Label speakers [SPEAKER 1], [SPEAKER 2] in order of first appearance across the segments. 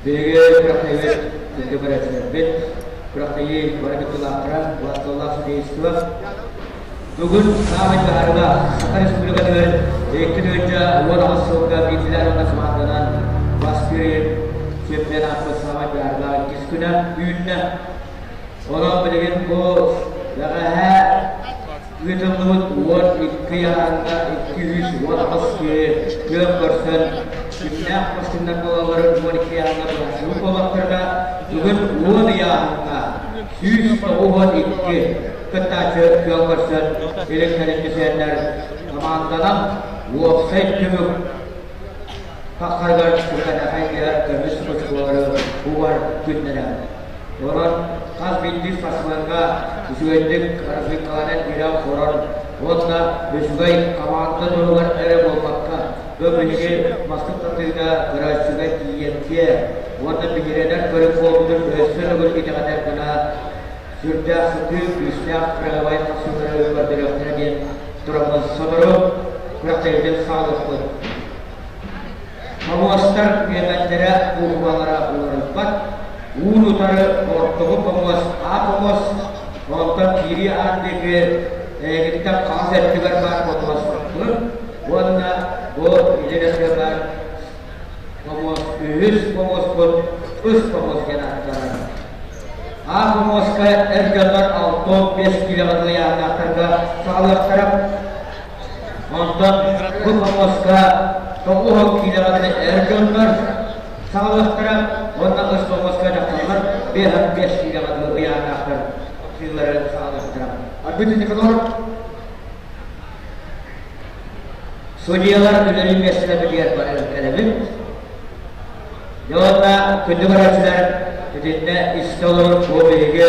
[SPEAKER 1] Биһиги күрэхтэһиибит күндү көрөөччүлэрбит, күрэхтэһии бары кыттыылаахтара, былаасталлаах судейство. Бүгүн саамай быһаарыылаах Саха Республикатыгар 2018 сылга биирдилээн уонна сымаатынан бастыыр чемпионаппыт саамай быһаарыылаах иккис күнэ үүннэ. Онон билигин бу бэҕэһээ Ыытыллыбыт 12 ыйааһыҥҥа 218 киһи күөн көрсөн, кимнээх бастыҥнар буолалларын 12 ыйааһыҥҥа быһаарсыбыт буоллахтарына, бүгүн 10 ыйааһыҥҥа 192 кыттааччы күөн көрсөн, илин-кэлин түсээннэр хамаанданан уопсай түмүк хаххарыгар сүргэнэхэй көмүс очколары угар күннэрэ. Онон хас биирдии спортсменга үчүгэйдик разведкаланан ирэн-хорон уонна үчүгэй хамаанда туһугар эрэ буолбакка, бу биһиги мастык тардыыта көрөөччүгэ тиийиэмтиэ уонна биһирэнэр көрүҥ буолбутун өссө төгүл итэҕэтэр гына сүрдээх сытыы, күүстээх кыраһыабай хапсыылары көрдөрүөхтэрэ диэн тураммын сотору күрэхтэһиитин саҕалыахпыт. Помуостар үөмэннэрэ буукубалара уларыйбат, уун-утары ортоку помуос А помуос, онтон киирии аан диэки эйигиттэн хаҥас өттүгэр баар помуос Б уонна бу илин өттүгэр баар помуос үһүс помуоспут Ыс помуос диэн ааттанар. А помуоска эр дьоннор 65 киилэҕэ ыйааһыннаахтарга саҕалыахтара. Онтон бу помоска 90 киилэҕэ эр дьоннор саҕалыахтара уонна ыс помоска дьахталлар 55 киилэҕэ ыйааһыннаахтар сыыллары саҕалыахтара.
[SPEAKER 2] Арбит Никаноров.
[SPEAKER 1] Судьуйалар үлэлиир миэстэлэрбитигэр баран кэлэбит. Дьэ уонна күндү көрөөччүлэр итиннэ истэ олорор бу биһиги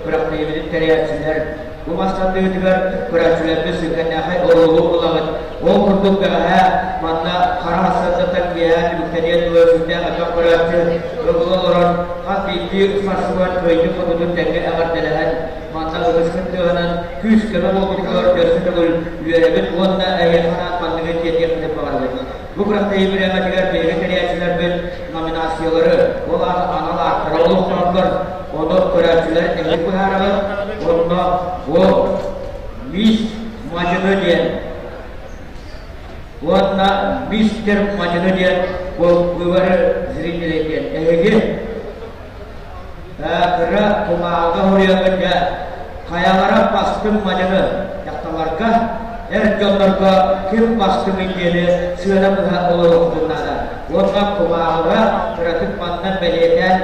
[SPEAKER 1] күрэхтэһиибитин тэрийээччилэр бу мас тардыытыгар көрөөччүлэрбит сүҥкэннээхэй оруолу ылаҕыт. Ол курдук бэҕэһээ манна хара сарсыардаттан киэһэ түмүктэниэн дылы сүрдээх элбэх көрөөччү ыгыла олорон хас биирдии спортсмен кыайыы-хотуутун тэҥҥэ эҕэрдэлэһэн манна ытыскын тыаһынан күүс-көмө буолбутугар өссө төгүл үөрэбит уонна эһиэхэ анаан манныгы тиэрдиэхпитин баҕарабыт. Бу күрэхтэһии бириэмэтигэр биһиги тэрийээччилэрбит номинациялары, ол аата анал ааттары олохтооннор, ону көрөөччүлэр эһиги быһаараҕыт, онно бу Мисс Мадьыны диэн уонна Мистер Мадьыны диэн бу выборы зрителей диэн эһиги кыра кумааҕыга суруйаҥҥыт дьэ хайалара бастыҥ мадьыны дьахталларга эр дьоннорго ким бастыҥый диэни сыана быһа олоруохпутун наада уонна кумааҕыга кыратык манна бэлиэтээн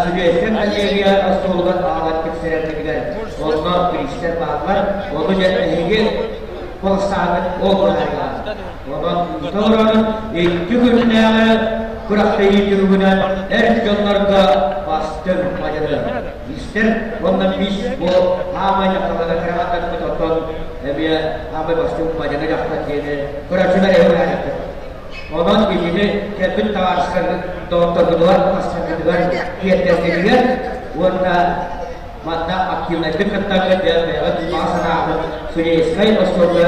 [SPEAKER 1] судейскай коллегия остуолугар аҕалан тиксэрэргитигэр онно бириистэр бааллар ону дьэ эһиги куоластааҥҥыт ол быһаарыаҕа Онон толорон икки күннээҕи күрэхтэһии түмүгүнэн эр дьоннорго бастыҥ мадьыны истэр уонна мисс бу хаамай дьахталларга кыраҕаттарбыт оттон эмиэ хаамай бастыҥ мадьыны дьахтар диэни көрөөччүлэр эһиги Онон итини кэлбит табаарыстаргыт доҕотторгутугар, хастаргытыгар тиэрдэргитигэр уонна Манна активнайдык кыттарга дьэ бэйэҕит баҕа санааҕытын судейскай остуолга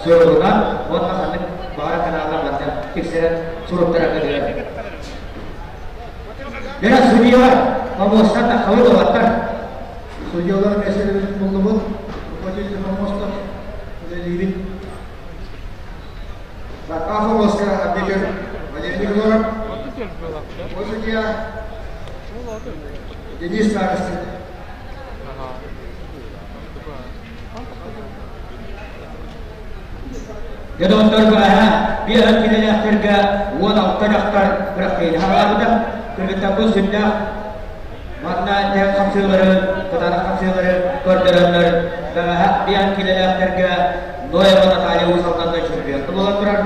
[SPEAKER 1] суругунан уонна ханнык баҕара каналга манна тиксэрэн суруттараргытыгар. Дьэ судьялар, помостар таххабыт уолаттар.
[SPEAKER 2] Судьялар миэстэлэрин буллубут. Руководитель помостов үлэлиибит. Так, помостка арбитр Валерий Николаев. Мой судья Денис Старостин.
[SPEAKER 1] Дьэ доҕотторго биэһэн килэлээхтэргэ 16 дьахтар күрэхтэһиини хаалаабыта. Кыргыттарбыт сүрдээх манна тэҥ хапсыылары, кытаанах хапсыылары көрдөрөннөр, бэҕэһээ биэһэн килэлээхтэргэ Ноева Наталья Уус Алданга чемпион буолан турар.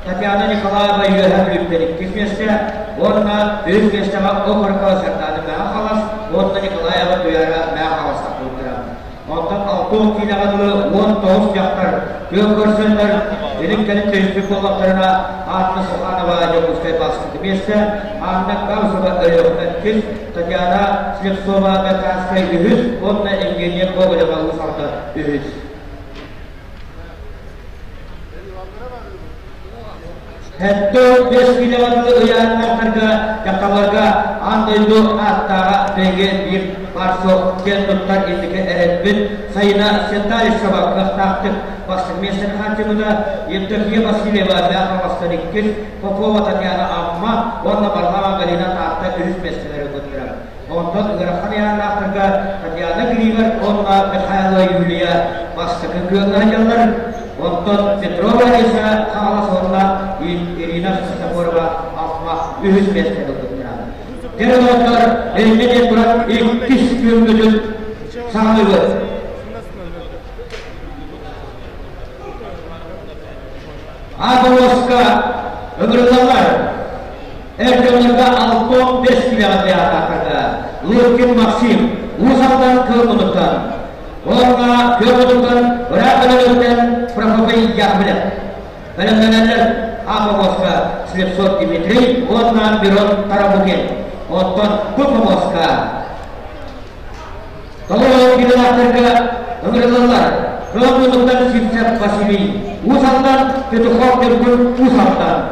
[SPEAKER 1] Татьяна Николаева Үөһээ Бүлүүттэн иккис миэстэ уонна үһүс миэстэҕэ Окорокова Сардаана Мэҥэ Хаҥалас уонна Николаева Туйаара Мэҥэ Хаҥалас тахсыбыттара. Онтон 60 киилэҕэ дылы 19 дьахтар күөн көрсөннөр, илин-кэлин түһүспүт буоллахтарына Анна Суханова Дьокуускай бастакы миэстэ, Анна Каусова Өлүөхүмэ иккис, Татьяна Слепцова Баканскай үһүс уонна Евгения Гоголева Уус Алдан үһүс. Сэттэ 15 километр ыйааннаахтарга килэлээхтэргэ, дьахталларга аан дойду ааттааҕа биһиги биир баар суох киэн туттар инники эрэлбит Сайына Сенталищева кыахтаахтык бастыҥ миэстэни хааччыйбыта, Евдокия Васильева Мяконовскан иккис, Попова Татьяна Амма уонна Варлама Галина Таатта үһүс миэстэлэри ылбыттара. Онтон ыарахан ыйааннаахтарга Татьяна Гривер уонна Михайлова Юлия бастакы күөҥҥэ сылдьаллар. Онтон Петрова Лариса Хаҥалас уонна Ирина Христофорова Алма үһүс миэстэни ылбыттара. Дьэ, доҕоттор, инньэ диэн туран иккис күөҥҥүтүн саҕалыыбыт. Аабылласка ыҥырыллаллар. Эр дьоннорго 65 килэҕэ театрга Лыткин Максим Уус Алдан Кыыл Уонна Кыыл ыраах Өлөөнтөн Прокопий Яковлев. Бэлэмнэнэллэр Аабылласка Слепцов Дмитрий уонна Мирон Тарабукин. Оттон Купомоска Толору килэлээхтэргэ ыҥырыллаллар. Кыыл муннуктан Сивцев Василий, Уус Алдан, Петухов Ньургун Уус Алдан.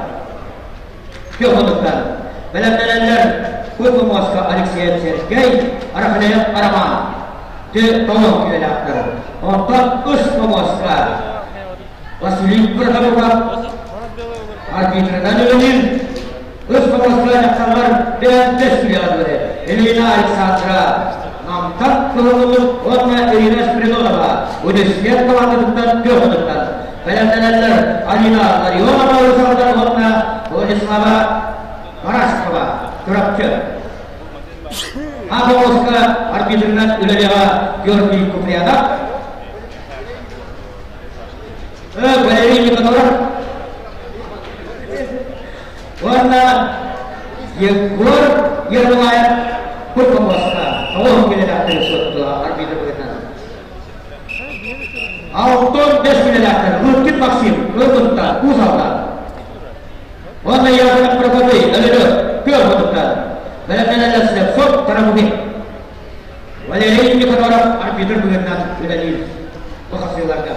[SPEAKER 1] Кыыл Бэлэмнэнэллэр Куйку муоска Алексеев Сергей, Рахлеев Роман. Ты толору килэлээхтэр. Онтон үс муоска Василий Протопопов арбитрынан үлэлиир. Үс муоска дьахталлар бэйэм сүрэҕэ Елена Александра Намтан кылыллыбыт уонна Ирина Спиридонова университет командатыттан кыахытыттан бэлэмнэнэллэр Алина Ларионова Русалдар уонна Владислава Барашкова Чурапчы. Аҕа арбитрынан үлэлиэҕэ Георгий Куприянов Валерий Николаев уонна Егор Ермолаев Куркомоска тоҕус килэлээхтэри суоттула арбитр быһыытынан. Алтан бэс килэлээхтэр Лыткин Максим Кыргыттан Уус Алдан уонна Яков Прокопий Өлөдө Кыргыттан бэлэмнэнэллэр Слепцов Карамухин Валерий Никаноров арбитр быһыытынан үлэлиир бу хасыыларга.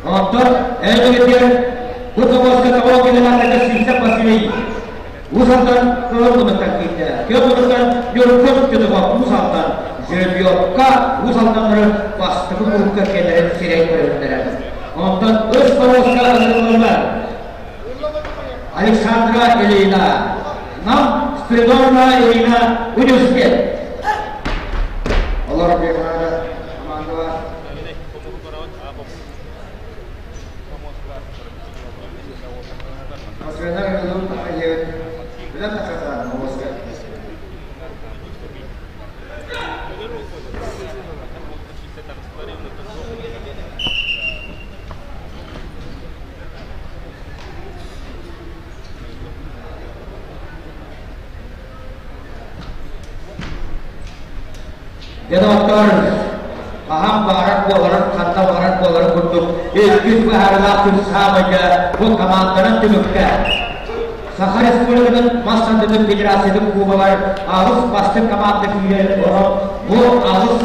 [SPEAKER 1] Оттон эн бу тоҕуоска тоҕо кэлэлээхтэргэ Сивцев Василий Уус Алдан кыһыл муннуктан киирдэ. Кыһыл муннуктан Ньургун Петухов Уус Алдан Жеребьевка Уус Алданнары бастакы курукка кэлэрин сирэй көрүннэрэр. Онтон үс тоҕуоска ыҥырыллар Александра Ильина, Нам Спиридоновна Ирина университет.
[SPEAKER 2] Олор бихара командалар. Асвенар Ылын Тахаев, Билен Тахасан, Москва.
[SPEAKER 1] Дьэ, доҕоттор, хаһан баҕарар буоларын, ханна баҕарар буоларын курдук, иккис быһаарыылаах күн саамайга бу команданан түмүккэ Саха Республикатын мас тардыытын Федерациятын кубогар аҕыс бастыҥ команда киирэр, онон бу аҕыс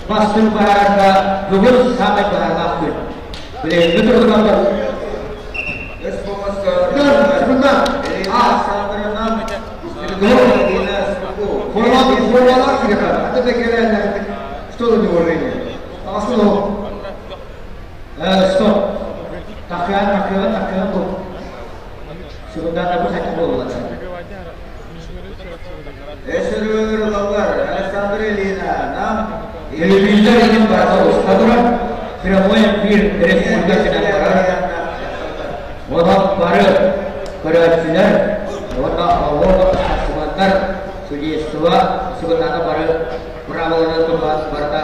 [SPEAKER 1] бастыҥ быһаарарга бүгүн саамай быһаарыылаах күн. Билиҥҥи туругунан
[SPEAKER 2] Что за неуважение? А что?
[SPEAKER 1] Стоп. Такыан, такыан, такыан бу. Секундата бу хотя буолла.
[SPEAKER 2] Александр Ильина, нам
[SPEAKER 1] Телевизор иһин барыта уста турар. Прямой эфир республикатынан барар. Онон бары көрөөччүлэр уонна оҕо спортсменнар судейство сыгынната бары правиланы тутуһан барыта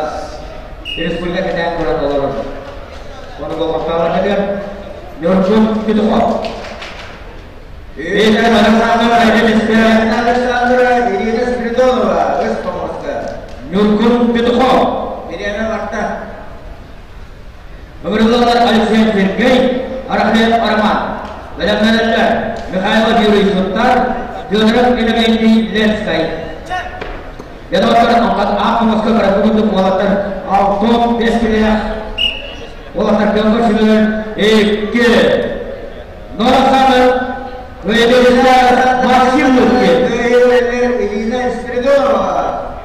[SPEAKER 1] республика кэтээн көрөн олорор. Ону болҕомтоҕо Ньургун Петухов. Виктор Александр
[SPEAKER 2] Александра Ирина Спиридонова, өс помоска.
[SPEAKER 1] Ньургун Петухов.
[SPEAKER 2] Ирина Марта.
[SPEAKER 1] Ыҥырыллаллар Алексей Сергей, Арахлев Роман. Бэлэмнэнэллэр Михайлов Юрий Суттар, Федоров Иннокентий Ленскай. Ядовтар аах Москва кыракы уолаттар алтон бес килээх уолаттар кыаммар сүбэлэр икки Нораханы Кыайыылаах Максим Лукин.
[SPEAKER 2] Ирина Спиридонова.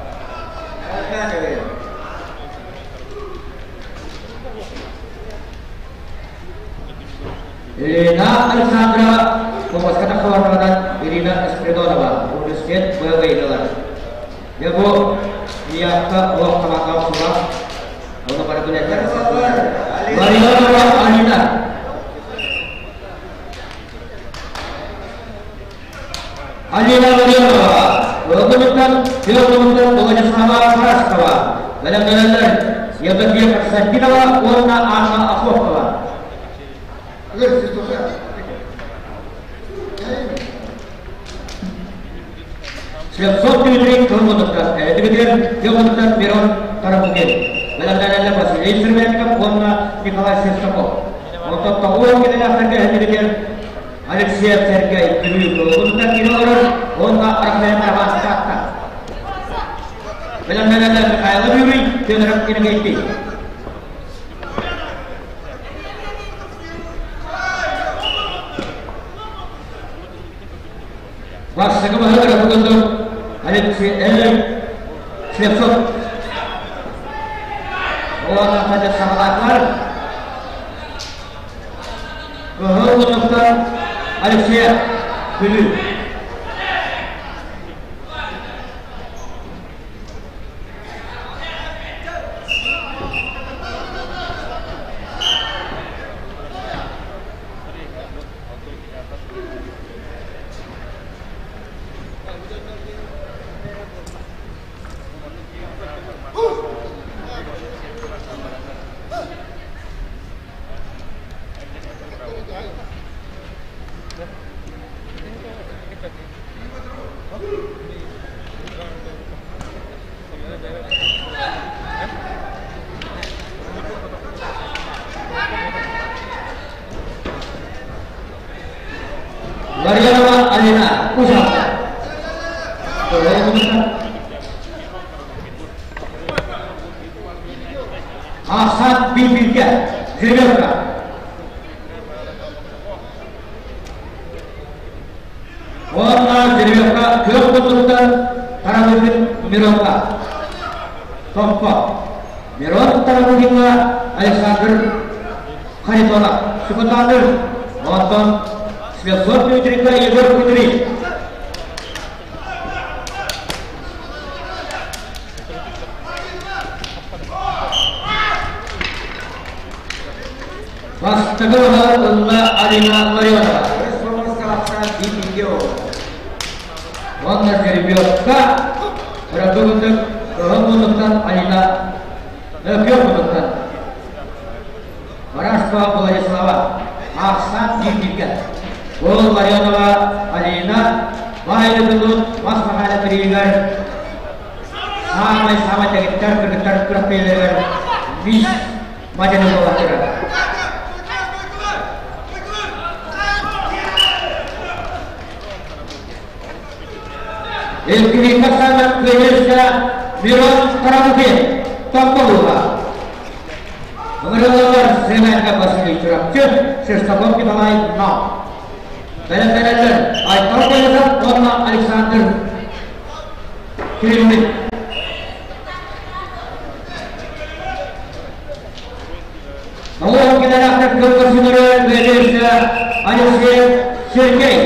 [SPEAKER 1] Ирина Александрова, Помоска тахсыбатаҕынан Ирина Спиридонова, университет быйылар. Дьэ бу Миякка олох хамаандаҕа сула, оны бары билэллэр. Ларионова Алина. Алина Ларионова, Ылгымыттан, Федоровтан Владислава Параскова, бэлэмнэнэллэр Евдокия Константинова уонна Анна Охотова. Слепцов Дмитрий Кылмытовтан, Дмитрий Кылмытовтан Мирон Тарабукин, бэлэмнэнэллэр Василий Сырбенков уонна Николай Шестаков. Онтон тоҕуон кинилээхтэргэ эһэтигэр Алексеев Сергей Бүлүү Кылмытовтан киирэ олорор уонна Рафаэль Роман Бэлэмнэнэллэр Михайлов Юрий, Федоров Иннокентий. Бастакы баһылык курдук Алексей Слепцов Уонна саҕалаатылар. Кыһыл муннуктан Алексей Бүлүү. Ларионова Алина Кузова. Ахсат Бибилге, Зеленка. Уонна Зеленка күөх кутуруктан Тарабыкин Миронка. Топпо. Мирон Тарабыкинга Александр Харитонов. Сукутандыр. Онтон Светлов Дмитрийга Егор Кудрин. Бастакы ылла Алина Ларионова. Уонна жеребьевка Рабыгындык Кыһыл муннуктан Алина Өкүө муннуктан Барашкова Владислава Ахсан Дмитрийга Ол Ларионова Алина Баайдытылын Мас Махайла триигэр саамай-саамай дэгиттэр кыргыттар күрэхтэһиилэригэр мисс Мадьыны буолаттара. Элькирика саҥа кыайыыска Мирон Карамукин Томполууга. Ыҥырыллаллар Сремянка Василий Чурапчы, Шерстаков Николай Но. Бэлэмнэнэллэр Айтал Колесов уонна Александр Кириллин. Норуот кэлэрээхтэр кылгасынары бэдэрсэ Алексей Сергей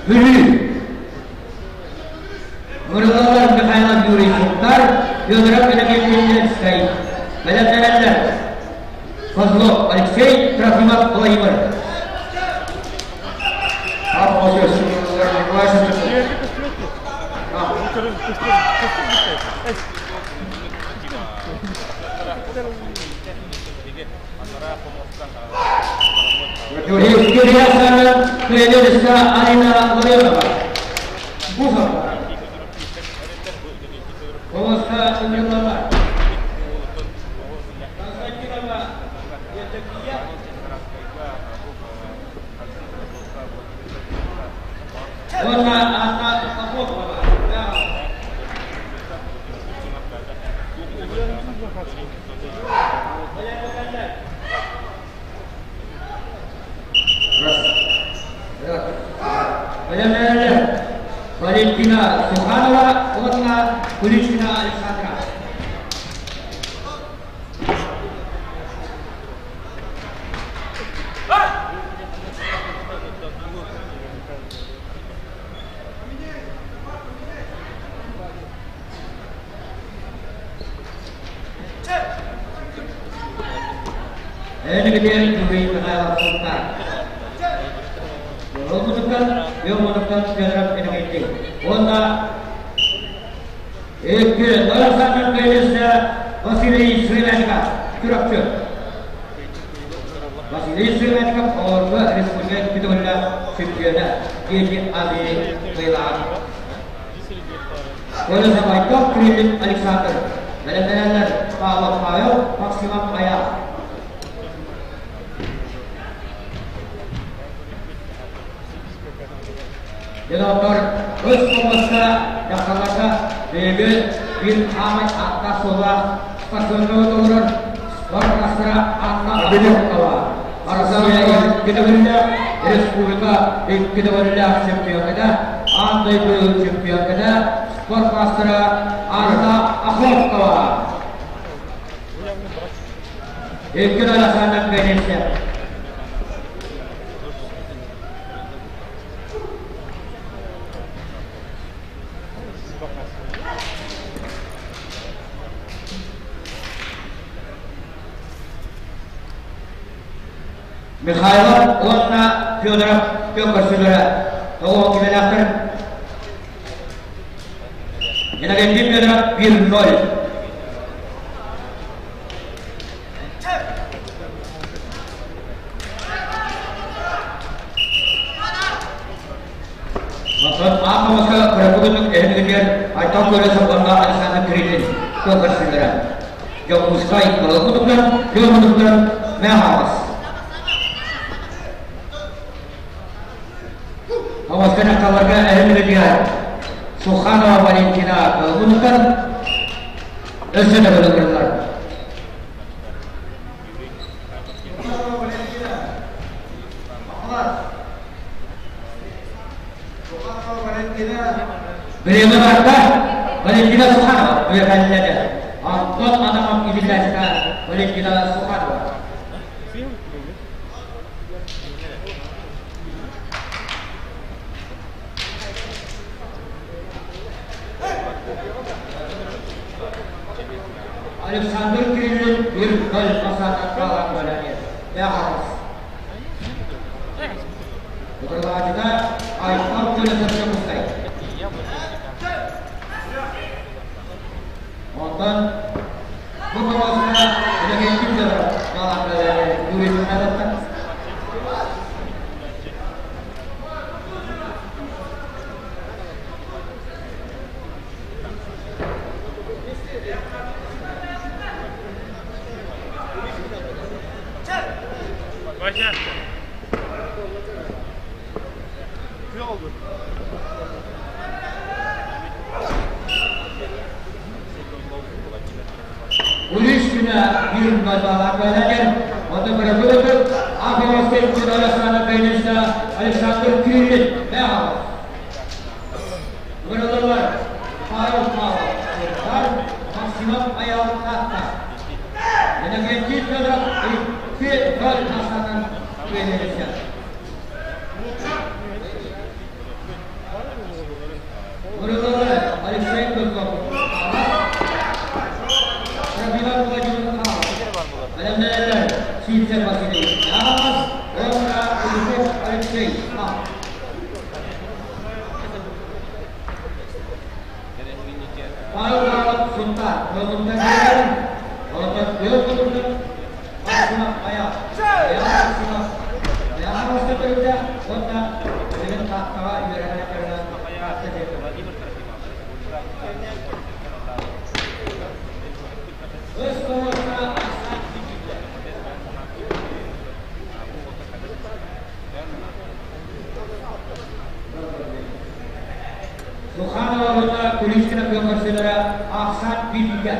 [SPEAKER 1] Бүлүү. Мырылалар Михайлов Юрий Сунтар, Федоров Иннокентьевич Бэлэмнэнэллэр Козлов Алексей, Трофимов Владимир. Евгения Федоровна Арина Ларионова. Бухова. Голоса Нелова. Константинова Евдокия. Уонна Анна Попова. Раз. Раз. Бэлэмнэнэллэр Валентина Суханова уонна Куличкина Александра. Энигитин Юрий Михайлов Сунтаар. Уолбутуттан, Йоммутуттан Федоров Иннокентий. Уонна икки Александр Кэлиссэ Василий Сыленников Чурапчы. Василий Сыленников оҕолорго республика икки чемпиона Дети Азии кыайыылааҕа. Коля Забайков, Кириллин Александр, бэлэмнэнэллэр Павлов Павел, Максимов Аял. Дьонотор өс хомуска дьахталларга биһиги биир хаамай ааттаах-суоллаах спортсменнары толорор спорт мастера Анна Абилова Арассыыйа икки төгүллээх, республика икки төгүллээх чемпионата, аан дойду чемпионата, спорт мастера Анна Охлопкова. Икки Александр Пенисев. Михайлов уонна Федоров көрсүлэрэ тоҕо кимэлээхтэр? Иннокентий Федоров 1-0. Онтон аан маска кыракы эһигитигэр Айтал Колесов уонна Александр Кириллин көрсүлэрэ. Дьокуускай Кылылмутуктан, Күөлмутуктан Мэхалас. Хаваска дьахталларга эһигитигэр Суханова Валентина Кылылмутуктан өссө да бөлөкүллэр. Бириэмэ барда Валентина Суханова үөһэллэдэ. Антон Адамов иһиллээччитэ Валентина Суханова. Александр Кириллин bir гол масаатан хаалан бэлэмиэ. Бэҕэһэс. Утарылааччыта Айтал Көлөсөп Дьокуускай. Онтон бу боруоска Иннокентий Федоров хаалан бэлэмиэ Юрий Михайловтан.
[SPEAKER 3] Вася.
[SPEAKER 1] Улис күнэ биир базалаах бэлэген, онно бырабыылатык Афинскай Александр Пенниса Александр Кириллин Михайлов. Быралылар Павел Павлов, Максимов Аял Хатта. Иннокентий Федоров икки гол асанан күөнэлэсэ. Быралылар Алексей Козлов, Рабинов Владимир Михайлов. Бэлэмнэнэллэр Сивцев Василий Михайлов уонна Куликов Алексей. Павел Павлов Сунтаар Кылымда киирэн, онтон Күөл Кылымда Максимов Аял, Аял Максимов Аял төрүтэ уонна билигин Тааттаҕа үөрэнэ көрүнэн Таатта диэки. Өс тоҕуска ахсаан киирбитэ. Суханова уонна Куличкина көрсөлөрө ахсаан киирбитэ.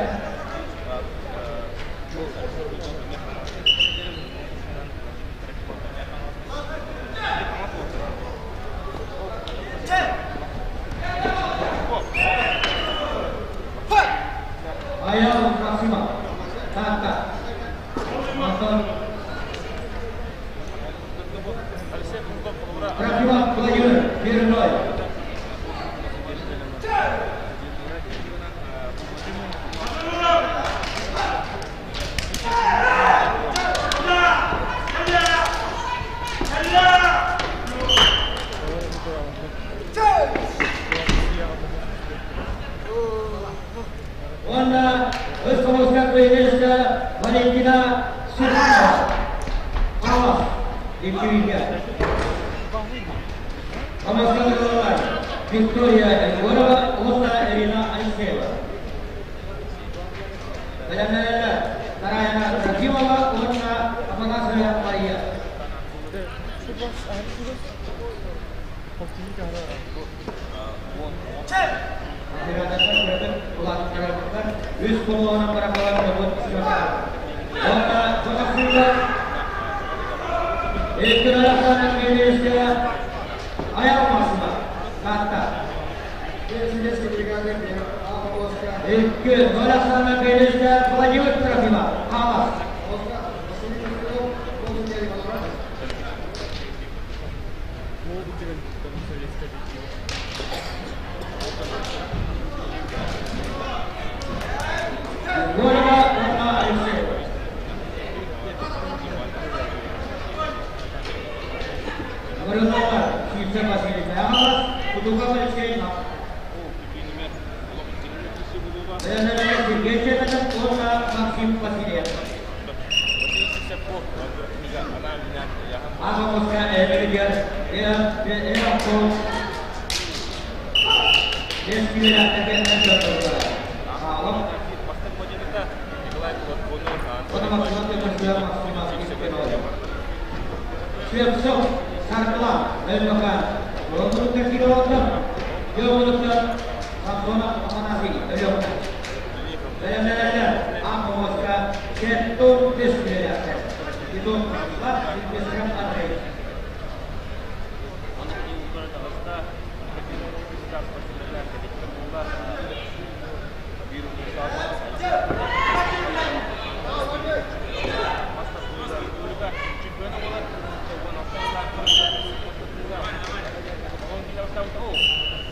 [SPEAKER 1] Максимов, Таатта. Онтон Трофимов Владимир, Мирной. Уонна өс хомуска кыайыыга Валентина Суханова. Хаҥалас, иккиһигэ. Хомуска ылаллар Виктория Егорова уонна Ирина Алексеева. Бэлэмнэнэллэр Тараяна Трофимова уонна Афанасьева Мария. Үс хомуоһунан барахалар норуот Уонна Сахасыыга Эккиралахтаан биэриэскэ Аял Максима Таатта. Икки Ноль биэриэскэ Владимир Трофимов Хаҥалас. Егорова уонна Алексеева. Говорилова Сивцев Василий Михайлов, Кутуков Алексей Бэлэмнэнэр Сергей Чепетов уонна Максим Васильев. Аҕа эбэригэр Эр Бэс киилэлээхтэргэ эр Аҕалым Слепцов Саргылан Өлмөкөөн Уолунуттан киирэ Дьоҕунуттан Самсонов Афанасий Өлөөхтөр. Бэлэмнэнэллэр аан хомуоска 75 киилэлээхтэр. Титов Вячеслав, Сильвестров Андрей.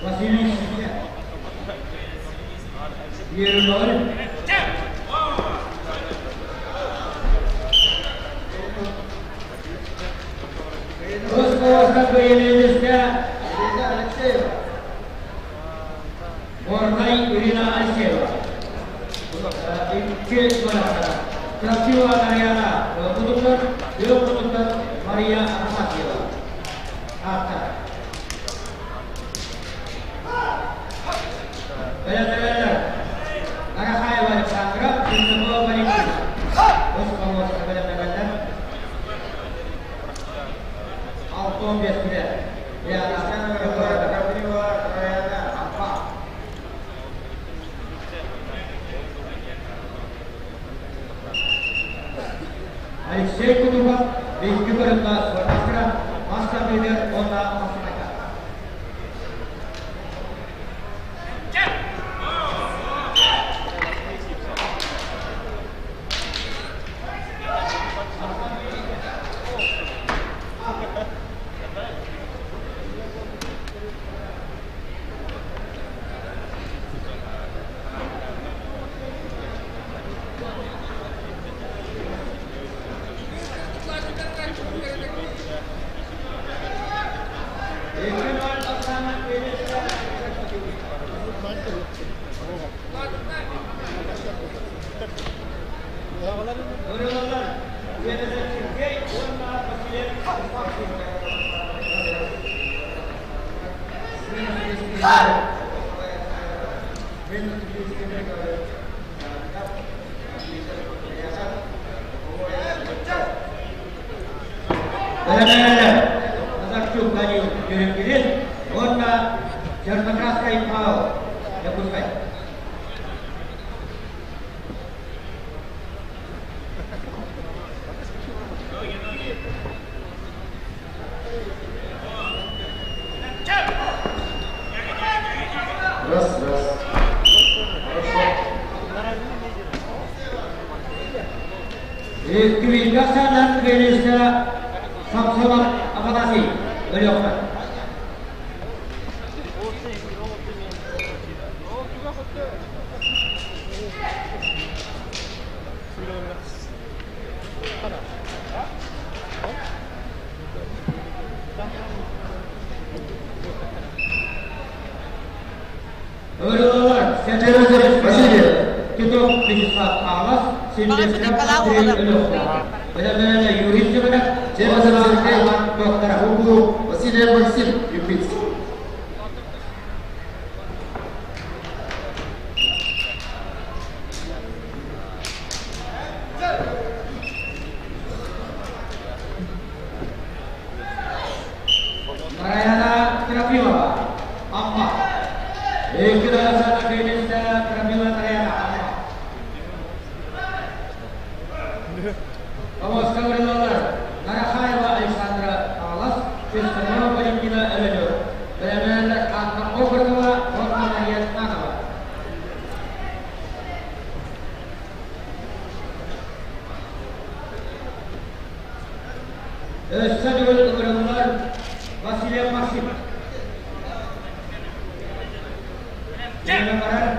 [SPEAKER 1] Василий Сивцев. Ерноль. Русского Елизавета
[SPEAKER 2] Ирина Алексеева.
[SPEAKER 1] Горнай Ирина Алексеева. Икки барахтара. Красивая Нарьяна Кудуктар, Үөх Кудуктар Мария Афанасьева. Автор. Бэлэмнэнэллэр. Арахаева Александра, Сенцова Валентина. Русского бэлэмнэнэллэр. 65 килэ. Диана
[SPEAKER 2] Гаврилова Раяна Ампа.
[SPEAKER 1] Алексей Кутуков, икки көрүҥҥэ спортмастера, мастер-тренер уонна хапсаҕайдар. Икки ноль Оксана Ырылалар Үөнэзэ Сергей уонна Василий Максим. Бэлэмнэнэллэр. Назарчук Данил Дьүрүнгүрүн уонна Черноградскай Павел Якутскай.
[SPEAKER 2] Раз, раз. Хорошо.
[SPEAKER 1] Квинка Квинниса Самсонов Афанасий Өлөөхпөт. Ырылалар
[SPEAKER 2] Чемезов Василий.
[SPEAKER 1] Титов Вячеслав Павлов, Сильвестров Андрей Өлөөхпөт. Бэлэмнэнэ Юрий Семенов,
[SPEAKER 2] Чемезов Сергей.
[SPEAKER 1] Докторов.
[SPEAKER 2] Угу Василий Максим Юпицкий.
[SPEAKER 1] Нараяна Трофимова, Амма. Екидасана Фелиция Трофимова Нараяна, Амма. Помоскаларылар Нарахаева Александра Павлов, Честунова Валентина Өлөнөр. Бэлэмнэнэллэр Анна Окорокова уонна Мария Тманова. Өссө төгүл ыҥырыллар Василий Максимов. Киирэн барар.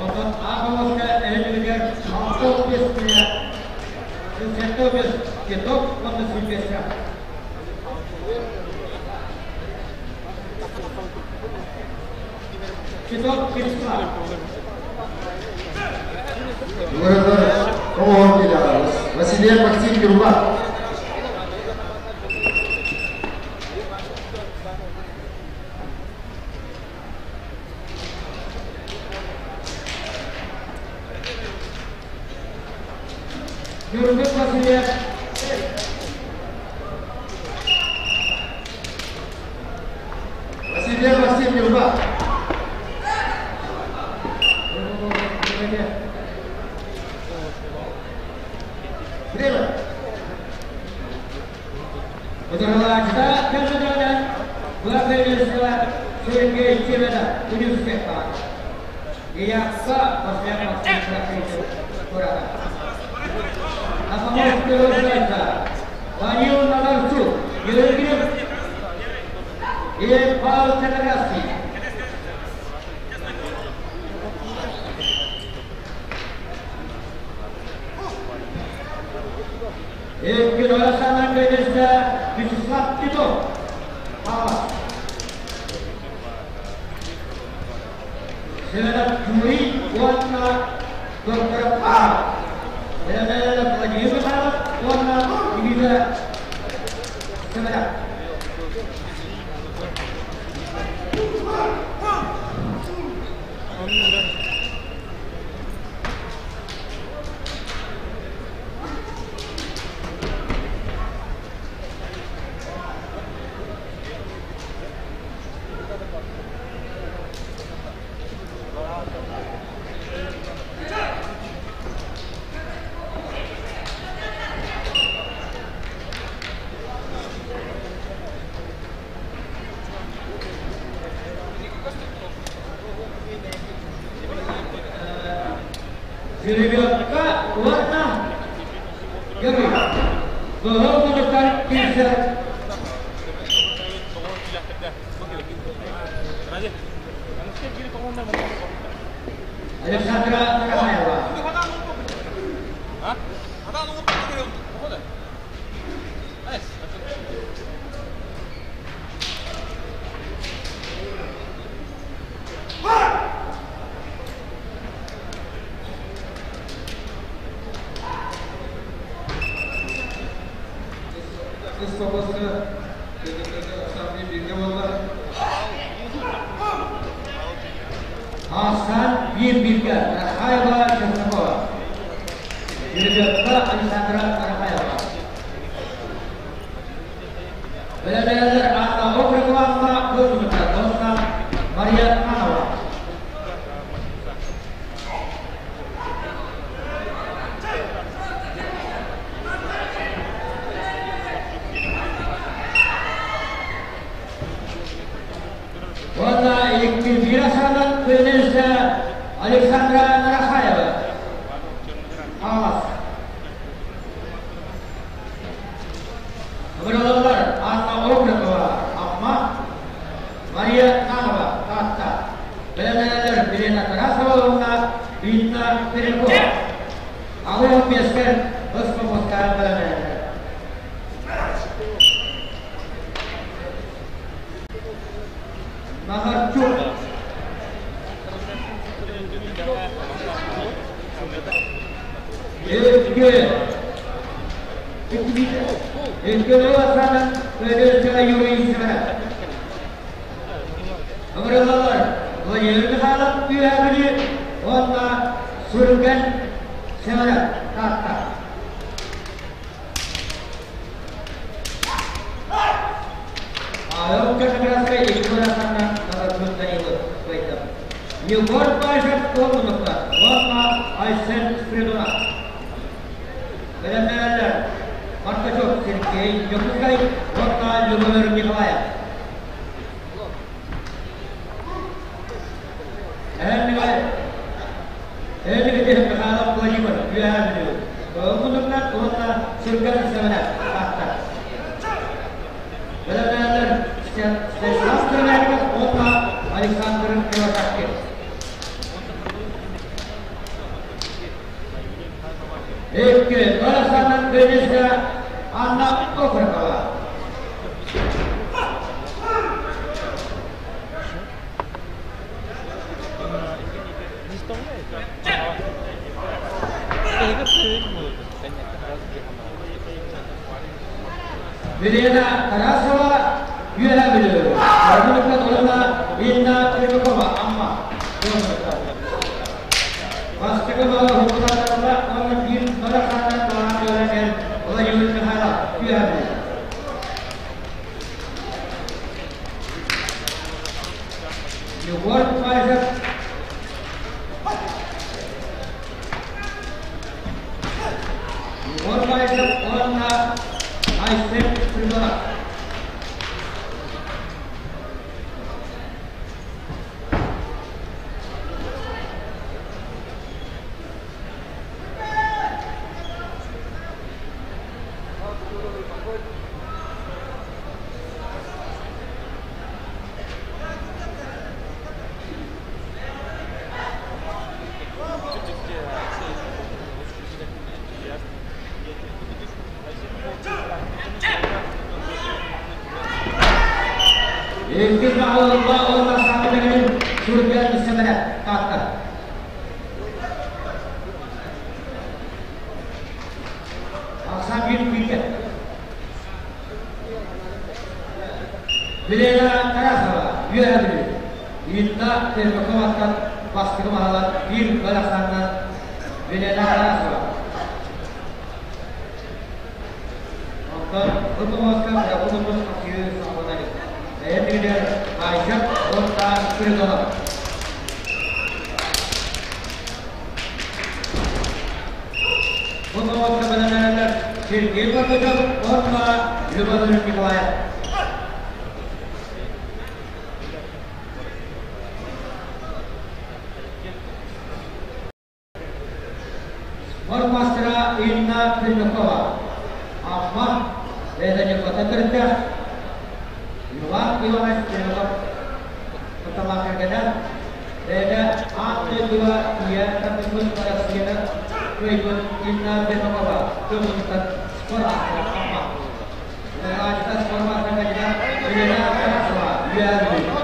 [SPEAKER 1] Онтон Ааховска эһэтигэр 65 75 Титов уонна Сильвестров. Титов Вячеслав.
[SPEAKER 2] Ыҥырыллар Оҕоһон киилэҕэ Василий Максим Ньурба.
[SPEAKER 1] Ньургун Васильев.
[SPEAKER 2] Василий Максим Ньурба. Время.
[SPEAKER 1] Ыдырылааччыта көмөтөнөн Благовещенского Сергей Чемеда университетка. Иякка Василий Максим Курата. На помощь вызывается Данил Назарчук, Георгиев и Павел Черноградский. Икки Кенесе Вячеслав Титов. Павлов. Семенов Юрий уонна Докторов А. Бэлэмнэнэллэр Владимир Михайлов уонна Никита Семенов. Жеребьевка уонна Герой. Кыһыл муннуктар киирсэр. Александра Тарахаева.
[SPEAKER 2] Kız babası бииргэ буолла.
[SPEAKER 1] Хасан биир-бииргэ Тарахаева Чеснокова. Жеребьевка Александра Тарахаева. Бэлэмнэнэллэр Анна Окрокова кыһыл муннуктар уонна Мария Тманова. Уонна икки биир асаанан Кенесе Александра Нарахаева. Назарчук. Икки. Икки Асанын Көдөрсөҕө Юрий Сэмэнов. Ыҥырыллаллар Владимир Михайлов Үөһээ Бүлүү уонна Сүргэн Сэмэнов Таатта. Аайыл Чашакраска икки барахсанна Назарчук Данилов кыайда. Егор Бажев уонунукта уонна Айсен Спиридонов. Бэлэмнэнэллэр Мартачев Сергей Дьокуускай уонна Любомир Николаев. Эһэллигэ Михайлов Владимир Үөһээ Бүлүү. Муннуктар уонна Сүргэн Сэмэнэ ааттар. Бэлэмнэнэллэр Станислав Кривенков уонна Александр Кривошапкин. Икки Барасанан Дениске Анна Окорокова. Елена Тарасова Үөһээ Бүлүү. Аргыныкка уонна Инна Пермякова Амма. Бастакы балы уһуктатарга уонна биир барахсаннар туораан үөрэнэн Владимир Михайлов Үөһээ Бүлүү. Егор Павлов Егор Павлов уонна Айсен Приборов. Иккис баҕаларга уонна саҥа дэгин сүргэн сэмэнэ тааттар. Ахсан биир күүтэ. Елена Тарасова, Үөһээ Бүлүү. Инна Пермяковаттан бастакы баһылар биир барахсаннар Елена Тарасова. Онтон бу помоска Якутумус хапсыйыы саҕаланар. Бэйэ Айжак уонна Спиридонов. Бу помоска бэлэмнэнэллэр Сергей Горбачев уонна Любовь Николаев. Спорт мастера Инна Пермякова. Амма бэйэтэ төрүттээх Иван Иванович Пермяков кыталаах кэргэнэ бэйэтэ аан дойдуга ийэ тардыспыт Россияны кыайбыт Инна Пермякова көмөтүттэн спорт мастера Амма. Аачыта спорт мастера кандидат Елена Тарасова Үөһээ Бүлүү.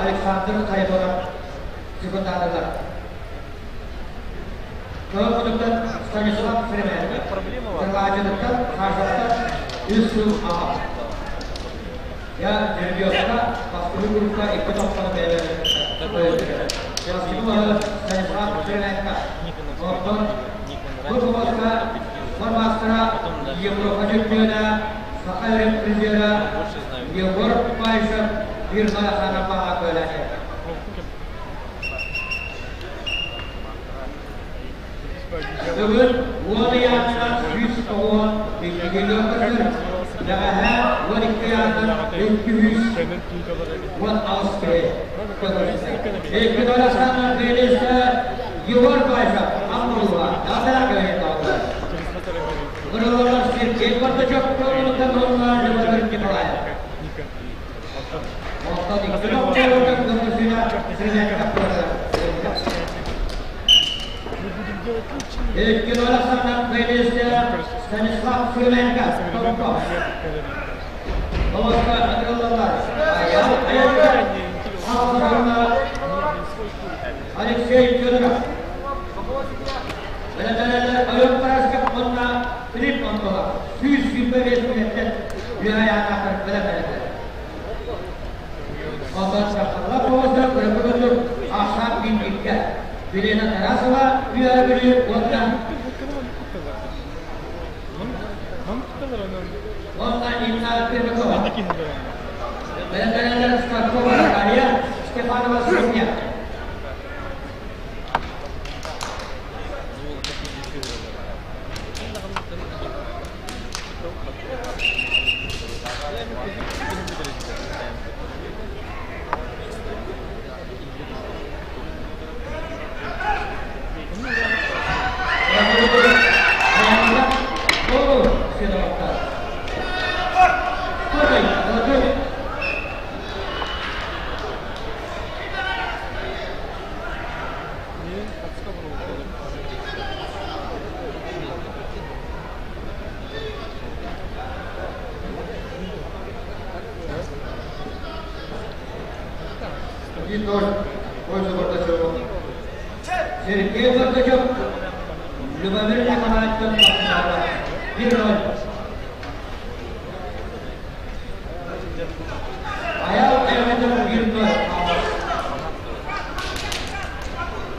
[SPEAKER 1] Александр Харитонов секундаталар. Кылыммытыттан Станислав Сремянов, Тырладьыныттан Хажаттан үс сыл аҕа. Я Дербиоска бастакы группа икки тохтону бэйэлэрин Станислав Сремянов. Онтон бу помоска спортмастера Европа чөмпүйүөнэ, Саха сирин призера Егор Баишев биир Александр Павловна көөлөөнү. Бүгүн уон ыйаахтан 192 киһи көрсөр. Бэҕэһээ 12 ыйаахтан 218 киһи көрүстэ. Икки Александр Феликсэ Егор Баишев Аммулуга Датара кэлэн таҕыллар. Ырыллар Сергей Бардачев көмөлөтөн уонна Владимир Николаев. Оттон икки нохтоолорго көмөсүнэ Сринекка Икки Александр Феликсэ Станислав Сриненко Томпо. Тоҕуска ырыллаллар. Аял Аянка Алексей Федоров. Бэлэтэлэлэр Ойон Парашков уонна Филипп Антонов 125 мүнөттэн үөһэ айааннаахтар бэлэмнэнэллэр. Онтон Сахалла тоҕуста Кыракы Ахсаан Биндиккэ, Елена Тарасова Үөһэ Бүлүү уонна уонна Инна Пермякова. Бэлэтэлэлэр Скоркова Наталья, Степанова Софья.
[SPEAKER 2] Один-ноль. Пользу Бардачева.
[SPEAKER 1] Сергей Бардачев, Любомир Николаевтан 1-0. Аял Ахметов 1-0.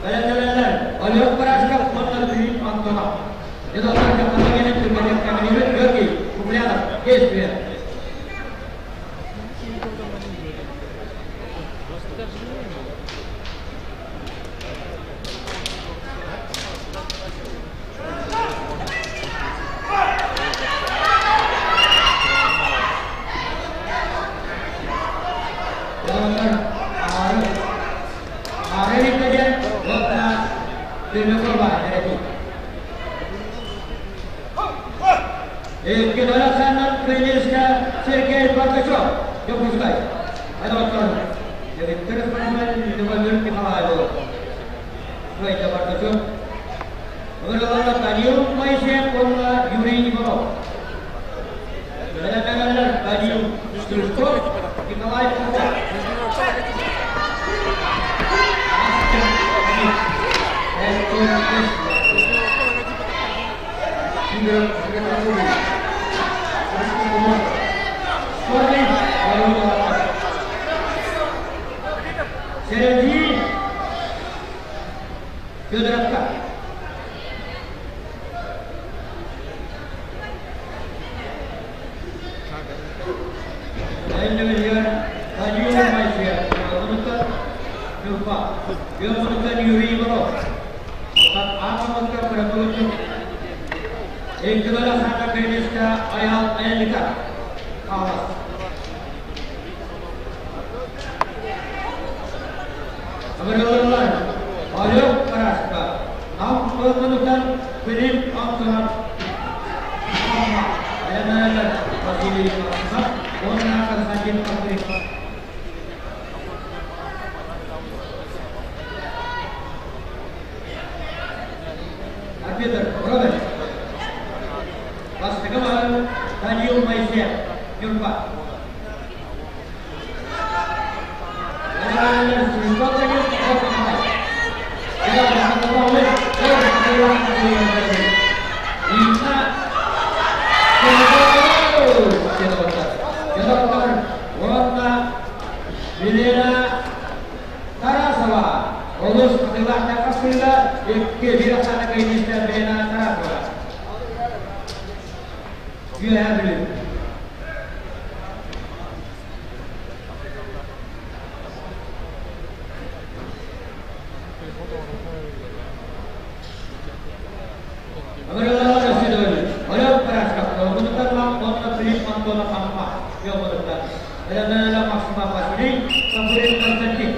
[SPEAKER 1] Бэлэтэлэлэр Олег Барашков уонна Филипп Антонов. Дедовтар Капитан Тургенев Камилевич Георгий Куплянов. Действие. Дедовтар Ары Ары Виктория уонна Пермякова Еретик. Икки Александр Крылишка Сергей Бардачев. Дьокуускай. Айдоттор. Виктор Спортсмен Любомир Николаев. Кыайда Бардачев. Ырылалар Данил Моисеев уонна Юрий Иванов. Бэлэтэлэлэр Данил Стручков, Николай Попов.
[SPEAKER 2] Сидоров Анатолий.
[SPEAKER 1] Спорный Середи Федоровка. Айнагар Данил Моисеев, Нурба, Йомунука Юрий Иванов. Оттон Атомовка Прокопьев. Эккидола Сака Кирилиска Аял Аялика. Хаалас. Абыралалар Олег Парашка, Нам Тоннутан Филипп Антонов, Амма, Аянайлар Василий Иванов, уонна Константин Павлович. Арбитр Роберт. Бастакы Даниил Моисеев, Нюрба. Елена Тарасова. Олус кытыылаах тахсыыга икки биир ахсаана кыайыыта Елена Тарасова. Үөһээ Бүлүү. Ыҥырыылаах өссө Олег Парашков, Долгунутан уонна Филипп Антонов Амма Йомунуттан. Бэлэмнэнэлэ Максимов Василий, Сапурин Константин.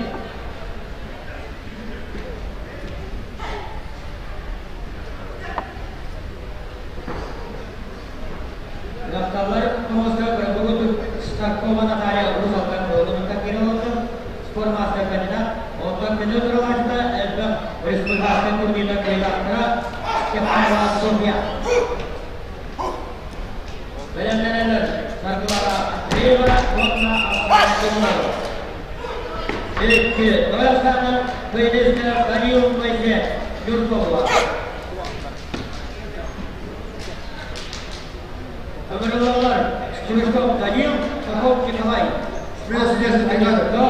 [SPEAKER 1] Дьахталлар хомуска Прогулутук Старкова Наталья Урус-Алтан Долгунуттан киирэн олордо. Спортмастер кандидат. Онтон күнү туралааччыта элбэх республиканскай турнирдар кыайыылаахтара Степанова Софья. Бэлэмнэнэллэр Саргылара Андреева уонна Оксана Тимурова. Икки Александр Поединка Данил Моисеев Юркова. Ыҥырыллаллар Стручков Данил, Попов Николай.
[SPEAKER 2] Смена судейской бригады.
[SPEAKER 1] До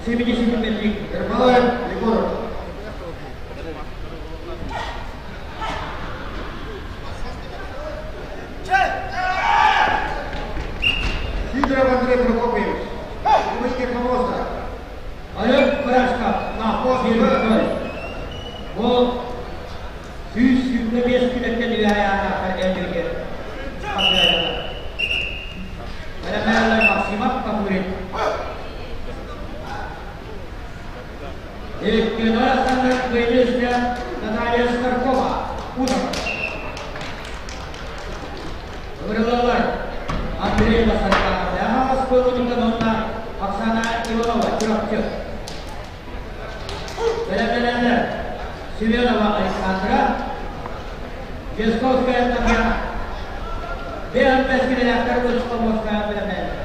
[SPEAKER 1] 75
[SPEAKER 2] Ермолаев Егоров. Сидоров Андрей Прокопьевич. Кубочки Помоста.
[SPEAKER 1] Олег Парашков на 1-0. Бу 125 килэттэн үөһэ эргиргэ хатыайалар. Бэлэмнээллэр Максимов Капурин. Икки Александр Кыйдыская Наталья Старкова. Утром. Ыҥырыллаллар Андрей Васильев, Аҕас Оксана Иванова, Чурапчы. Бэлэмнэнэллэр Семенова Александра, Десковская Татьяна. Бэйэм бэскилэлээхтэр Устомовская бэлэмнэнэллэр.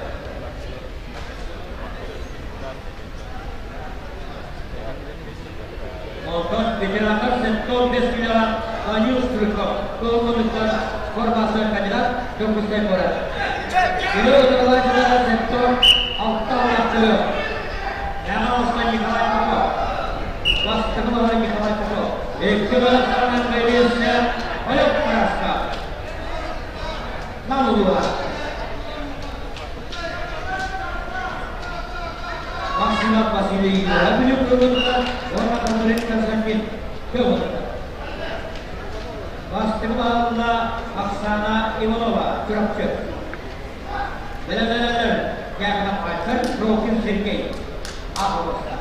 [SPEAKER 1] Онтон ветераннар Сентон Бескилева Данил Стрыков, Колокольниктар спортмастер кандидат Дьокуускай куорат. Кирилл Николаевич Сентон алта уонча Яна Николай Попов. Бастакы Николай Попов. Икки бөлөхтөрүнэн бэлиэсэ Олег Парашков. Нам улууһа. Максимов Василий Иванович ылбыта уонна Конкурент Константин Федоров. Бастакы баалла Оксана Иванова, Чурапчы. Бэлэмнэнэллэр Яков Альфред, Прокин Сергей. Августа.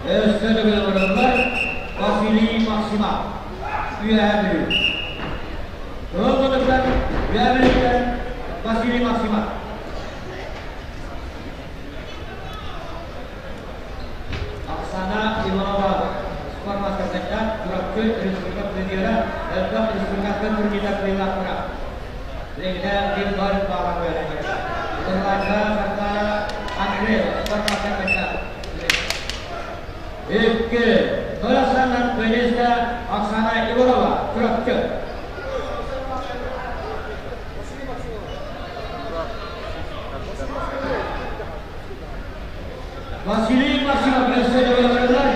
[SPEAKER 1] Өссө төгүл Василий Максимов, Үөһээ Бүлүү. Кыһыл Үөһээ Бүлүүттэн Василий Максимов. Оксана Иванова, спортмастер кандидат, Чурапчы республика премьера, элбэх республиканскай турнирдар кыайыылаахтара. Билиҥҥитэ биир бар баҕа үөрэнэр. Утарылааччылар Сардаана Андреева, спортмастер кандидат. Икки, Александр Пелеска Оксана Иванова, Чурапчы. Василий Максимов өссө өлөрөлөр.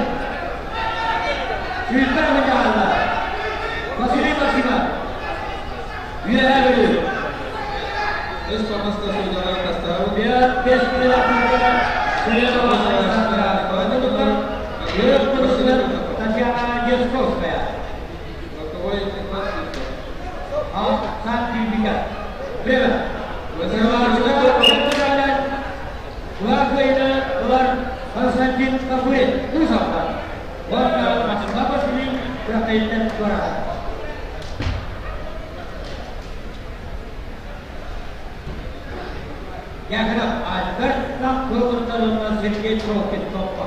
[SPEAKER 1] Сүүрбэ мытааллар. Василий Максимов. Үөһээ Бүлүү.
[SPEAKER 4] Үс помоста судьялар составы.
[SPEAKER 1] Бес Семенова Александра Татьяна Десковская.
[SPEAKER 4] Боковой 15
[SPEAKER 1] А сантиметр. Время. Улар улар Константин Капурин. Усовка. Уонна Максимов Василий Крахайттан туораата. Яков Альберт Кылгыттарынан Сергей Трохин топпа.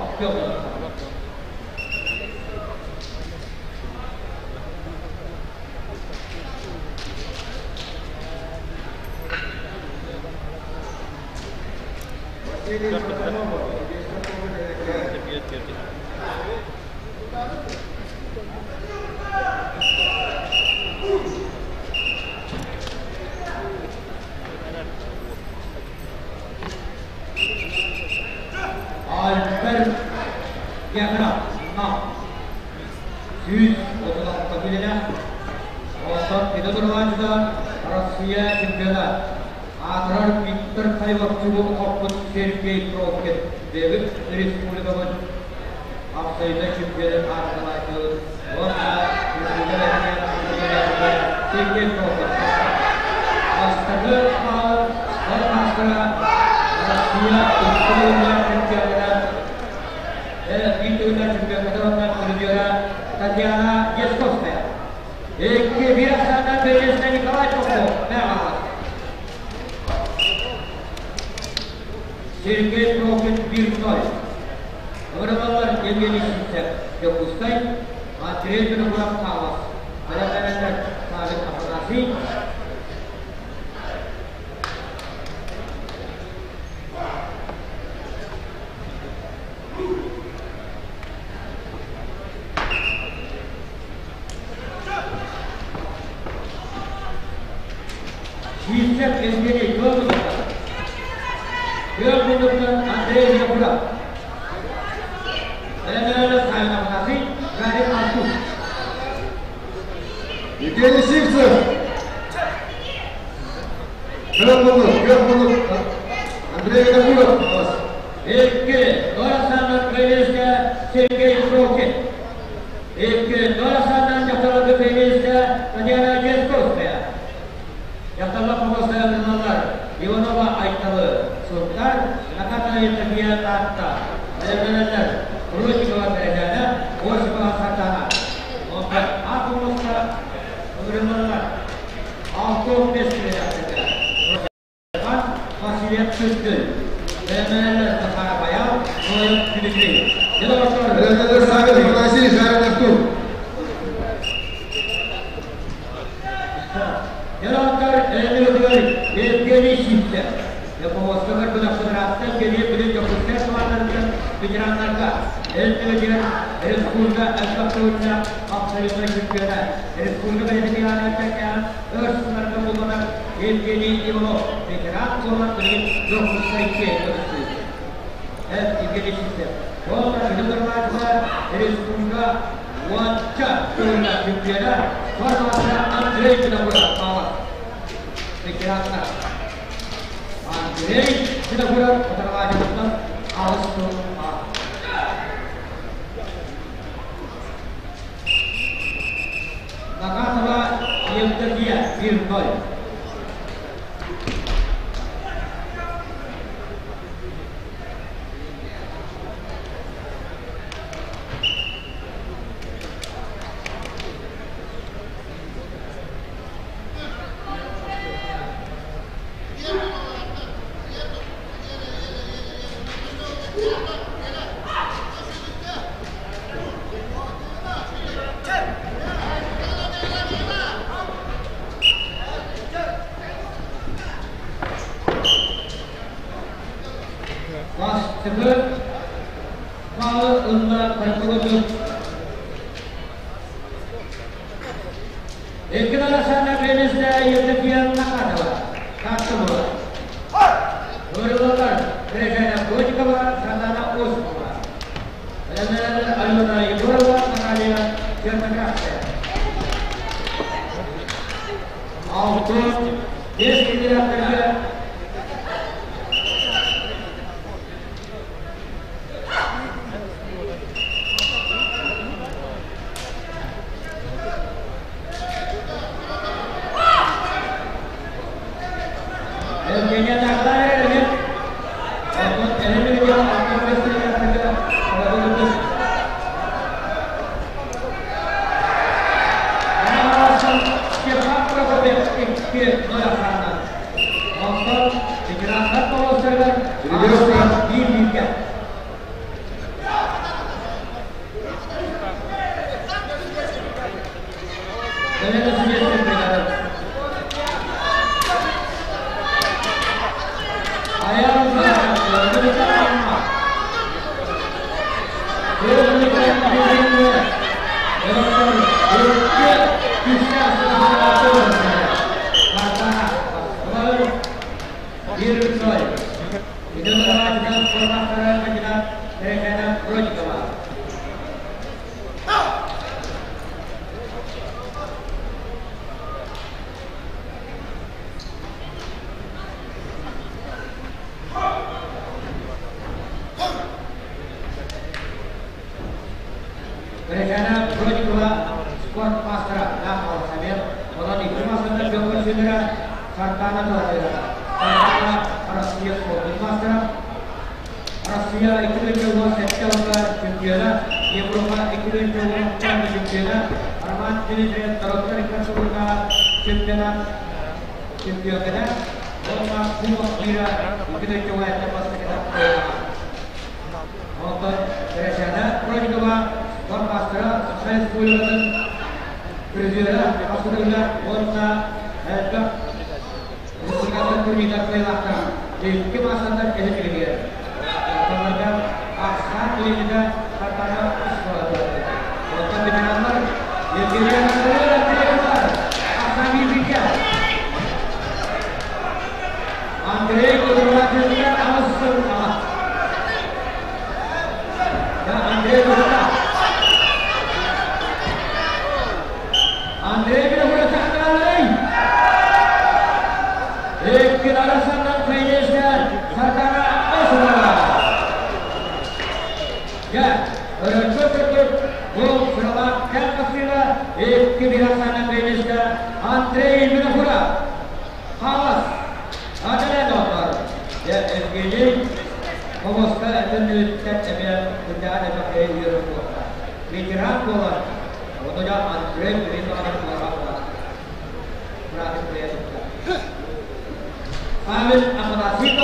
[SPEAKER 2] Василий Сатанова,
[SPEAKER 1] Альберт Яков. На. 136 киилэлээх. Онтон Федор Иванович Россия чемпиона. Аатырар Виктор Хайварчугу хоппут Сергей Прокин бэйэбит республикабыт абсолютнай чемпионун аатыналааччыбыт уонна республика Сергей Прокин. Бастакы баалы спорт маастара Россия икки төгүллээх чемпионата, биир төгүллээх чемпионата уонна призера Татьяна Десковская. 2-1 ахсааннаах Березина Николай Попов мэҕаҕа. Сергей Прокин 1-0. Ыҥырылаллар Евгений Сивцев Дьокуускай, Андрей Винокуров Хаҥалас. Бэлэмнэнэллэр Савик Афанасий. Сивцев Евгений Кылмыттан. Кылмыттан Андрей Винокуров. Бэлэмнэнэллэр Савик Афанасий, Гарик Артур.
[SPEAKER 2] Евгений Сивцев! Күөх күөх муннук Андрей Винокуров.
[SPEAKER 1] 2-0 ахсааннаах Кривецкэ Сергей Прокин. 2-0 ахсааннаах дьахталларга Кривецкэ Татьяна Дьячковская. Дьахталлар помостая ылыналлар Иванова Айталы Сунтаар, Накатова Евдокия Таатта. Бэлэмнэнэллэр Рудникова Кэрэчээнэ, Осипова Сардана. Онтон А помостка ыҥырыллаллар 65 килэлээхтэргэ Васильев Күндүл. Бэлэмнэнэллэр Захара Баял, Ноев Дмитрий. Дьэ,
[SPEAKER 2] Бэлэмнэнэллэр Савин Афанасий, Жарин Артур.
[SPEAKER 1] Дьэ, Эллигытыгар Евгений Сивцев. Дьокуускай көрбүт кэлиэ билин Дьокуускай хамаандатыттан ветераннарга Эллигытыгар республика элбэх төгүллээх абсолютнай чемпиона, республика бэлитикаҕа өр сылларга булланар Евгений Иванов ветеран буолан билигин Дьокуускай киэн көмүскүүр. Евгений Сивцев. Уонна Федор республика уонча төгүллээх чемпиона, форматына Андрей Винокуров Хаҥалас. Ветераннар. Андрей Винокуров фотографиятыттан аҕыс сыл. Накатова Евдокия 1-0. Бастакы баалы ылла Паркулович. Икки арасана Венесте Евдокия Накатова. Картымова. Ыҥырыллаллар Грижана Котикова, Сардана Осипова. Бэлэмнэнэллэр Алена Егорова, Наталья Черноградская. 65 килэлээхтэргэ Евгения Николаевна, онтон Элемир 65 килэлээхтэргэ Паркулович. Степан Прокопьев 2-0 ахсааннаах. Онтон ветераннар полостарыгар
[SPEAKER 2] Жеребьевка.
[SPEAKER 1] 1-1. Замена судейских бригадов. 1-0. Идет форматора кандидат Терехена Бродикова. Гречана Бродикова спорт мастера Наах Совет. Онон икки маастардар дьон көрсүүлэрэ Сардаана Туһатыгар. Сардаана Россия спордун мастера. Россия 2017 сылга чемпиона, Европа 2010 чемпиона, Роман Дмитриев норуоттар икки чемпионат чемпионата, уонна Кубок мира 2017 бастакыта. Онтон Гречана Бродикова спорт мастера, Саха Республикатын призера, бастакыга уонна элбэх республикатын турнирдар кыайыылаахтара. Икки маастардар эһэтигэр. Онтоннорго Ахсаан Леонида Сардана Исфорова. Онтон ветераннар Евгения Андреева, Ахсаан Витя, Андрей Кудроватенко Амассын Ама. Андрей Кудроват. Андрей Винокуров сахналай. Икки арасынан кайнешкен Сардана Османова. Я, өрөччө көтүп, бұл сыралап кән қасыйла, икки бирасанан кайнешкен Андрей Винокуров. Халас. Аделен отар. Я, Евгений Хомоска этен эбе күндән эбе кей болар. Ветеран болар. Оны да Андрей Винокуров болар. Братик приятель. Павел Афанасьев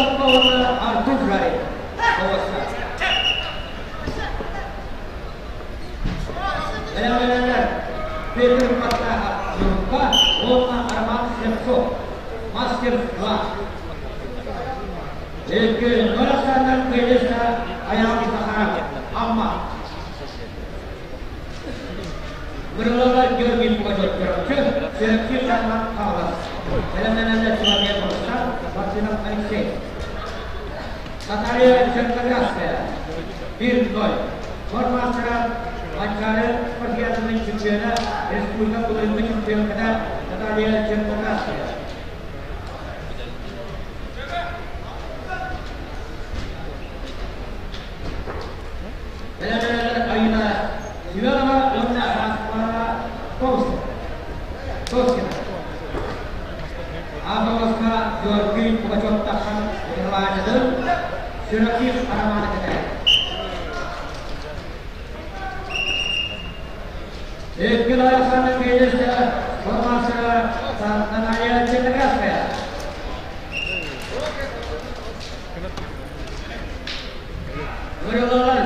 [SPEAKER 1] Артур Жарин. Хомоска. Бәләләләр. Петр Паттахов Юрка, Онна Арман Слепцов. Мастер 2. Екі Нұрасаннан Кайлешка Аян Захаров. Амма. Мырлалар Георгий Пугачев Чыракчы, Чыракчы Шахмат Павлов. Сәлемнәнәләр Человек Болса, Мартынов Алексей. Наталья Черноградская. 1-0. Спортмастера Манчары спортиадының чемпионы, Республика Кулынның чемпионы Наталья Черноградская. Бәләләләр Айна Семенова, Онна Аспара Тоскина. Абаласка Георгий Пугачев Тахан Урлачыды, Сиракив Араманы Кәтә. Екі Александр Пелешті, спортмастера Наталья Черноградская. Мырылалар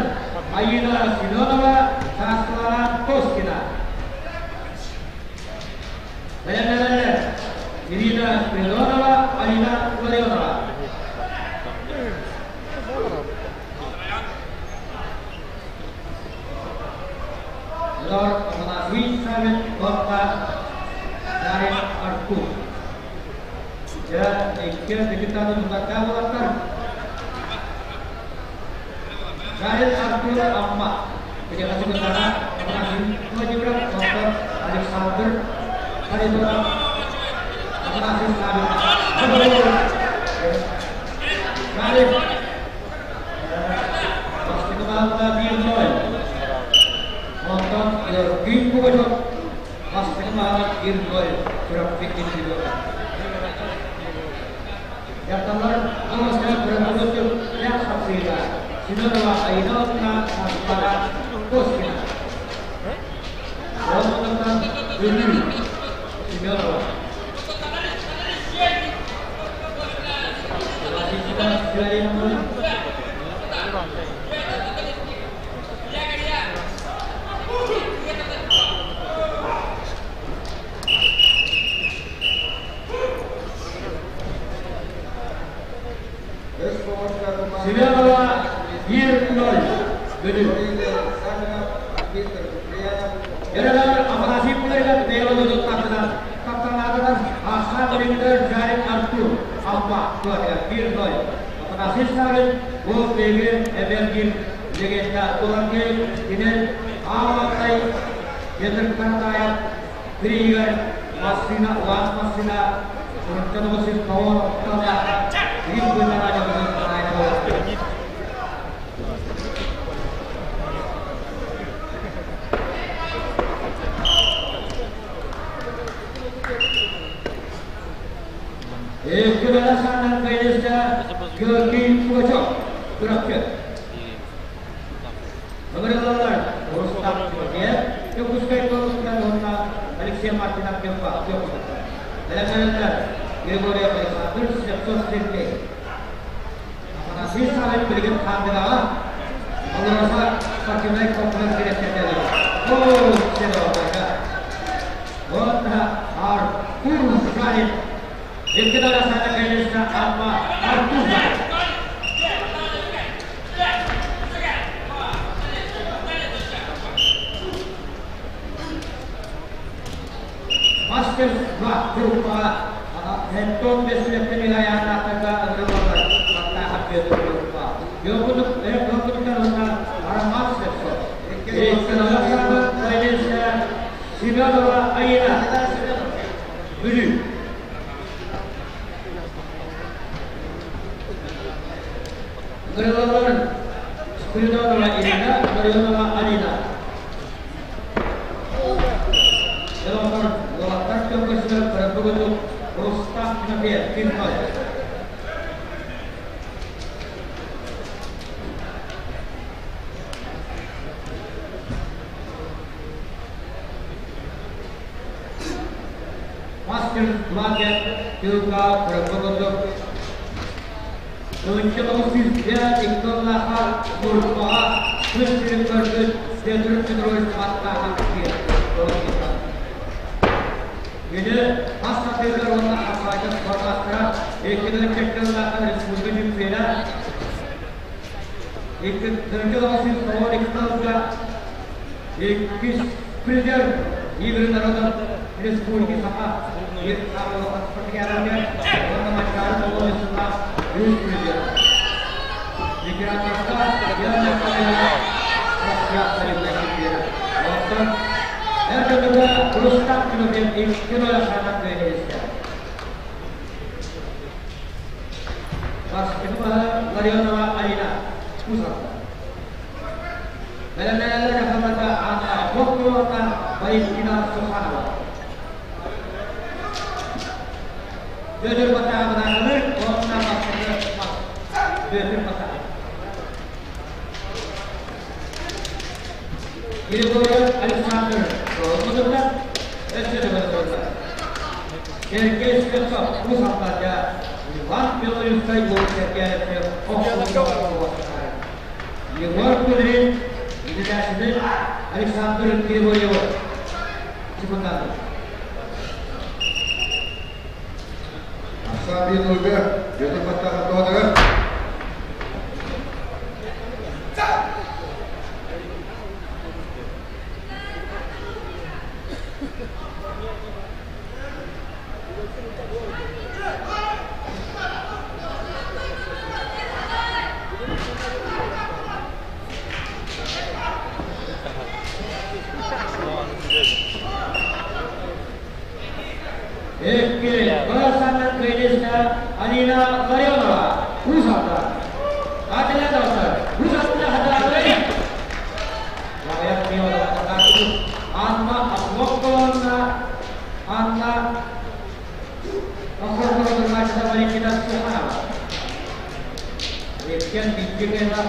[SPEAKER 1] Айна Семенова, Саслана Тоскина. Бәләләләр Ирина Спиридонова, Алина Ларионова. Лор Афанасий Савин, Отта Дарин Артур. Я икки депутаты тутарка болаттар. Дарин Артур Амма. Kerja bersama Афанасий Владимиров, Dr. Александр Харитонов, Афанасий Савин. Гарик. Бастыкымалда 1-0. Онтон Георгий Пугачев бастыкымалда 1-0. Чырапчы чемпионы. Якталар Алмаска Бирандырып Yak Хапсыйда. Семенова Айна Саспара Коскина. Ондан Бүлүү Семенова. Семенова 1-0. Бүлүү. Яралар Афанасий Пулайга Бейлоду таттына. Таптанадынан Асан Линдер Жарин Артур. Алма 1-0. Афанасий Савин бұл беге Эбергин легенда Туранге Инен Аматай Петр Каратаев Тригер Массина Уан Массина Уртаносин Таон Октана Рим Гүнара Жабызын. Иккилэрэ саанан кыайыыста Георгий Пугачев, Чурапчы. Ыҥырыллаллар Рустам Тимофеев, Дьокуускай куораттан уонна Алексей Мартынов Ньурба Дьокуускайтан. Бэлэмнэнэллэр Григорьев Александр, Слепцов Сергей. Афанасий Савин билигин Хаандыгаҕа Алроса спортивнай комплекс дириэктэрдэрэ олорор. Уонна Артур Шарин Икки сана кэлиэскэ Амма Артур Шарин. Мастер 2 группаҕа Антон Бэсилэптэн Илайааннаахтарга ыҥырыллаллар Баттаахап Петр группа. Йокутук Йокутуктар уонна Роман Слепцов. Семенова Аина. Бүлүү. Ыҥырыллаллар Спиридонова Ирина, Ларионова Алина. Дьоннор уолаттар көмөсүгэр кыргыбытын Рустам Тимофеев ким Мастер Лагер тылга кыргыбытын 1902 сыллаахха Ньурбаҕа күн сирин көрбүт Петр Петрович Маттаахап диэн Кини хас сатыыгар уонна хапсаҕайга спортмастера, 2007 сыллаахха республика чемпиона, 1992 сылга иккис призер Игры народов Республики Саха уонна Манчаары Соломонсуннаах үс призер. Ветераннарга чемпиона. Оттон эр дьонуга Рустам Тимофеев икки саанан кыайан Бастакы Ларионова Алина Усовна. Бэлэмнэнэллэр дьахталларга Анна Боккуровна, Валентина Суханова. Бүөтүр Батаабынаахыныр уонна бастакы мас Бүөтүр Батаев. Григорьев Александр Соломоновна, өссө төгүл Сергей Слепцов, Уус Алданга Иван Белорусскай Сергеевич Егор Кудрин, Илинашины Александр Григорьев секундант.
[SPEAKER 2] Ахсаан Нурга, Петр Баттахов тоҕотугар.
[SPEAKER 1] Икки Казахстанның кыайыыта Алина Ларионова, Уус Алдан. Адилә достар, Уус Алдан хатааларын Анна Охлопковна, Анна Охлопковна Валентина Суханова. Иккен биттигена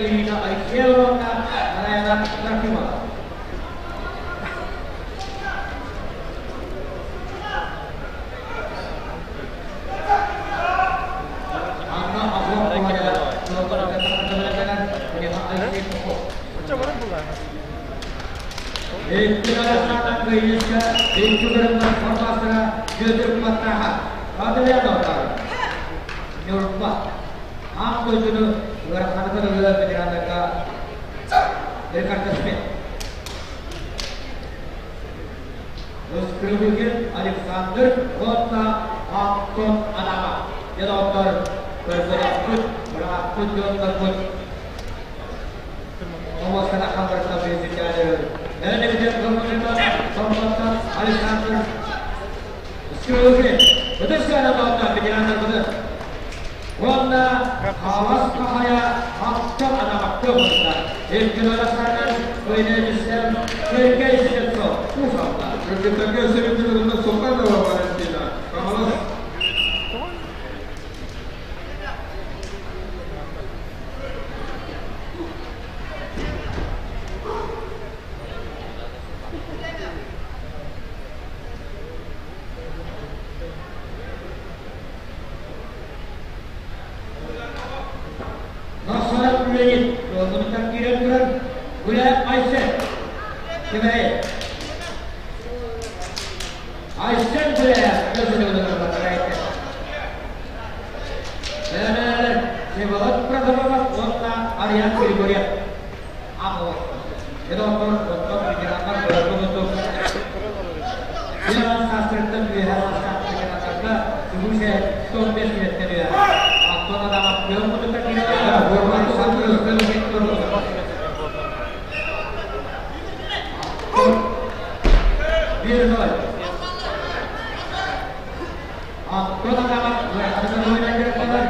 [SPEAKER 1] Ирина Алексеевна, Марина Трофимова. Анна Охлопкова Александр Отта Антон Адама. Дедоктор көргөрөкпүт, бырааппыт, дьоннорбут Томоскана хамрата президенттері. Әлемден көмірді Александр Скрылыгин. Бұдыскана доктор ветерандар бұды. Онда Хавас Кахая Антон Адама көмірді. Еркін Александр Көйнелісен Сергей Сельцов. Усалда.
[SPEAKER 4] Кыргыттарга өссө биир Суханова Валентина. Хаҥалас.
[SPEAKER 1] Нохсоров Леонид Долгунуттан киирэн турар Гуляев Айсен Кэбээйи. Айсен Гуляев көсөлөгүнү батарайты. Бэлэмнэнэллэр Всеволод Протопопов уонна Ариан Григорьев. Ама Федотор оттон ветераннар бырабылытып Финанс саастарыттан үөһэ саастаах ветераннарга Сүгүсэ 115 килэттэн үөһэ. Антон Адамов күөн мутукка киирэн 1-0. Антон Адамов ыараханын ойнан дьарыктанар.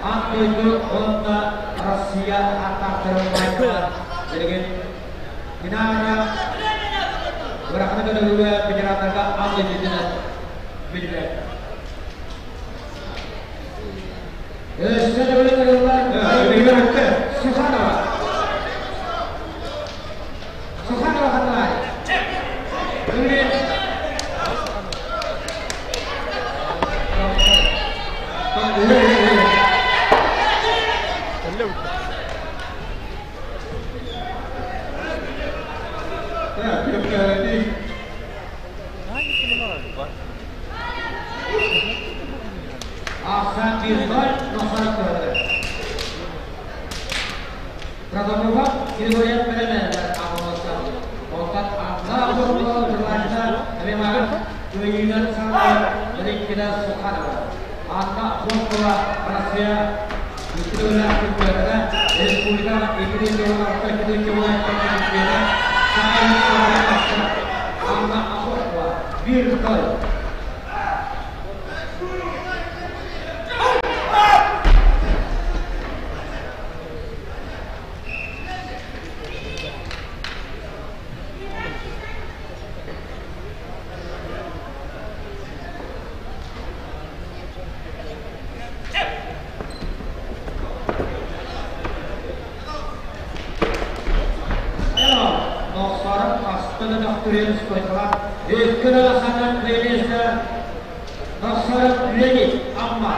[SPEAKER 1] Аан дойду уонна Россия ааттаахтарын майкалар билигин финалга ыараханы көтөҕүүгэ федералларга аан дойдутунан биллэр. Өссө төгүл ырыллар Суханова. Суханова хатылай. Үле. Ахсан 1-0, 90 көрді. Протопопов Григорьев бэлэмнэнэллэр Аммаластан. Онтон Анна Буркова Журналиста Ремагын кыайыынан саҕалаан Валентина Суханова. Анна Буркова Россия икки төгүллээх чемпионата, республика 2016 2017 чемпиона, Саха маастара Анна Охотова 1-0. Нохсоров хаста да дохтурен стойкалар. Өккөн аласанан кыйнеса Нохсоров Леонид Амма.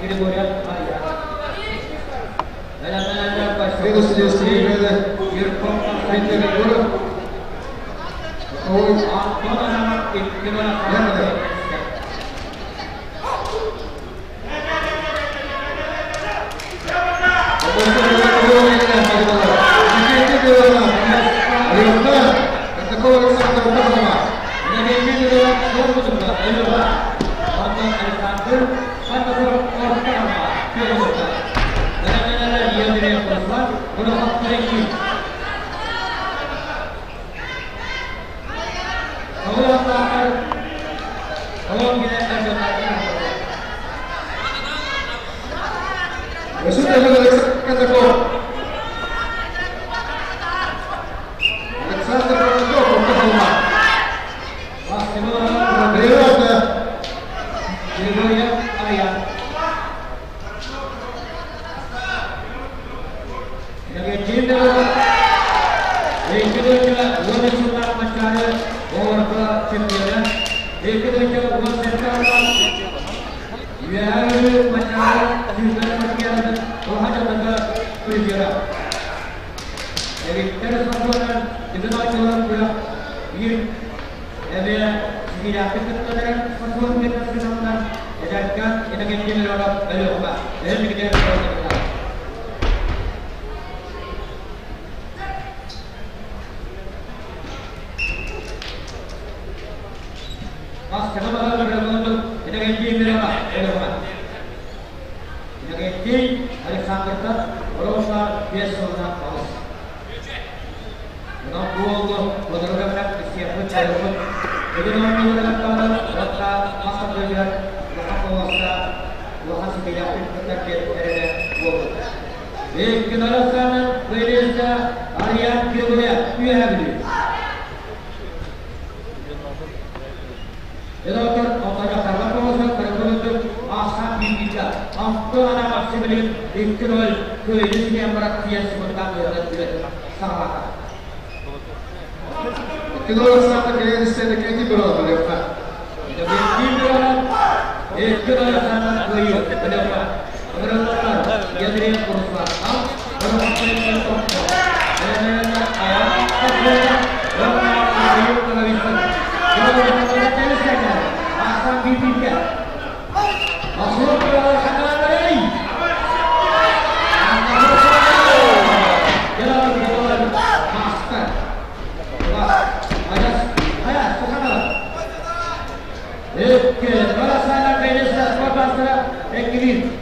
[SPEAKER 1] Григорьев Мария.
[SPEAKER 4] Следующий бригады Дмитрий Егоров. Боковой.
[SPEAKER 1] Антон Адамов икки.
[SPEAKER 4] Такого Александра Павлова. Resulta Александр Казаков. Александр Казаков, Павлова. Перевод.
[SPEAKER 1] Григорьев Арьян. Александрта Роша Бесовна Паус. Онон бу уолу бодоруга менен сиэппит чайылбыт. Бүгүн оонньууларыгар уонна мас тардыытыгар улахан болуоста улахан ситиилээхтик кыттар диэн эрэнэ буолбут. 2-0 ахсаанынан кыайыыта Ариан Киргуля Үөһээ Бүлүү. Эдотор Отоñохторго полоса кыргылытып ахсан биирдиитэ Антон Ана Максимилин 2-0 кыайыы сиэн барат тиийэн сымытынан ыытан үлэтин саҕалаата.
[SPEAKER 2] 2-0 ахсаанна кэлэн истэн Кэти бырала Белевка.
[SPEAKER 1] 2-0 ахсаанна кыайыы Белевка. Ыҥырыллаллар Ядрин Руслан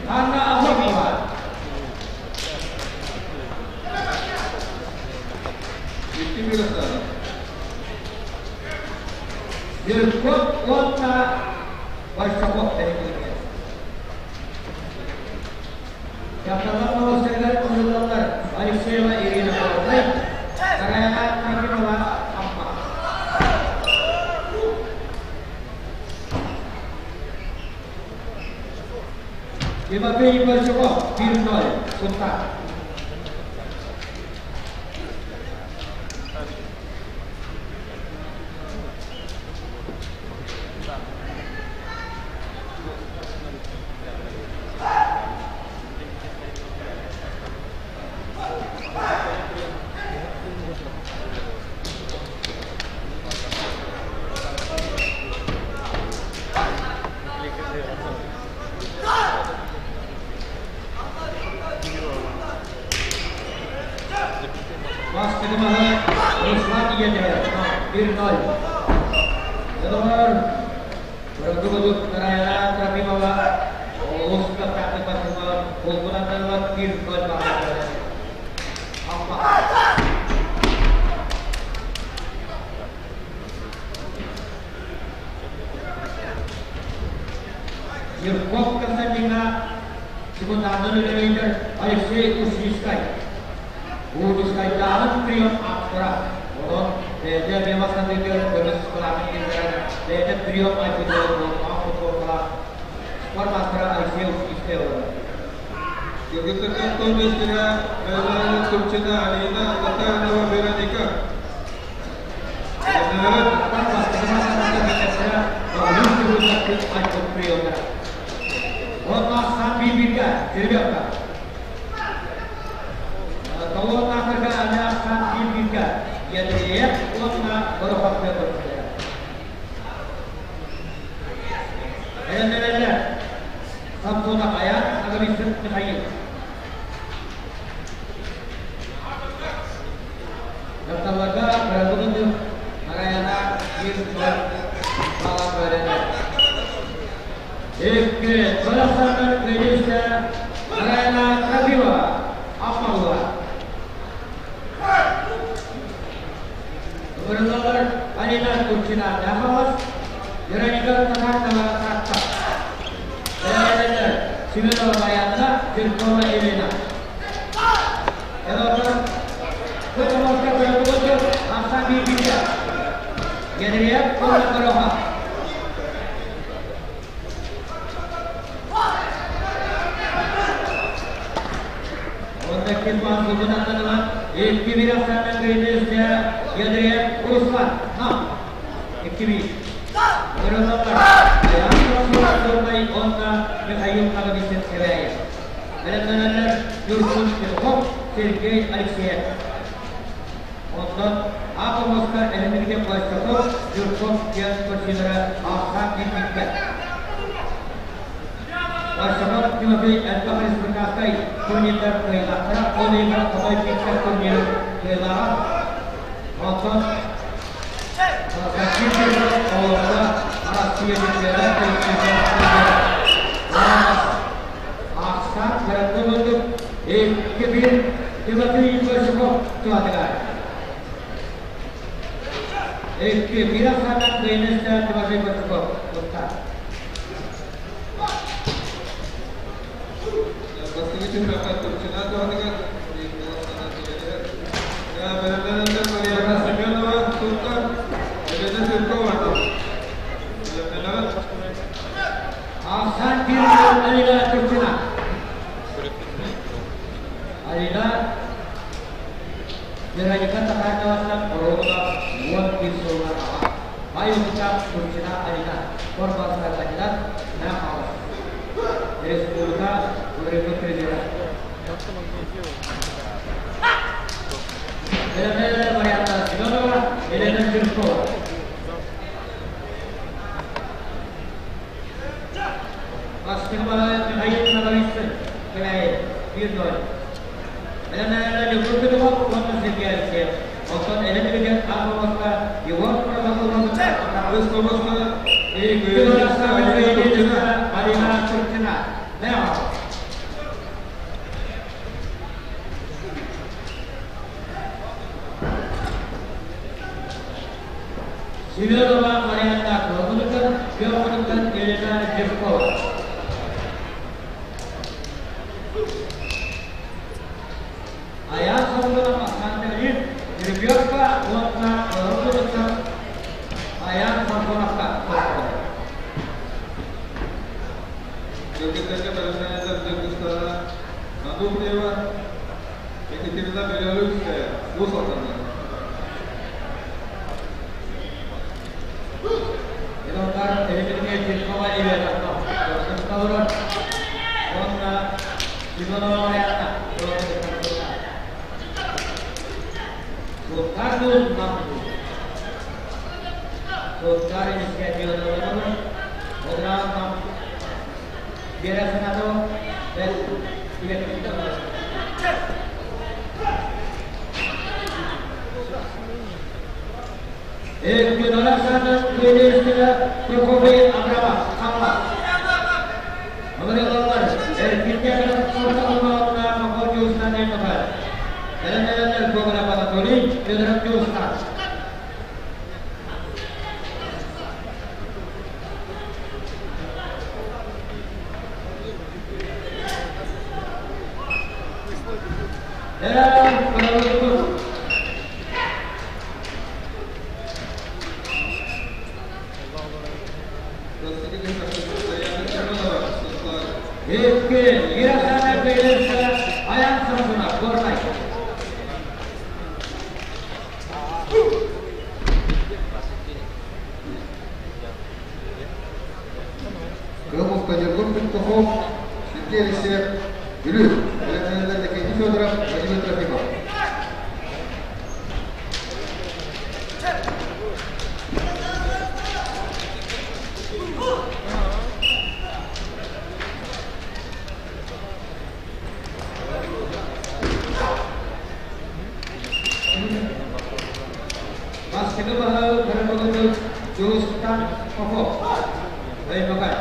[SPEAKER 1] Анна Ахопова.
[SPEAKER 4] 2-1 ахсаанна.
[SPEAKER 1] Иркут уонна Большаков тэриллибит. Дьахталлар молостарыгар ыҥырыллаллар Алексеева Ирина Павловна, Сараяна Трофимова Амма. Тимофей Большаков 1-0 Сунтар. Бастыгымаһы Руслан Иедер 1-0. Додомор Бырагыбылык Нараяна Трофимова олус кыахтаахтык бастыгыма Холбунан 1-0 баҕа Амма. Ерков Константина секунданын үлэлиир Алексей Ушницкай. Ушницкайдааҕы прием автора. Онон бэйэтэ Мемасандыгар көмүс кылаатын киллэрэн бэйэтэ прием айбыт футболкалаах спорт мастера Алексей Ушницкай олорор.
[SPEAKER 4] Кыргыттарга Антон Бестина, Белла Турчина, Алина Татаринова, Вероника.
[SPEAKER 1] Дьахталларга Бырагылыны Нараяна 1-0 балан бөрөнө. Икки Казахстанның кыйышта Нараяна Трофимова Апмалова. Ыҥырыллаллар Алина Турчина Хаҥалас, Вероника Татарнова Таатта. Бэйэлэрэ Семенова Марианна, Жиркова Елена. Элотор Көтөмөлгө көрөбүлү ахсан биирбитэ. Генриев уонна Дороха. Онда Кирбан Зубунаттан ылан, 2-1 ахсаанынан кыйды Генриев Руслан. Нам. 2-1. Ыҥырыллаллар Аян уонна Михаил Наговицын Кэбээйи. Бэлэмнэнэллэр Ньургун Петухов, Сергей Алексеев. Онтон Атомовка Элемирге Пластяков, Юрков диэн спортсменнара ахсаан киирбиккэ. Пластяков Тимофей элбэх республиканскай турнирдар кыайыылаахтара, ол иһигэр Хотой Виктор турнирын кыайыылааҕа. Онтон Константин оҕолорго Арассыыйа чемпиона Ахсаан кыратык 2-1 Тимофей Пластяков туһатыгар. 2-1 ахсаанынан кыайыыны Тимофей Пластяков тутта.
[SPEAKER 4] Бастакы түһүмэххэ Турчина туһатыгар бэлэмнэнэллэр Марианна Семенова, Сунтаар, Елена Жиркова. Бэлэмнэнэҕит.
[SPEAKER 1] Ахсаан 1-0 Алина Турчина. Алина Вероника Тахарковаттан оруобуна 11 сылынан аҕа. Аюнка Турчина Алина, Корбасная кандидат на хаос. Республика Урегу призера. Бэлэмнэнэллэр Марианна Семенова, Елена Жиркова. Бастакы баһылык Михаил Ноговицын, Кэбээйи, 1-0. Бэлэмнэнэллэр Ньургун Петухов уонна Сергей Алексеев. Оттон Элен Лебедев Аҕа Егор Протопопов
[SPEAKER 4] Үс хобоско Алина Турчина.
[SPEAKER 1] Алина Турчина. Мэҕэ. Семенова Марианна Кылгыныкын, Петровтан Елена Жиркова. Айаан Соргунов Александр Ребенка уонна Кылгыныкын Айаан Соргуновка тохтоло.
[SPEAKER 4] Кыргыздарга бэлэмнэнэллэр Дьаргыстана Надумнева, Екатерина Белорусская, Уус Алданнар.
[SPEAKER 1] Илоннар Елена Жиркова Елена Кылгыныкын уонна Семенова Марианна Сунтаар нам Сунтаар инициативаларын Одран нам Вера Сенатова бэл Күнара Сана Прокопий Абрамов, Хамма. Амырылалар, Эркинге Орта Махор Жуустан Элмахар. Бэлэмнэнэллэр Гоголев Анатолий, Федоров Жуустан. Эр,
[SPEAKER 4] Бастакы түһүмэххэ Татьяна Семенова, Сунтаар.
[SPEAKER 1] Екі, Ерасана Бейлерсі, Аян Самсонов, Горнай.
[SPEAKER 2] Кылмовка Ньургун Петухов, Сергей Алексеев, Бүлүү. Бэлэмнэнэллэр Никита Федоров, Владимир Трофимов.
[SPEAKER 1] Бастакы баһы Карабагы Жуустан Попов. Өймөкөн.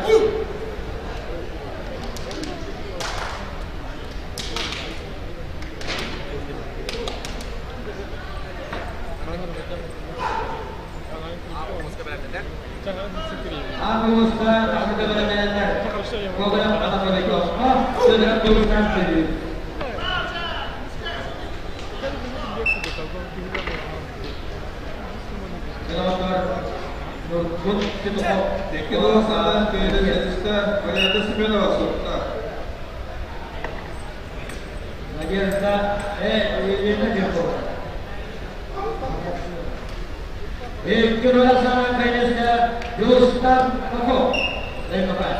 [SPEAKER 1] Августа Тахыта бэлэмнэнэллэр. Гоголев Анатолий Космо, Федоров Жуустан Бүлүү. Сенатор Нургун Петухов.
[SPEAKER 4] Екі Сана Күйді Марианна Семенова, Сунтаар.
[SPEAKER 1] Надежда Елена Жиркова. Екі Сана Кайнесте Жуустан Попов. Өймөкөн.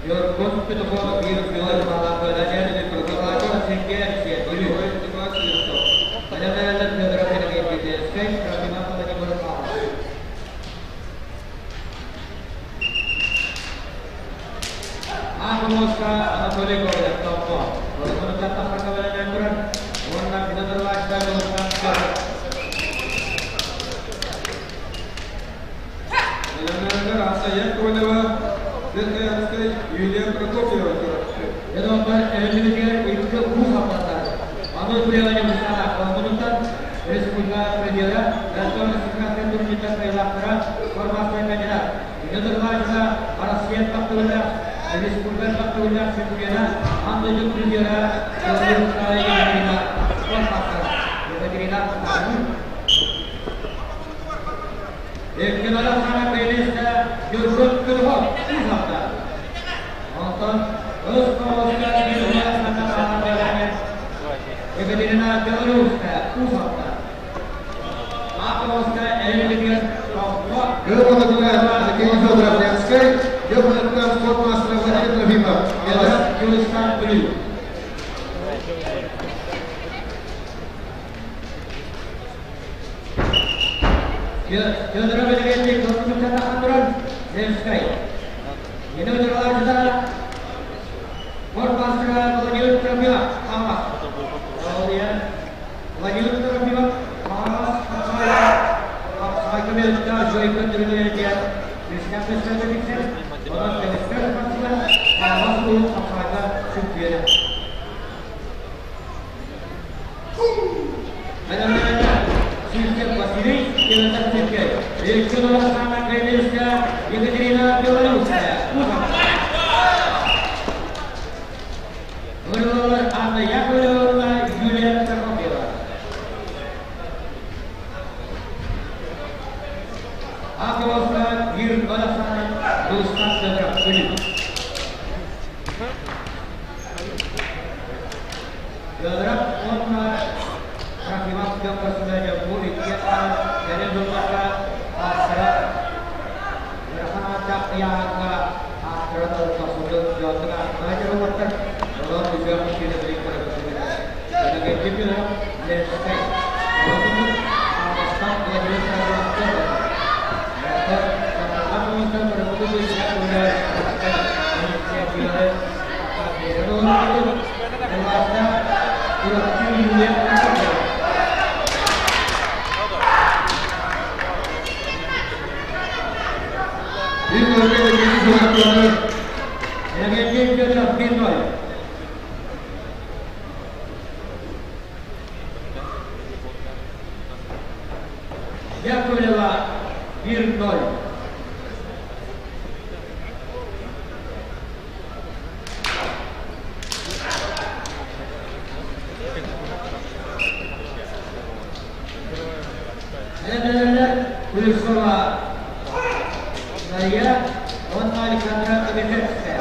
[SPEAKER 1] Ньургун Петухов 1-0 баллаах Протопопов Сергей Алексеев. Бүлүү.
[SPEAKER 4] Николай Селестов.
[SPEAKER 1] Бэлэмнэнэллэр Федоров Сергей Трофимов Владимир Павлов. Ахмоска Анатолий Ковалев Томпо. Владимир Тахарка бэлэмнэн Уонна Федор Вачка Жуустан Петр.
[SPEAKER 4] Бэлэмнэнэллэр Аса Яковлева, Верхоянскай, Юлия Прокопьева, Чурапчы.
[SPEAKER 1] Едонтар элемилигер икки уус аппаттар. Аны Турева Мустана Колмунуттан Республика призера, Ростов Республикасы турнирда кыайыылаахтара, формация кандидат. Федор Вальца Россия тактылыгар, республика тактылыгар чемпиона, аан дойду призера Екатерина Спортмастера. Екатерина Екатерина Сана Пелеста Юргут Кыргов Узавда. Онтон өз Московска Екатерина Белорусская Узавда. Московская Эльвира
[SPEAKER 4] Георгий Федоров Ленскай, Георгий спортмастера Владимир Трофимов.
[SPEAKER 1] Юристан Блю. Федоров Эльвира Костюмчата Ленскай. Енодерларда спортмастера Владимир Трофимов. Владимир Трофимов. Екатерина Белорусская. Анна Яковлевна, Юлия Прокопьева. Акыловка Юрий Баласанов, Дустан Федоров, Филипп. Федоров, он Трофимов Петросович, Бурикета, Березулака, Асра, Рахана Яга, Асра, Тасудов, Йотра, Наджарватар, Ролан Вижам, Шилабрик, Ленскай. Яковлева 1-0. Кулешова Мария, он Александра Побежевская.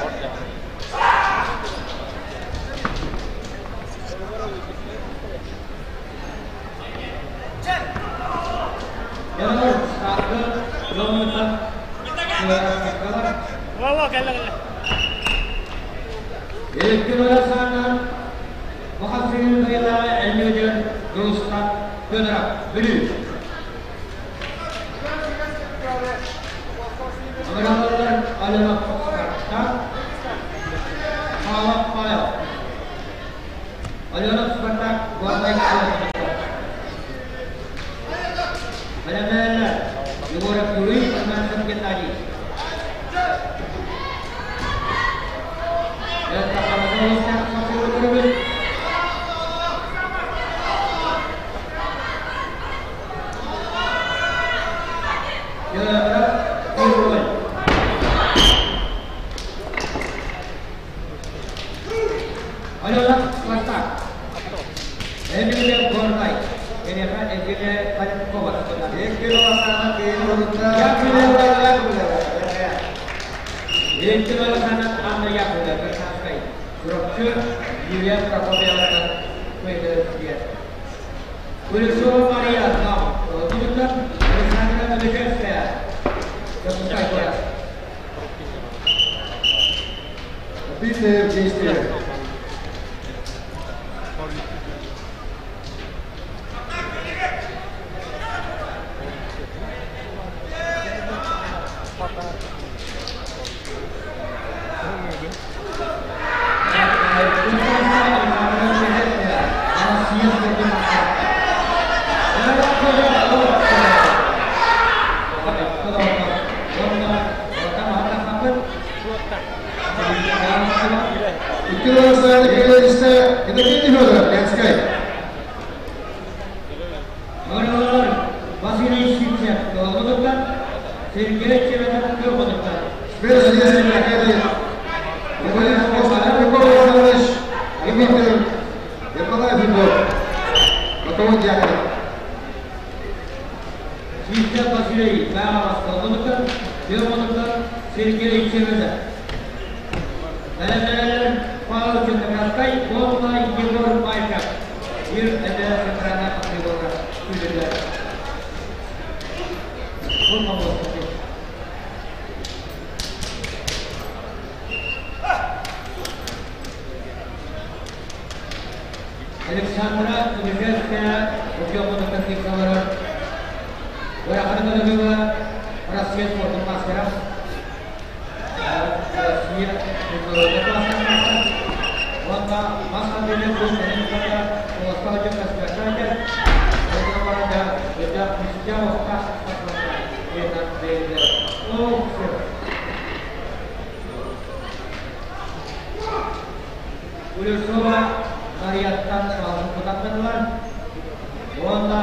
[SPEAKER 1] Сергей Чеметов Кырбановтар.
[SPEAKER 2] Дмитрий Ермолаев Егор. Готовы Дьяконов.
[SPEAKER 1] Чистя Василий Мамас Колдунуктар, Кырбановтар Сергей Чеметов. Бэлэмнэнэллэр Павел Черноградскай уонна Егор Майков. Ир эдэр сохрана прибора күлүлэр. Бұл помощники. Александра Кудежевская, учебная технология. Выраханова Россия спортом мастера. Россия международный мастер. Онна мастер Улюсова Марияттан Салын Кутаттанылар. Онна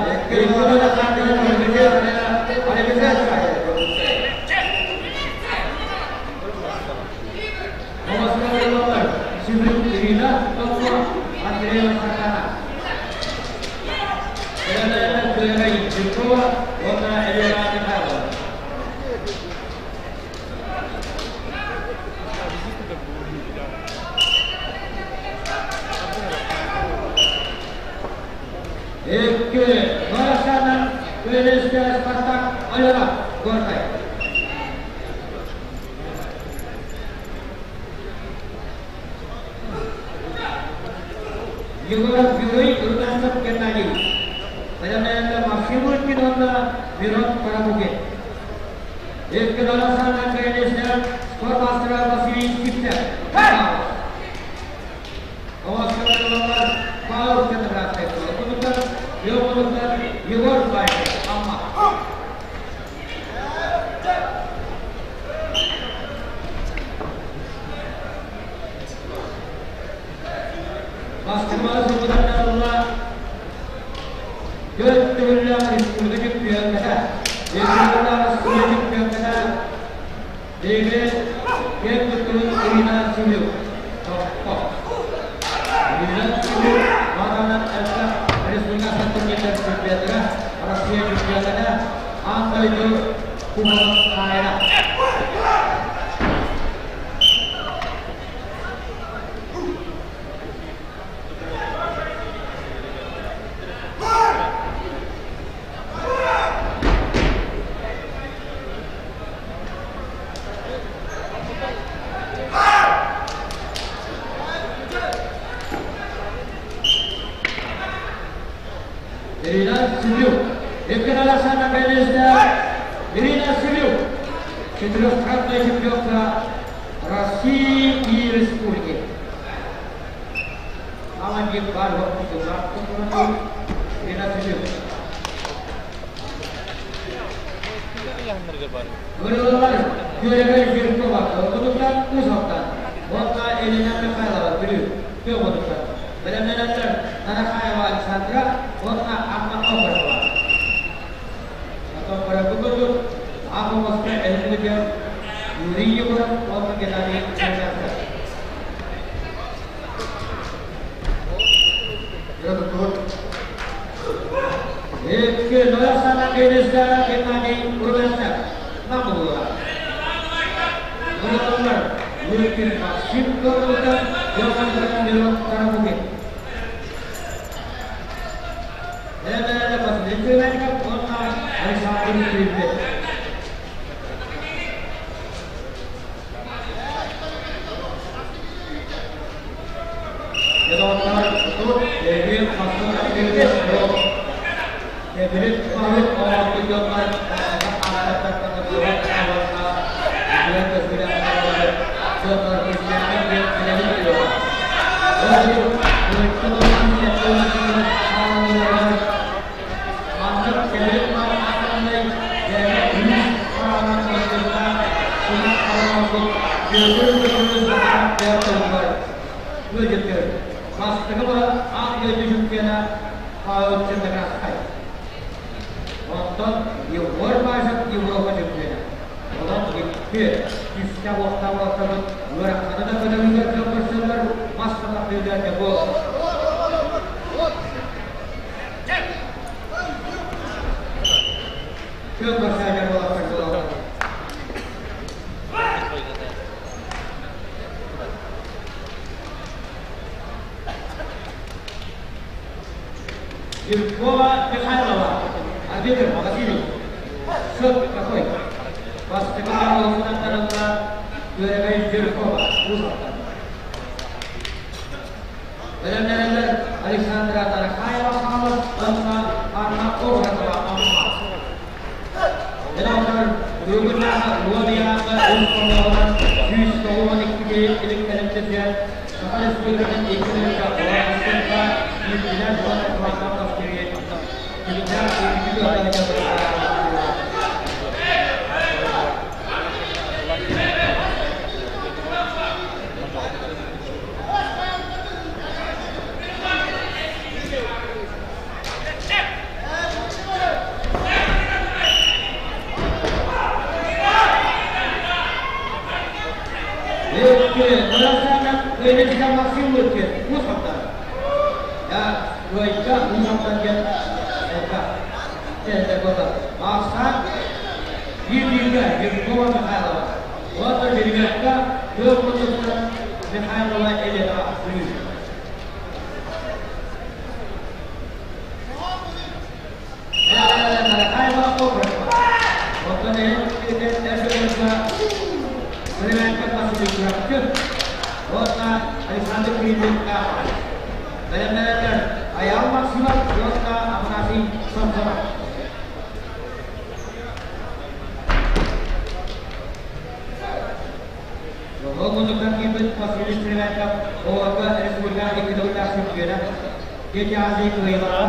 [SPEAKER 1] Сибрик Ирина Топко Андреева Сакана. Елена Кулера Жиркова, онна Елена Михайлова. Екі Барасана Көлеске Спартак Алена Горкай. Егоров Юрий Рудасов Геннадий. Баянында Максим Улькин онна Мирон Карабугин. Екі Барасана Көлеске спорт мастері Василий Сипцев. Павел Петроградская Егор Байков. Амма. Бастырмалы Сылбыдандарыла Göt tüvüller Respublika Чемпионата, Республика Россия Чемпионата, Деге Кем Tutturun Irina Силюк. Тоқпо. Ирина Силюк, Ватанан Әлсі Республика Турнир Чемпионата, Россия Чемпионата, Англия Кубогын Айра. Ирина Силюк. Еккеналасана Белизда Ирина Силюк. Четырехкратная чемпионка России и Республики. Аманги бар Ирина Силюк. Гөрөлөр Күрегер Жиркова, Кудуктан Кузовтан, Онна Елена Михайлова, Бүлүү, Көк Белемненендер Нарахаева Александра, Онна Анна Оброва. Потом Барабугуду, Аху Москве, Эльмидер, Юрий Егоров, Онна Геннадий Чернявка. Екі Нойасана Келесті Геннадий Урбенцев. Намулла. Гөрөлөр Юрий Максим Көрүлді, Йохан Мирон Карабугин. Елена Васильевна, Онна Александр Кривбет. Yadavlar tutup, devir masuk devir yok. Devir mahut orang tujuan Онтон Егор Бажев Европа чемпионы. Икки үстэ уохта уолтабыт ыараханы да көтөҕүүгэ кыах көрсөллөр, мас да тардыыга дьэ бу күөн көрсөөдьөр уолаттар буолаллар. Жиркова Михайлова, арбитр Василий. Счет какой? Бастакы оҕолорунан тарылла Күөрэгэй Жиркова, Уус-Алдан. Бэлэмнэнэллэр Александра Тарахаева Хаҥалас уонна Анна Обратова Амма. Дьонтон бүгүннээҕи уон ыйааҕы үс хонноҕунан 192 киһи иликтэрин Саха Республикатын икки тыһыынча уон биирдинэн уонна туһаннаах тахсыы түмүктээх үрдүкү ыалларыгар. Икки, Максим Лыткин, Уус-Алдан. Я Лойка Уус-Алдан диэн Ахсан биир-бииргэ Жиркова Михайлова. Уонна Жирмекка тыа кутуттан Михайлова Елена Бүлүү. Михайлова Образова. Оттон Сремянка Василий уонна Александр Кириллин Бэлэмнэнэллэр Айаал Максимов уонна Афанасий Самсонов. Ол муннуктан киирбит Василий Стремянков оҕолорго республика икки төгүллээх чемпиона, Дети Азии кыайыылааҕа,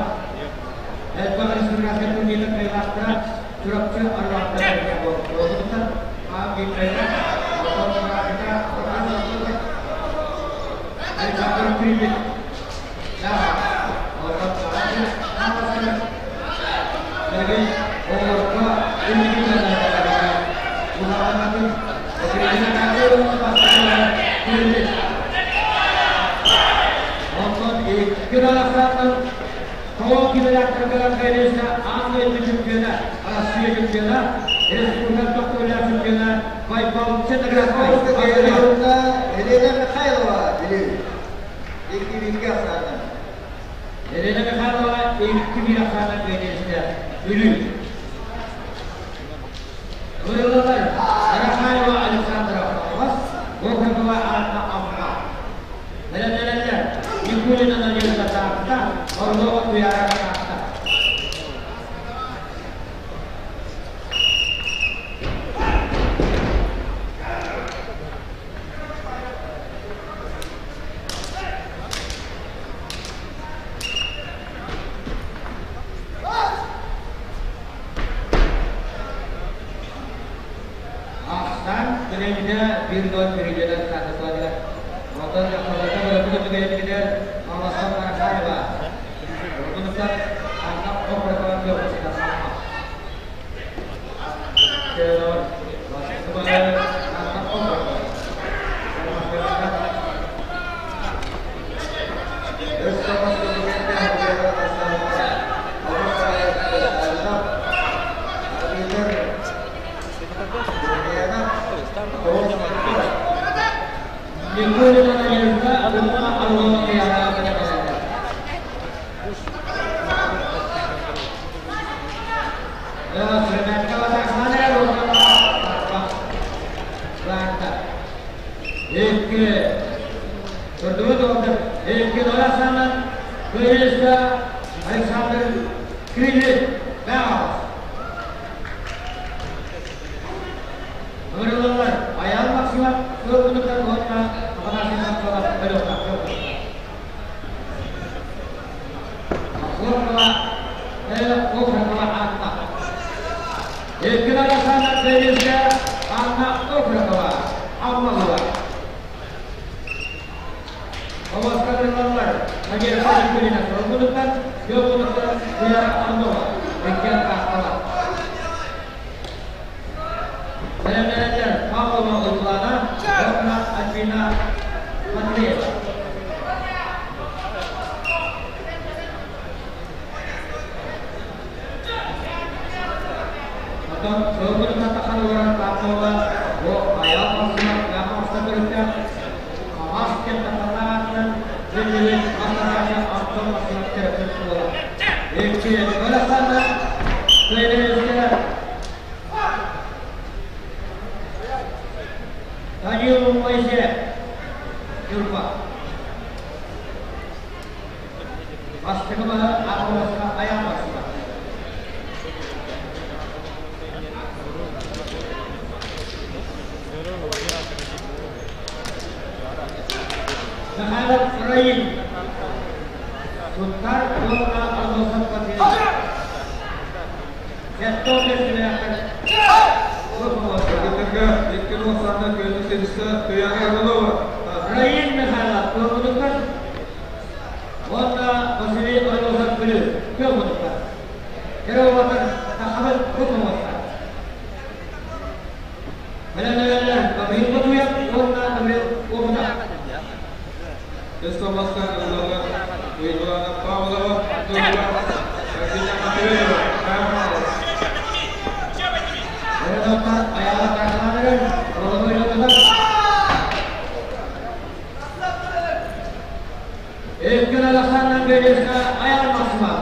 [SPEAKER 1] элбэх республиканскай турнирга кыайыылаахтара Чурапчы Арбааттара буолбуттар. Александр Кириллин. Оҕолорго Онтон икки арасаатан тоҕо килэлээхтэргэ кэлиэсэ аан дойду чемпиона, Россия чемпиона, республика тохтуулаах чемпиона Байбал Ценоградскай.
[SPEAKER 2] Елена Михайлова Бүлүү. Икки бииргэ ахсаана.
[SPEAKER 1] Елена Михайлова 2-1 ахсаана кэлиэсэ Бүлүү. Ырылалар Арахаева Александра Хаҥалас, Бокрокова Анна Амма. Бэлэмнэнэллэр Никулина Надежда Таатта, Орлова Туяра Таатта. Ахсан билиҥҥитэ биир дой перейденэр статусаларыгар. Онтон дьахталларга быраппыт өтүгэйэтигэр Хаҥаластан Арахаева, Урдунуттан Анна Окорокова Кыаппасыта Амма. Анна Окорокова.
[SPEAKER 2] Өс соҕус көтүгэннэ Арбитр
[SPEAKER 1] Никулина Надежда Анна Орлова Туяра бэлэмнэнэллэр. Икки, көрдүгүт оҕолор, икки Дорасанан Кыайыыска Александр Кириллин Баҕалас. Ыҥырыллаллар Айаал Максимов кыыл уонна Афанасий Самсонов өлүөхтаах. Охлопкова Окрокова Анна. Икки Дорасанан Кыайыыска Анна Окрокова Аммалова. Обоскарылалар Надежда Никулина Солгунуттан, Йогунуттан Туяра Арнова, иккиэн Таатталар. Бэлэмнэнэллэр. Оттон кылгын татаханылар таптала бу аял басына яхамста көрүктэ Хамас кем таталааттан биллибит Антарача Антон Максимов терапевт буола. Икки Александр Федоровичка Данил Моисеев Юрба. Бастыгы Ақыласқа аяқ басыға. Михайлов Раил. Суттар Уонна Ардосов Василий. Сеттон Лесілияқтар.
[SPEAKER 4] Кыргыттарга икки Александр көйнү серисе Туяна Иванова.
[SPEAKER 1] Раил Михайлов Көмүдүктар. Уонна Василий Ардосов Күлү. Көмүдүктар. Кероватар Тахабыт Көмүдүктар. Беленелер Гаврил Батуев, Уонна Гаврил Обуна.
[SPEAKER 4] Эстомастан ыллага Уйгулана Павлова, Тура, Василия Матвеева, Камалов.
[SPEAKER 1] Беленелер аяға тартыланыр, Олығы Эккен Александр Белеске аяр басыма.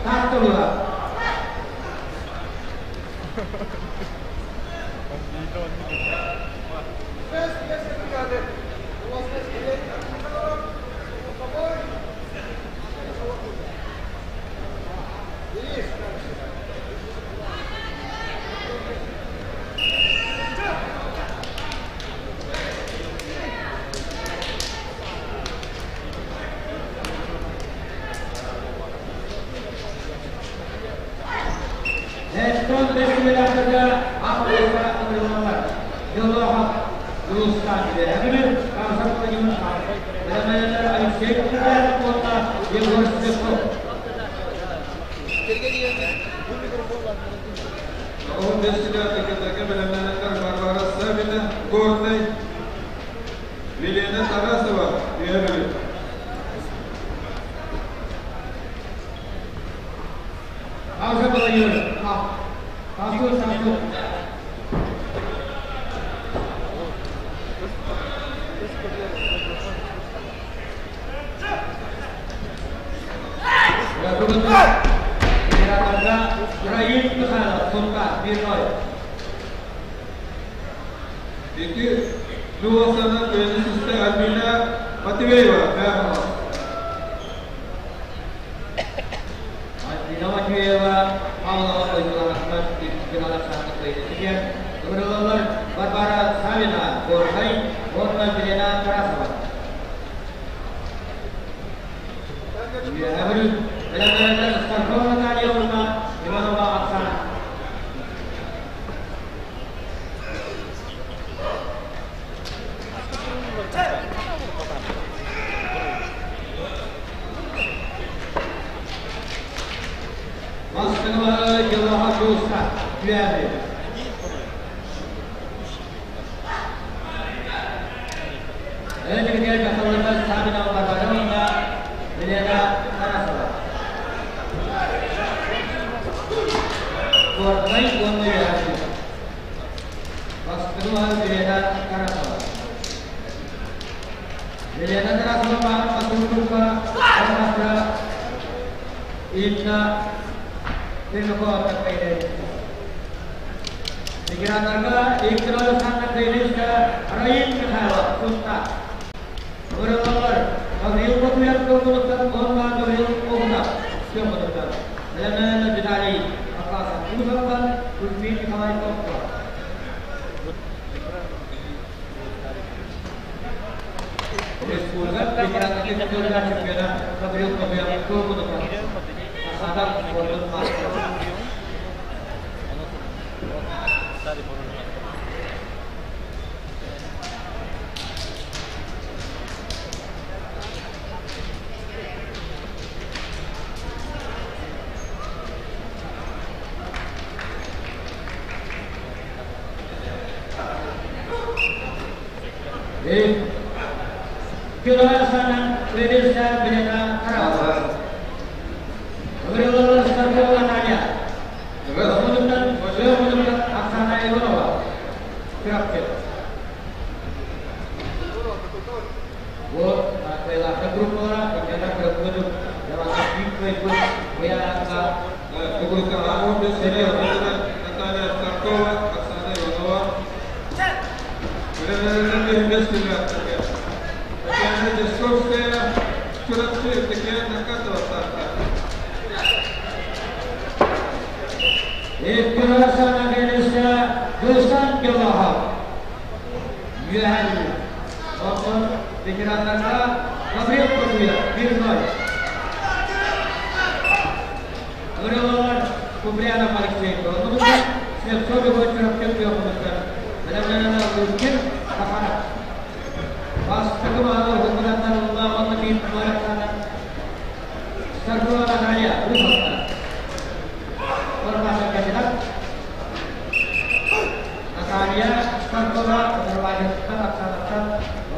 [SPEAKER 1] Тартылыға. Эстон Республикасында Ақылға ыңғайлар. Жыллаға Юлыстан Әбілі Камсар Владимир Белеменелер Алексей Кузьмин Онна Егор Цветков.
[SPEAKER 4] Оғын бесілі атакетаге белеменелер Варвара Савина, Горный, Елена Тарасова, Үйәбілі.
[SPEAKER 1] Камсар Владимир. Тасу, тасу. Бүгін Федераторда Раил Михайлов, Сунка, 1-0.
[SPEAKER 4] Iki Luasana Köylüsü Albina Матвеева, Камалов.
[SPEAKER 1] Альбина Матвеева, Павлова Ойгуланасынан Иккен Александр Көйдесіген. Гавриловлар Варвара Савина, Горнай, Онна Елена Тарасова. Гаврил, Елена Старкова Наталья Онна, Иванова Оксана. Бастығылары Жылаға Жуыста, Күәбі. Öncelikle Jahallama Sabina Barbarovna, Milena Tarasova. Korkmay Onlu Yarşı. Бастығылары Milena Tarasova. Milena Tarasova Patulukka, Armasra, Inna, Tirnukova Takkaide. Figuratorga Ikral Sanna Kailishka, Rail Mikhailov, Kusta. Гавриловлар, Гаврил Батуев, Көмүлүктан, Онна Гаврил Огуна, Көмүлүктан. Елена Виталий Атласов, Кузовтан, Кузьмин Николай Топко. Республика Федеративный чемпиона Гаврил Батуев, Көмүлүктан. Асадан спортун мастері. Килоясанан Федерация Билена Тарасова. Гаврилова Старкова Наталья. Көмүлүктан, Көмүлүктан Дьулустан Белоһов. Үөһээ Бүлүү. Оттон ветераннарга Гаврил Кожуев 1-0. Ырыалар Куприянов Алексей Кожуев, Слепцов Егор Чурапчы Кыахымыттар, Бэлэмнэнэн Лукин Сахаров. Бастакы баалы уһугунаттан ылла уонна биир туораттан Саргылана Наталья Усовна. Формация кандидат Наталья Старкова Назарбаевтан Оксанаттан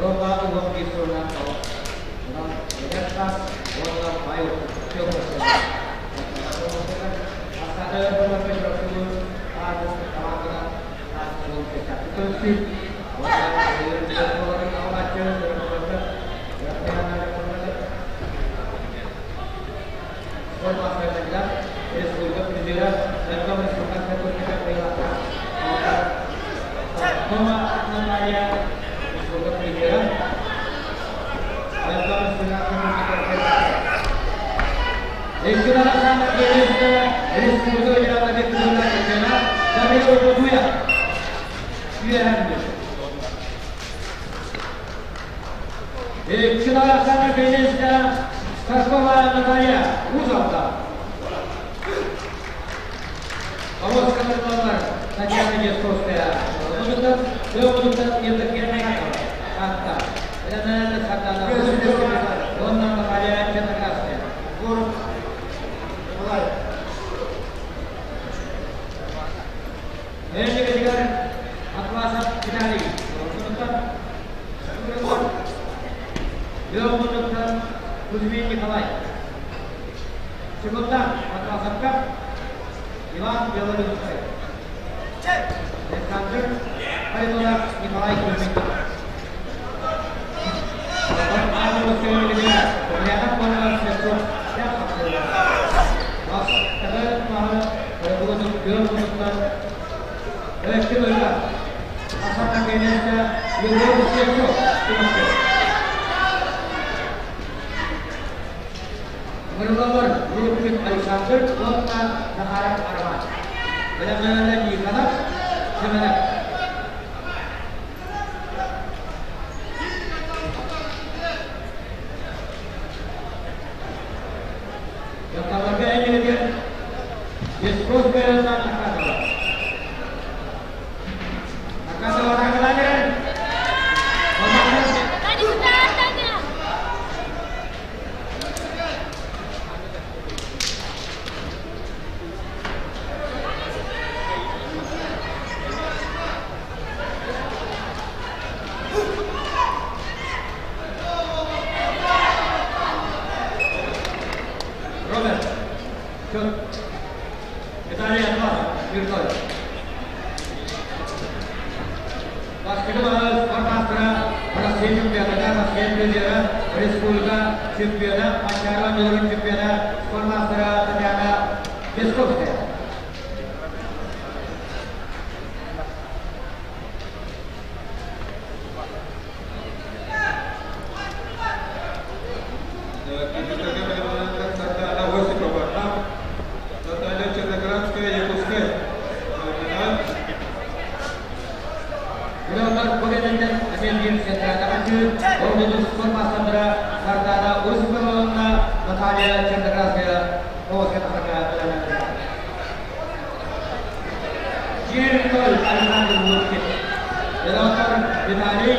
[SPEAKER 1] Рома уон биир сылынан онон эдэр саас уонна бай Старкова Наталья Узовна. Повозка Татьяна Десковская. Наталья Чернокрасная.
[SPEAKER 2] Город Николаев.
[SPEAKER 1] Атласов Виталий. Кузьмин Николай. Секундант Атласовка Иван Белорусский. Александр Харитонов Николай Кузьмин. Мырлалар Лукин Александр уонна Захаров Арман. Бэлэмнэнэллэр Никонов Семенов. Дьахталларга эйгэлэригэр Десковская Накатова. Накатова Накатова. Роберт, счет. Виталий Атласов, Виртуаль. Бастакы спортмастера Россия чемпионата, Россия призера, республика чемпиона, Манчарова Беларусь чемпиона, спортмастера Татьяна Песковская.
[SPEAKER 4] Татьяна Осипова, Наталья Черноградская, Якутская.
[SPEAKER 1] Пилоттар бу кэнниттэн эмиэ биир центральнай ордуну спортмастера Сардана Осипова Наталья Черноградская Оскар Жирной Александр Лукин. Пилоттар Виталий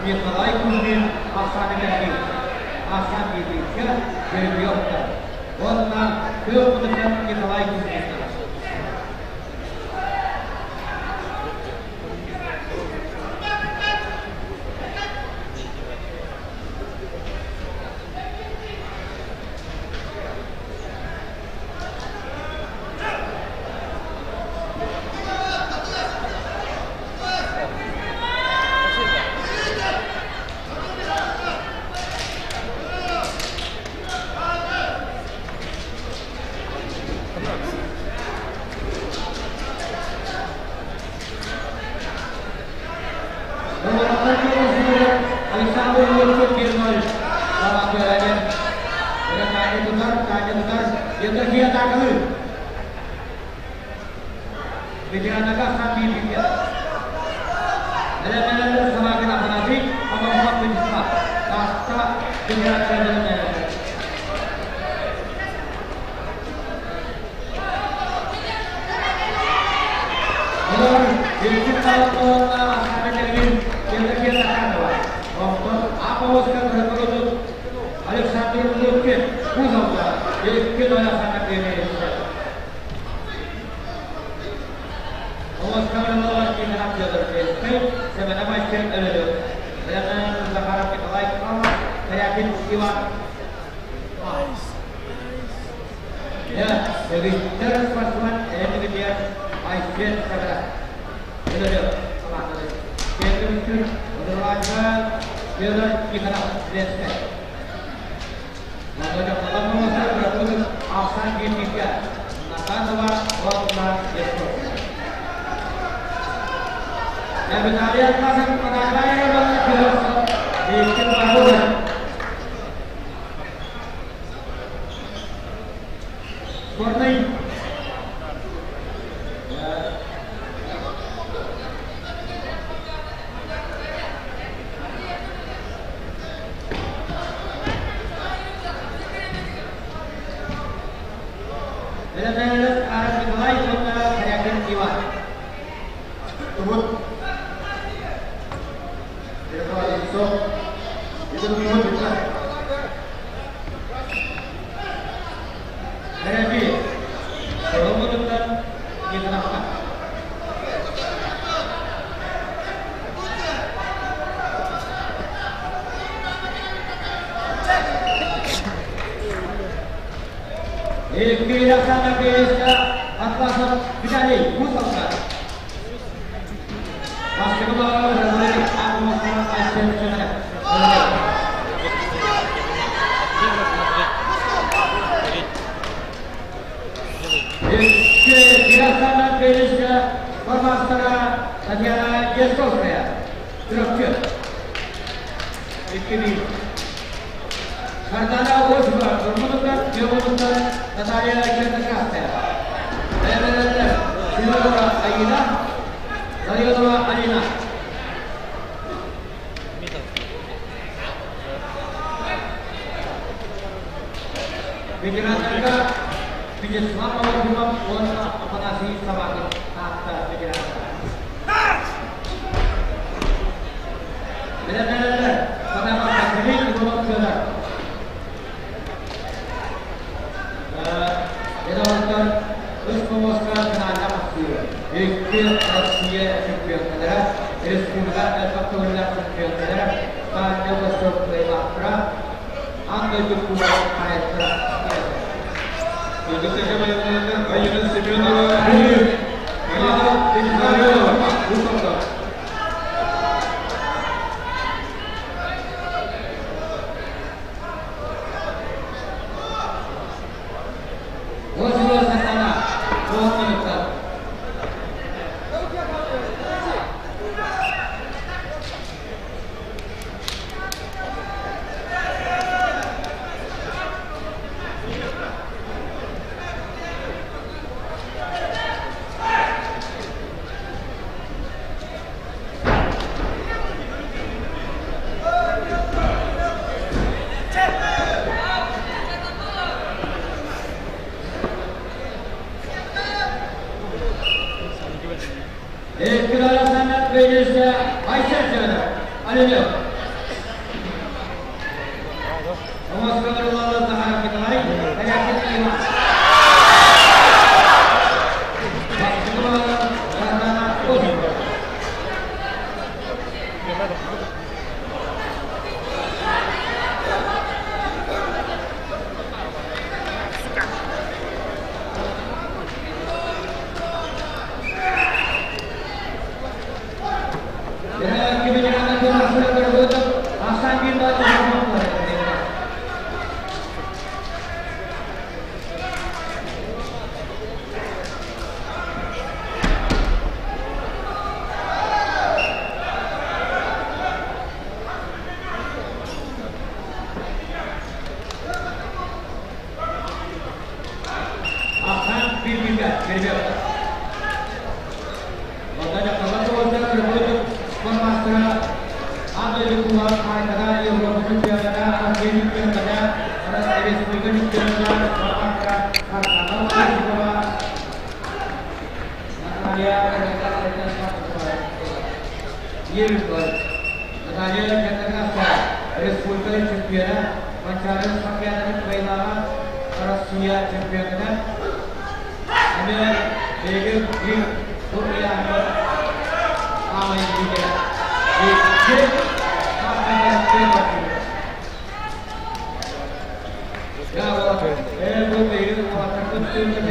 [SPEAKER 1] Николай Кузьмин Ахсаны кәһи. Ахсан Ильича Жеребьевка. Онна Петр Николай Кузьмин. Таня тутар, Таня тутар, Евдокия атаакалыыр. Ветераннарга ахсаан биир бииргэ. Бэлэмнэнэллэр Собакин Афанасий, Хомоһунов Вячеслав. Таатта ветераннара бэлэмнэнэллэр. Олор Илдьит Талантовна Асана кэлин Евдокия Захарова, оттон Аповоска Кыракылытыт Александр Лукин Кузовка Илкин Александр Пионерийевич. Оҕоскаларылар Тихонов Федор Ческэй, Сэмэнэ Майкин Өлөлүк, Бэлэмнэнэн Захаров Николай Павлов, Корякин Иван Дьэ, дэгиттэр спортсмен эйэтигитигэр Айсен Сэмэнэ Өлөлүк хамаандатын Киэҥ Удурҕааччы Федор Тихонов Ленскэй. Манна дьахталлар норуоттар кыракый ахсаан биирдииккэ Натанова уонна Лесковская. Виталий Атласов Николай Иванович Виктор Павлович. Сборный Бэлэмнэнэллэр Арас Николай уонна Корякин Иван.
[SPEAKER 2] Туһут Перехватицо. Itu bisa.
[SPEAKER 1] Ready. Соломонуттан Тихоновка. Икки Оксана Песта, Атласов Виталий Гусовка. Бастыгы Разрыв Акмосова Айсен Семенов. Икки Оксана Песта, Формастера Татьяна Ясковская. Трехчет. Икки Сардана Осипова, Турмутовтар, Беловтар, Наталья Чернокасская. Бэлэмнэнэллэр Семенова Аина, Ларионова Алина. Ветераннарга Вячеслав Аввакумов уонна Афанасий Собакин Таатта ветераннара. Бэлэмнэнэллэр Потапов Василий Иванов Федор. Педагогтар үс помоска финалга тахсыы. Икки Россия чемпионнара, республика элбэх төгүллээх чемпионнара, Дальний Восток кыайыылаахтара, аан дойду кубогын хаһаайыттара
[SPEAKER 4] Кыргызстан Айына Семенова, Алина Ларионова, Гусовка.
[SPEAKER 1] Осипова Сардана, Туосмановтар. Жеребец. Онтон дьахталлар тоҕуста Өрөбүлүк спорт маастара Аан дойду кубогар хаһаайката, Европа чемпионата, Россия чемпионата, Республика чемпионата, спорт маастара Саргана Осипова, Наталья Наталья Черноградская, республика чемпиона, Манчаары чемпионатын кыайыылааҕа, Россия чемпионата. Эмиэ биһиги биир бу ыйааһыҥҥа саамай лидерэ. Икки Ээ бу биһиги уолаттарбыт түмүгэ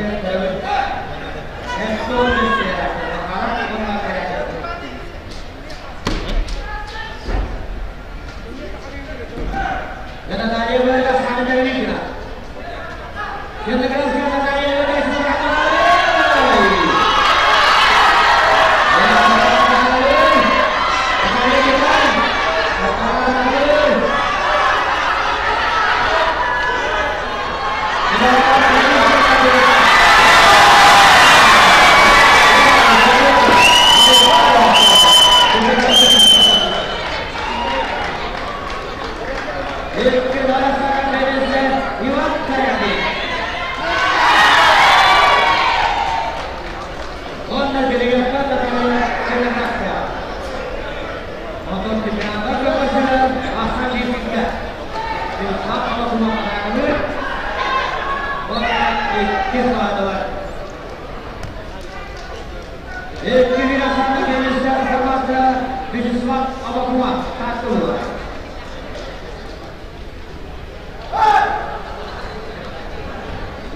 [SPEAKER 1] Вячеслав Абакумов, Таатталыга.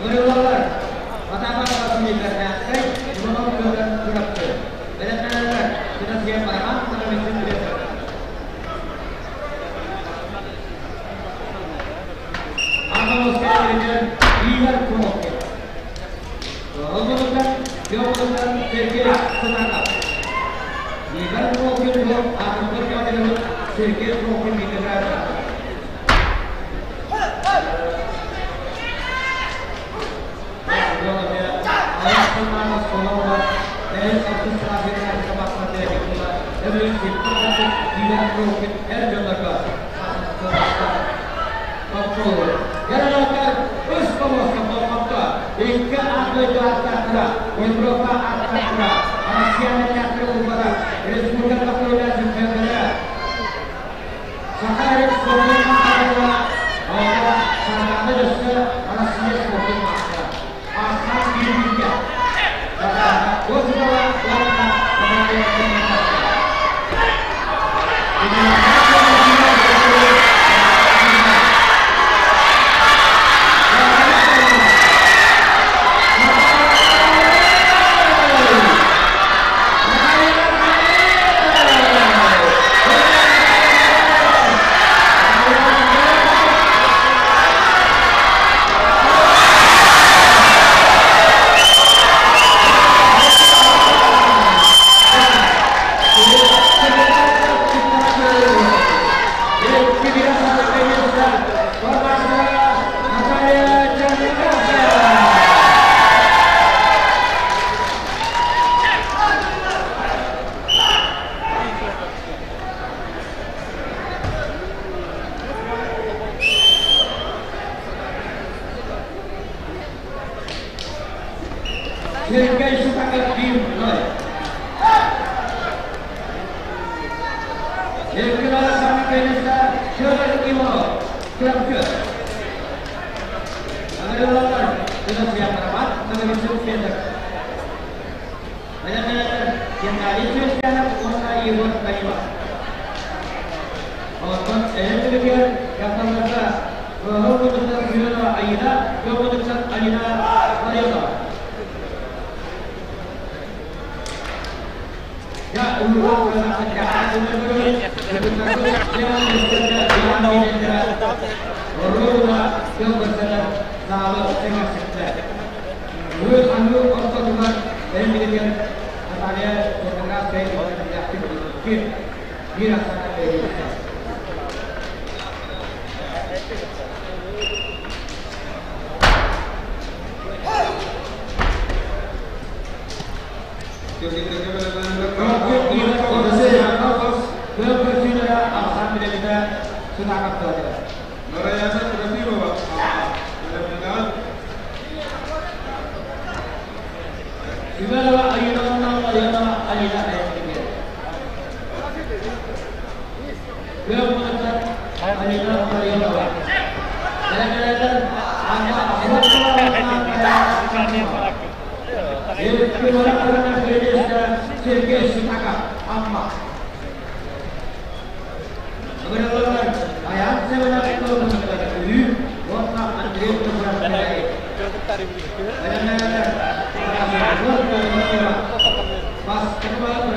[SPEAKER 1] Ыҥырыллаллар Атаабат Василий Верхоянскай, Иванов Петр Чурапчы. Бэлэмнэнэллэр Федосеев Роман Ноговицын Петр. Антоновскай тренер Игорь Куновкин. Олбудуттан Федоровтан Сергей Сатаков. Игорь Куновкин бу аатырбыт кэмэлэрин Сергей Куновкин вице-граждан. Икки аан дойду ааттаахтара, Европа ааттаахтара, Россияны театры улбара, республика тохтолугар чемпионнара, Саха эрэ спордун маастара, онно Сардаана өссө Россия спордун маастара. Аастаах биир Сардаана Осипова уонна Наталья Черноградская. Сергей Шутаков 1-0. Еркин Александр Федор Иванов, Чурапчы. Ыҥырыллаллар Федосеев Роман, Ноговицын Петр. Бэлэмнэнэллэр Геннадий Чүөчээнэп уонна Егор Данилов. Оттон эһэ түбүгэр дьахталларга Кыһыл мутуктан Семенова Аина, Күөх мутуктан Алина Ларионова.
[SPEAKER 4] Кыргыттарга
[SPEAKER 1] Көргүт Иван
[SPEAKER 4] бэлэмнэнэллэр.
[SPEAKER 1] Көл көрсүүлэрэ ахсаан билэлитэ сытаакаптаатыгар.
[SPEAKER 4] Нараяна Трофимова бэлэмнэнэҕин.
[SPEAKER 1] Семенова Айыновна Марьянова Алина Айсинге. Көл мунуттар Алина Марьянова. Бэлэмнэнэллэр Анна Охотова Сергей Ситаков, Амма. Ыҥырыллаллар Айаан Семенов Бүлүү уонна Андрей Винокуров Бэлэмнэнэллэр Бастакы бары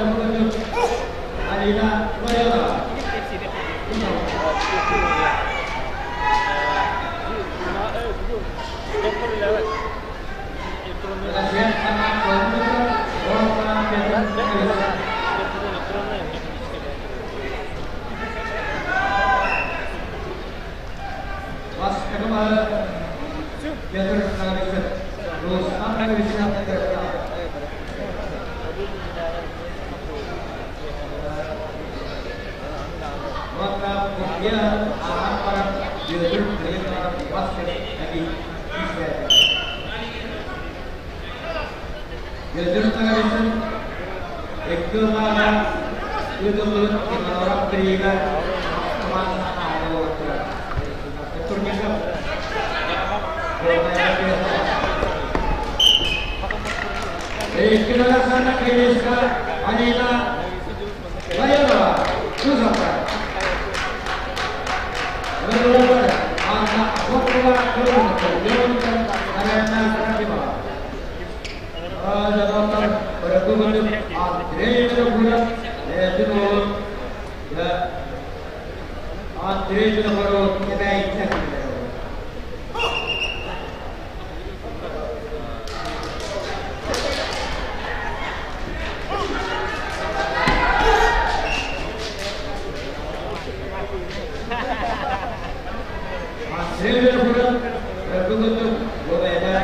[SPEAKER 1] Алина Ларионова. Бастакы бары Петр Наговицын, Руслан Наговицын Уонна Кухня ааһан баран Бүөтүр Кыайын бас эби күүстээтэ. Бүөтүр Наговицын икки ыллааҕа ыытыллыбыт Иваноров бириигэ хамаандана хаһаайына буолан турар. Турнирга Икки Александра Кирилловичка Алина Ларионова, Кызовка. Ыҥырыллар Анна Охотова, Кызовка, Арена Трофимова. Дьоннор Баракугунук Андрей Винокуров, бэйэтин уолун Андрей Винокуров кэбээйиттэн Андрей Винокуров Баракугунук бэйэтэ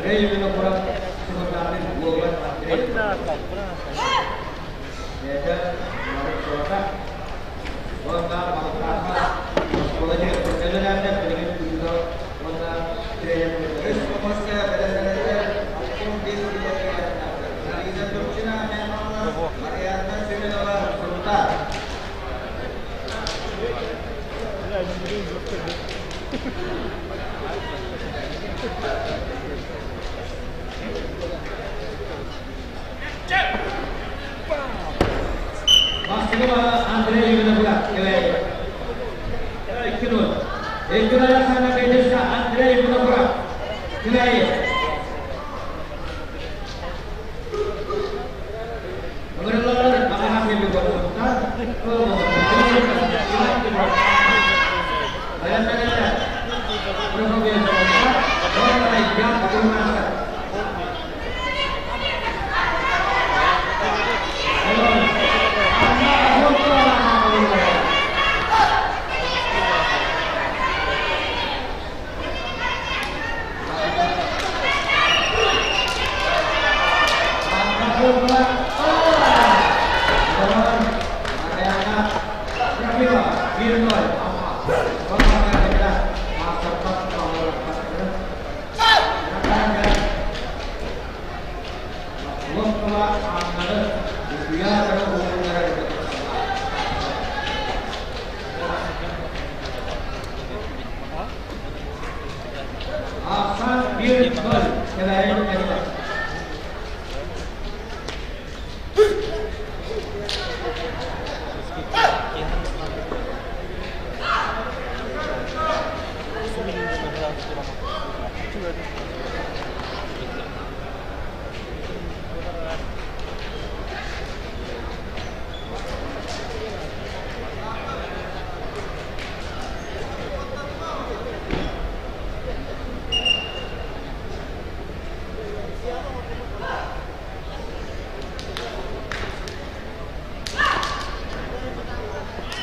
[SPEAKER 1] Андрей Винокуров Сымытаатын уолугар Андрей бэйэтэ уонна Балыктаахха оскуола директорга үлэлээтэ, билигин учуутал уонна тренер.
[SPEAKER 2] Үс помоска бэлэмнэнэллэр 65 килогэ Лиза Турчина, Мэҥэ Марианна Семенова, Сунтаар.
[SPEAKER 1] Бастакы Андрей Винокуров кэлээйи. 2-0. Икки Александр Кайдыша Андрей Винокуров кэлээйи. Ыҥырыллаллар Маҕаһа Сунтаар. Бэлэмнэнэллэр Прокопьев уонна Ян Курманов. Анна Охотова. Анна Охотова. Mariana Трофимова, 1-0. Лоскова Аннаны Уйаатара уһуннарар. Ахсан 1-0 кэбээйин кэллэ.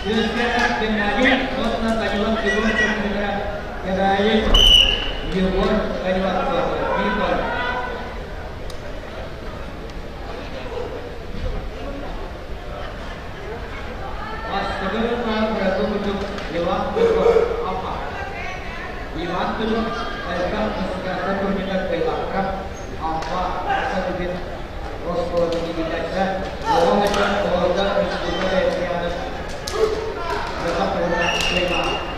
[SPEAKER 1] Күөскэ Геннадий уонна Данилов Егор көрүҥнэрэ Кэбээйи Егор Данилов 1-0. Бастакы кыракый Иван Петров Амма. Иван Петров элбэх музыканта турнирдар кыайыылаахтара Амма Аса Түбүн оскуолатын иитээччитэ Оҕо ыччат оҕолорго республика бэйэтин Саха туһунан кыайыылаах.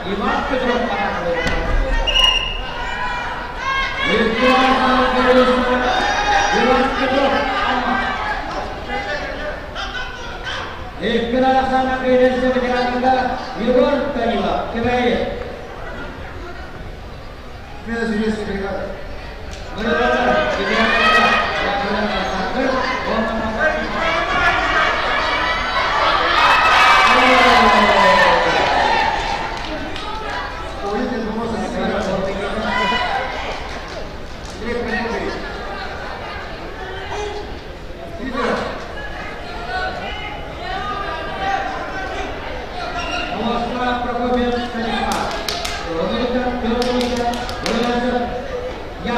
[SPEAKER 1] Иван Петров Иван Петров Икки Александр Кириллович ветеранында Егор Данилов, Кэбээйи.
[SPEAKER 2] Смена судейской бригады.
[SPEAKER 1] Ветеранында Яковлев Александр,
[SPEAKER 2] Руководитель помощник Андрей Прокопьевич. Лидер.
[SPEAKER 1] Москва Прокопьев Станислав. Я.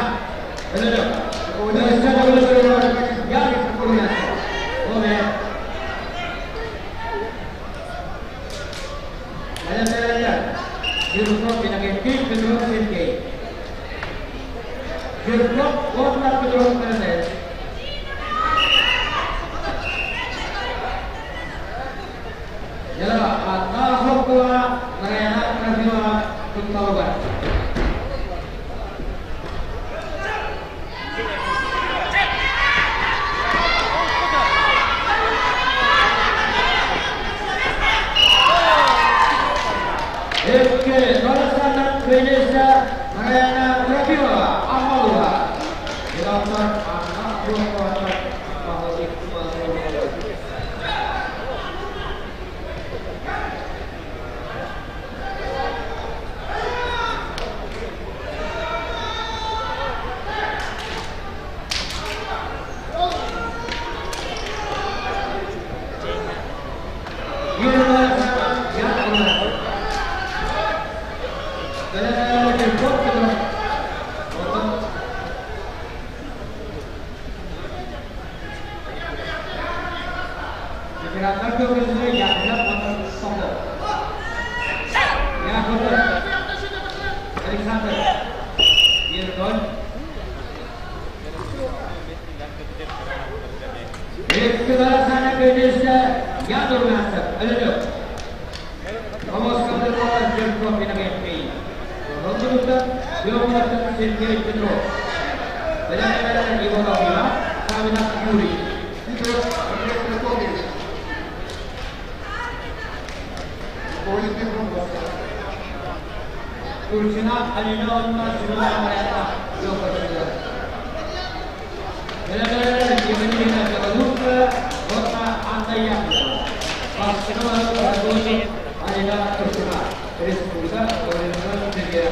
[SPEAKER 2] Андрей Прокопьевич. Руководитель Москва.
[SPEAKER 1] Турчина Алина Семена Марьяна Евгения Белорусская, Ротна Анна Яковлева. Алина Турчина. Республика Сергея.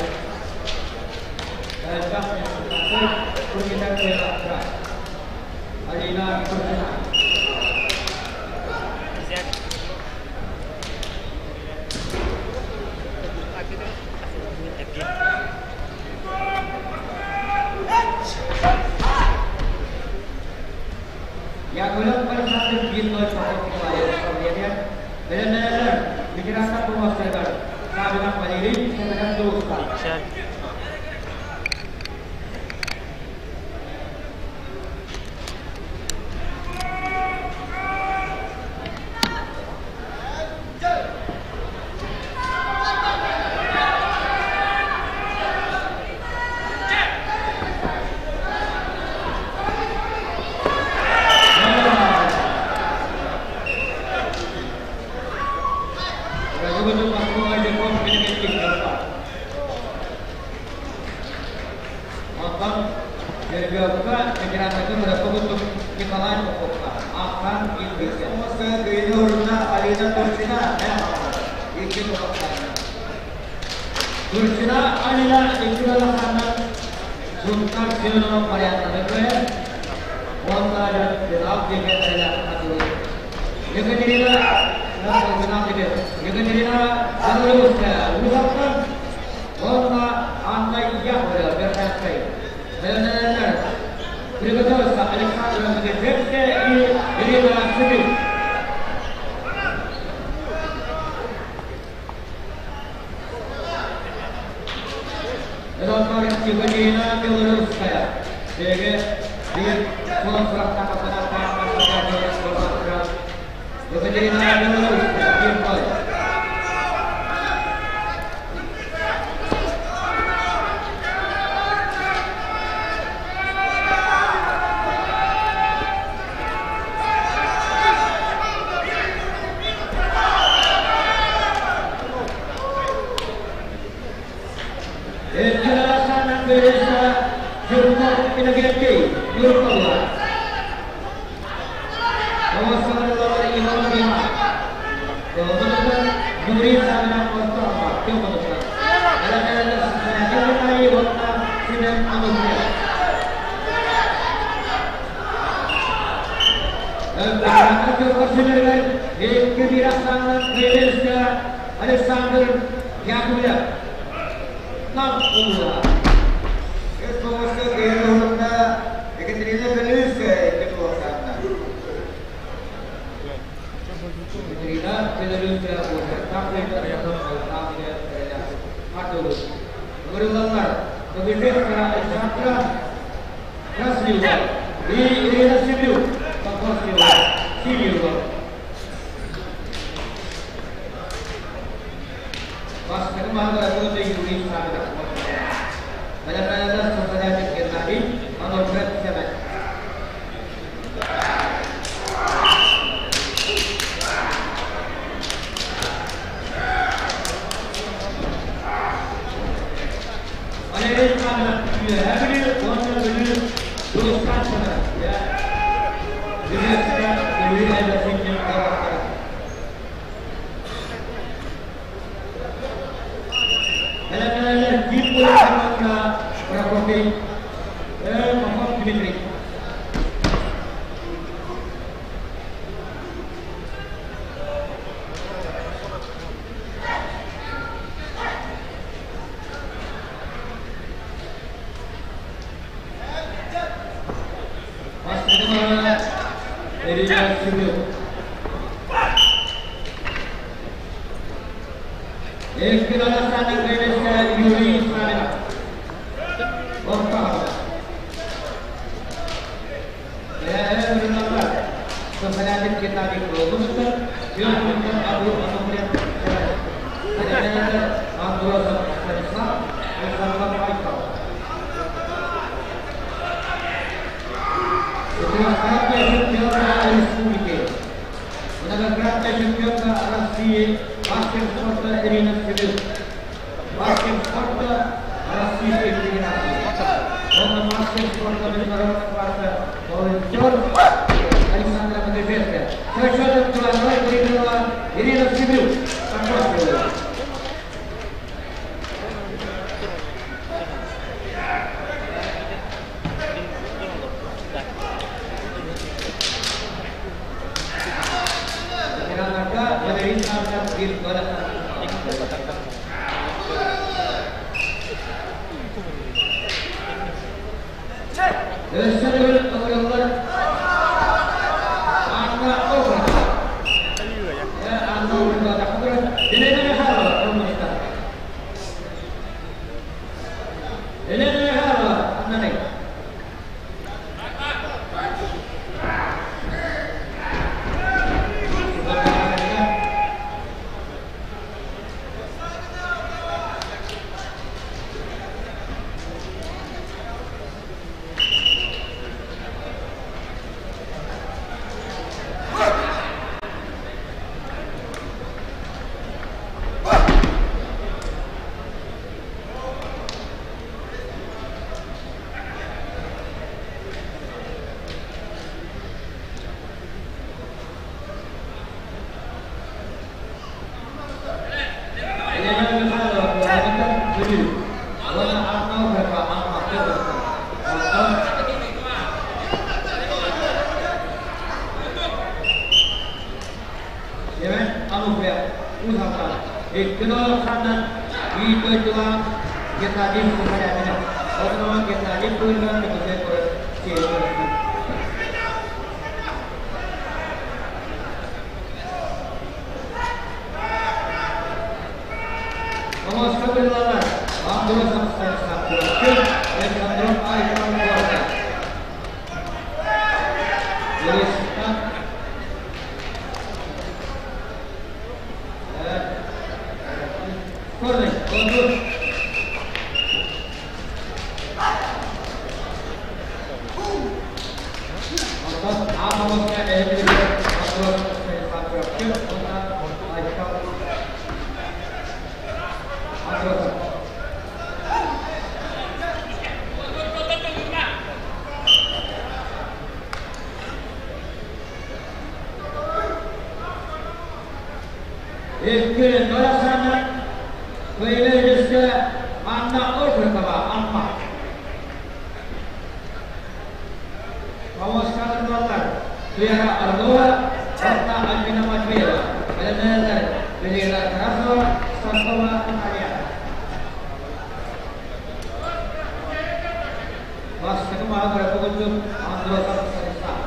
[SPEAKER 1] Алина Турчина. Яковлев Александр 1-0 Ветерандар помощниктар Сабинов Валерий, Сабинов Дулустан. Ветераннарга көрөккө Николай Поповка. Ахтан Илбике.
[SPEAKER 2] Москва кыйыны орунна Алина Турчина. Икки тулактарына.
[SPEAKER 1] Турчина Алина Иккилалаханна Сунтар Семенова Марианна Көе. Онна финал деген хатылы. Екатерина финал деген. Екатерина Белорусская Узактан. Онна Анна Яковлева Берханская. Приготовиться Александра Магачевская и Ирина Цыбик. Екатерина Белорусская. Екатерина Белорусская. Александр Яковлев. Нам ула.
[SPEAKER 2] Екатерина Белюская,
[SPEAKER 1] Екатерина Белюская, Александра Краснева и Ирина Семюк, Синева. Юрий Савинов. Баламнанада Геннадий, Ануфред Семен. Валерий Савинов, Үөһээ уонна Бүлүү Дулустан Семенов. Бүлүүскэ Бүлүү Эбэсиннин кабактара. Баламнанада Кип Улаханна Прокопий Попов Дмитрий. Бастыгы Ирина Семюк. Эккин Александр Юрий Савинов. Ортаҕа. Софалядин Геннадий Колобунуттар, Петр Абу Ануфред Андросов Станислав, Александр Байкал. Четырехкратная чемпионка республики, многократная чемпионка России, мастер спорта Ирина Семюк, мастер спорта Российской Федерации. Он мастер спорта международного класса, волонтер Александра Магачевская. Со счетом 2-0 выиграла Ирина Семюк. Похлопываю. Ветераннарга Валерий Савинов bir gol Өссө төгүл ылырыллар Анна Окрова. 2-0 ахсаанынан биир дойдулаах Геннадий Сухарябинов. Онно Геннадий Куйган Дьокуускай куорат чиэһин көрүстүн. Оҥосто быһыыланар Андросов Станислав Куракчы, Александров Айсен Горка. Юристан Корный, Кондур. Онтон Аамовка эһэтигэр Андросов Станислав Куракчы уонна Айсен Андросов. Икки Норасана Кыймыйдыска Анна Окрокова Амма. Помощниктар Туяра Орлова, Анна Альбина Матвеева, Бэлэмнэнэллэр Велена Тарасова, Станкова Наталья. Бастакы маһы көрөппүт Андросов Станислав.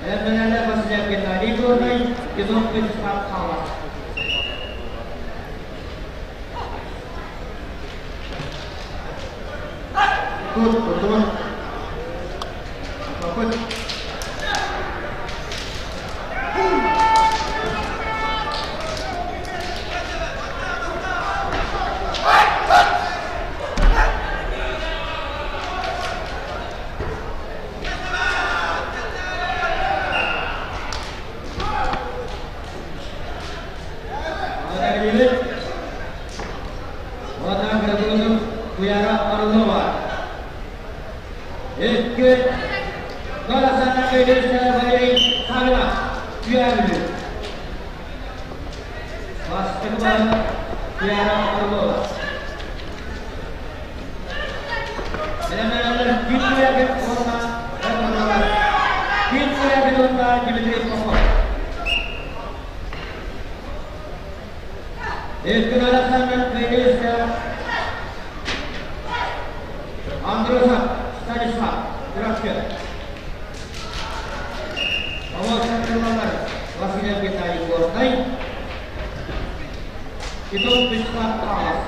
[SPEAKER 1] Бэлэмнэнэллэр Василий Геннадий Горнай, Титов Вячеслав Хаалас.
[SPEAKER 4] Тут, тут, тут.
[SPEAKER 1] Ватан Григорьев Туяра Орлова. Икки Норасана Өйдөстө Валерий Савина Туяра Бастакы балын Туяра Орлова. Бэлэмнэнэллэр Ким Куягин уонна Эрманалар. Ким Куягин уонна Дмитрий Попов. Икки Норасана Өйдөстө Андросов Станислав Чурапчы. Помощниктар Василий Геннадий Горнай, Титов Вячеслав Павлов.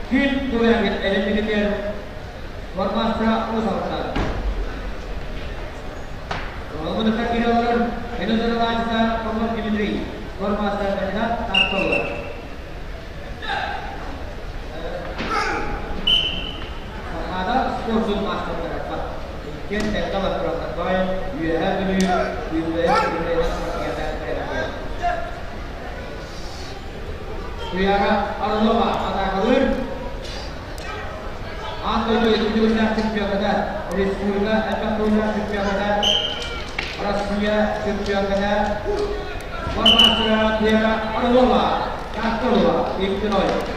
[SPEAKER 1] Ким Куягин элемигитер Формастра Узалта. Романовка киреллер Венезуэлаца Попов Дмитрий, Формастра кандидат Тартолла. Сахада спортун мастерлара Иккиэн тэҥҥэ лаппыратарбай, Үөһээ Бүлүү, Күндэйэ Күндэйэ Туяра Орлова атаакалыыр. Аан дойду икки чемпионата, республика элбэх тыллаах чемпионата, Россия чемпионата, Формастера Туяра Орлова, Кастолова, 2-0.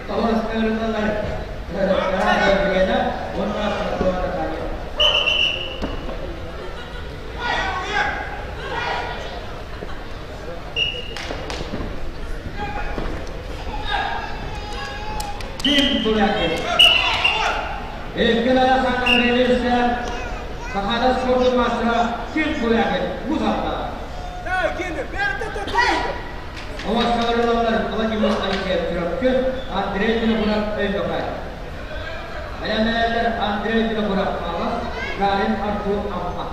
[SPEAKER 1] Тоҕус ыҥырыллар уонна Наталья. Ким Кулякин. Эркин Александр Ревельская Сахада спортун мастера Ким Кулякин Музалта. Оҥостолорунан Владимир Алексеев Чурапчы, Андрей Винокуров Өймөкөөн. Бэлэмнэнэллэр Андрей Винокуров Хаҥалас, Гарин Артур Амма.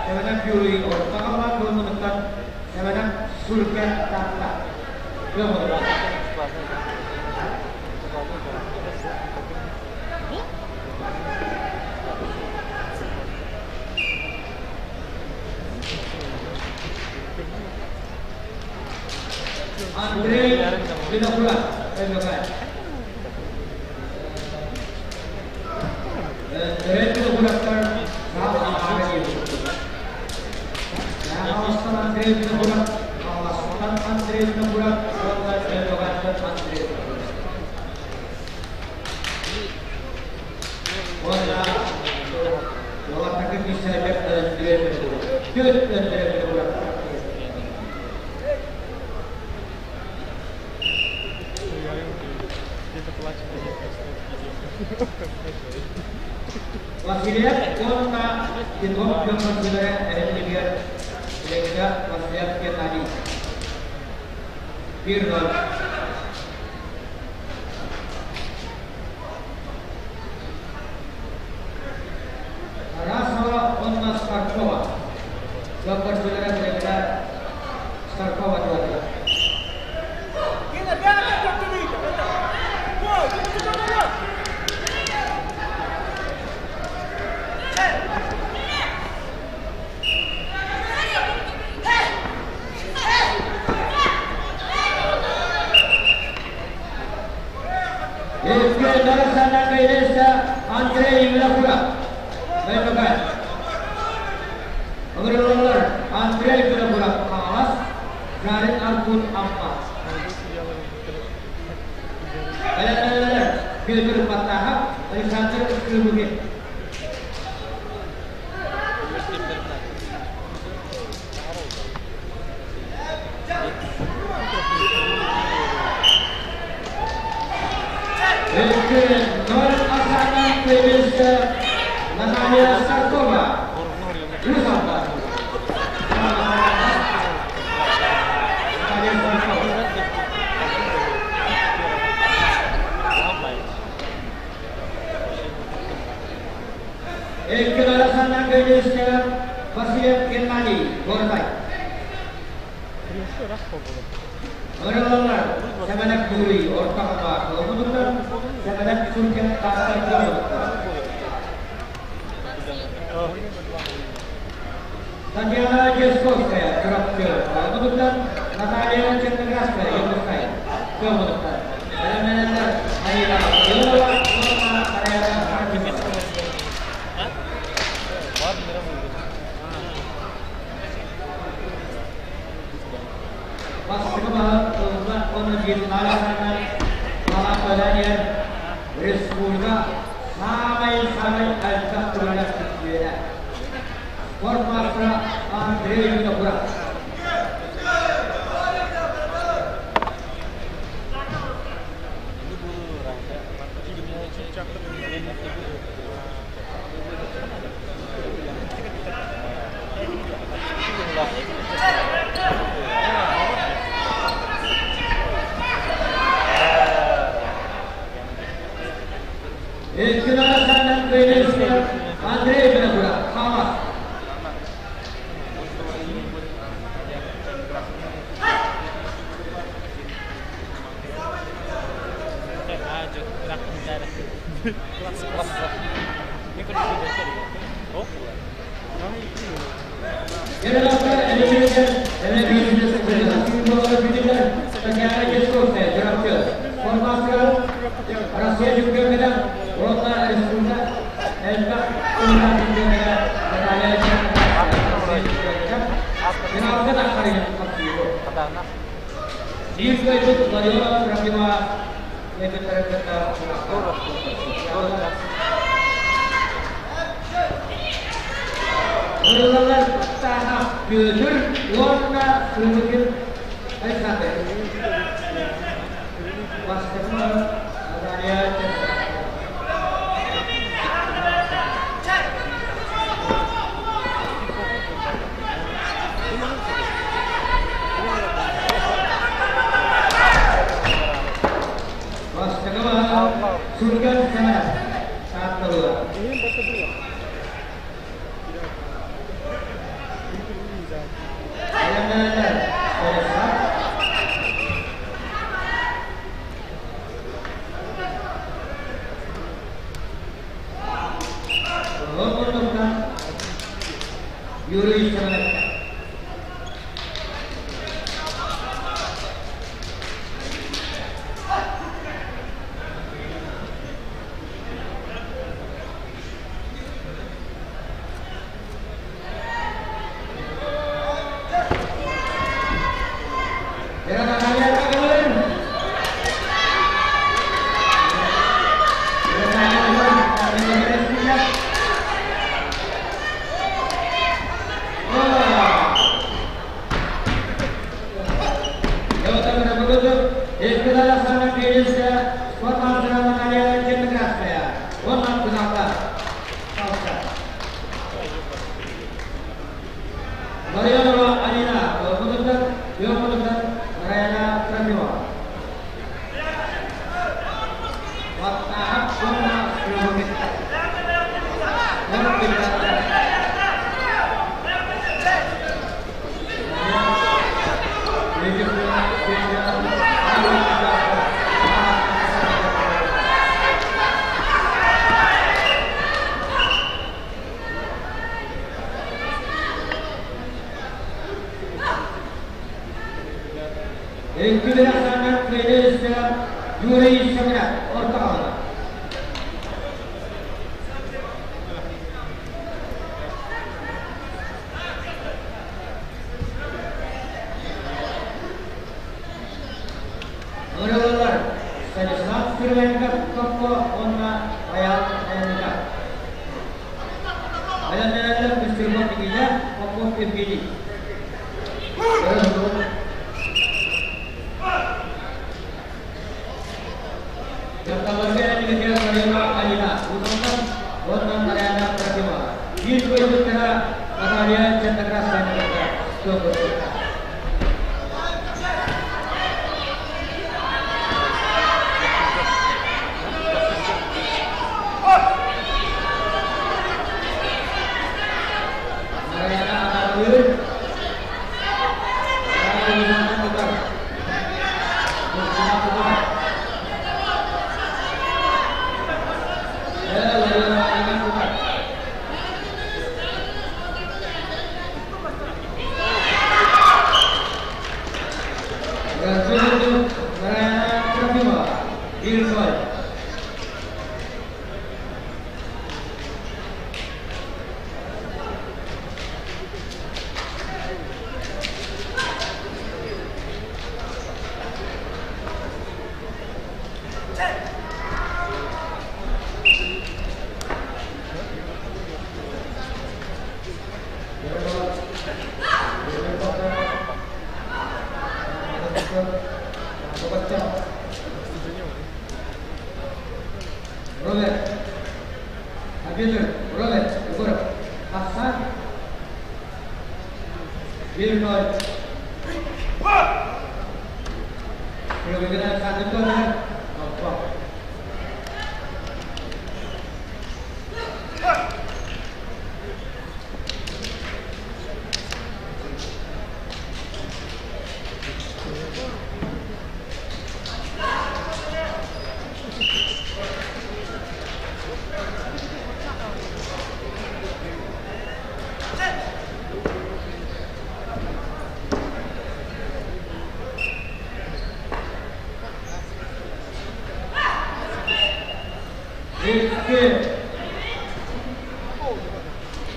[SPEAKER 1] Сэмэнэп Юрий Орто Халыма Кылмытыттан Сэмэнэп Сүргэ Таатта. Кыаммытыгар. Андрей Винокуров, Өймөкөөн. Төрөт Винокуровтар саал аҕаара диэбит. Хаҥаластан Андрей Винокуров, Хаҥаластан Андрей Винокуров уонна Өймөкөөнтөн Андрей Винокуров. Уонна уолаттарга киирсэригэр Андрей Винокуров. Түөрт Андрей Винокуров. Васильев уонна Титов Петр эрэллигэр Леонид Васильев Геннадий. 1-0. Тарасова уонна Старкова. Петр Леонид Старкова диэтилэр. Евгений Александрович Андрей Винокуров. Өймөкөөн. Ыҥырыллаллар Андрей Винокуров Хаҥалас, Жарин Артур Амма. Бэлэмнэнэллэр Петр Баттахов, Александр Кылыгин. Өймөкөөн ноль Асана Певица Наталья Старкова. Үс алта. Наталья Старкова. Икки Александр Певица Васильев Геннадий Горнай. Ыҥырыллаллар Сэмэнэп Юрий Орто Халыма Кылыммытыттан Сэмэнэп Сүргэн Таатта Кыаммытыттан. Татьяна Дьячковская Чурапчы Кылыммытыттан Наталья Черноградская Якутскай Кыаммытыттан. Бэлэмнэнэллэр Наира Ларионова уонна Нараяна Архипова. Бастакы баһа ылла уонна биеннале саамай Малааппаланиер республика саамай-саамай элбэх көрүлэр чөмпүйүөнэ. Спорт маастара Андрей Винокуров. Икки Александр Андрей Винокуров, Хамас. Россия чемпионата уонна республика элбэх чемпионата Наталья Финалга тахсарыгын хапсыйбыт. Биир кыайбыт Ларионова Трофимова эбэтэр кытта Ырылалар Таһах Петр уонна Сылыкин Александр. Бастакы Наталья Бастакы Сүргэн Сэмэнов Таатталыга. Бэлэмнэнэллэр Станислав. Ол курдуктан Юрий Семеновка. Марьянова Алина, Мудуктан, Мудуктан, Марьяна Трофимова. Баттааһап уонна Стреловиктар. Икки ахсааннар кыайыы Юрий Семенов орто хаалла. Ырылалар Станислав Кириленко Топпо уонна Айаал Айанника. Бэлэмнэнэллэр Кустюрмов Никита, Попов Евгений. Дьахталларга энигэ Марина Алина Утонтан уонна Марьяна Трофимова. Биир кыайбыттара Наталья Черноградская кытта. Mariana Atalur. Beautiful. Роберт. Компьютер. Роберт. Егоров. Ахсан. 1-0. Прибегает Александр Тодоров. Опа.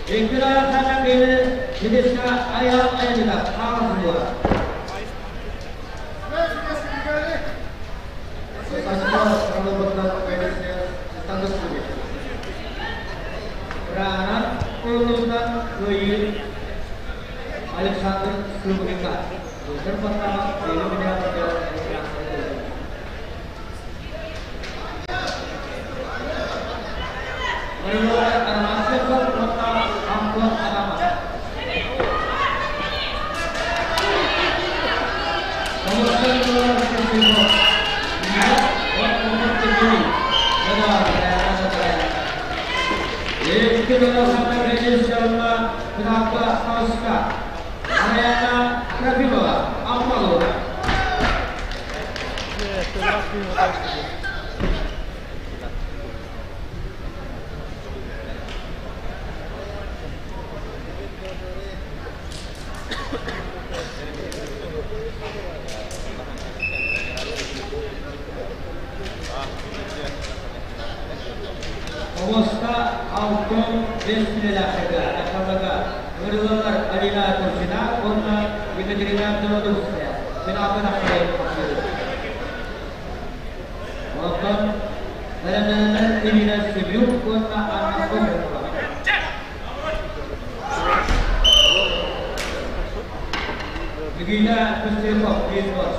[SPEAKER 1] Ekpira Tanakele Midisha Aya Ayamida Kağızlığa. Rana Ulundan Köyü Alexander Sılmıka. Terpatama Ilumina Оҕуста 65 килэлээхтэргэ дьахталларга ыҥырыллаллар Алина Турчина уонна Екатерина Белодубская финалга тахсыы тахсыы. Онтон бэлэмнэнэллэр Ирина Севрюк уонна Анна Кобрикова. Никита Пестряков, Бейсбол.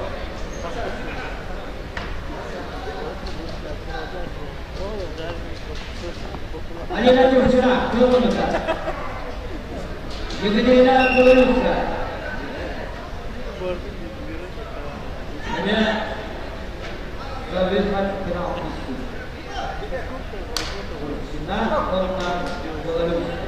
[SPEAKER 1] Алина Турчина, Кылмыта. Екатерина Белорусская. Эмиэ Белорусская финал Турчина уонна Белорусская.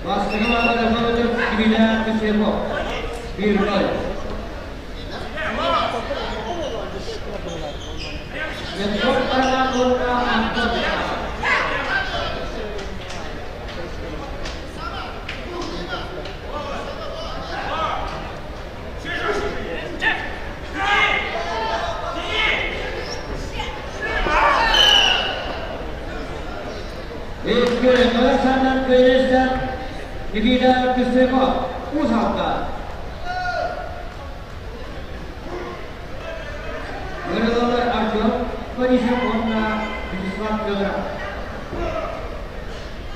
[SPEAKER 1] Бастакы маалары Кирилля Пестряков. 1-0. Петров Роман уонна Антон Икки саннан кыайыста Никита Пестряков Уус Алдан. Ыҥырыллаллар Артем Борисов уонна Вячеслав Федоров.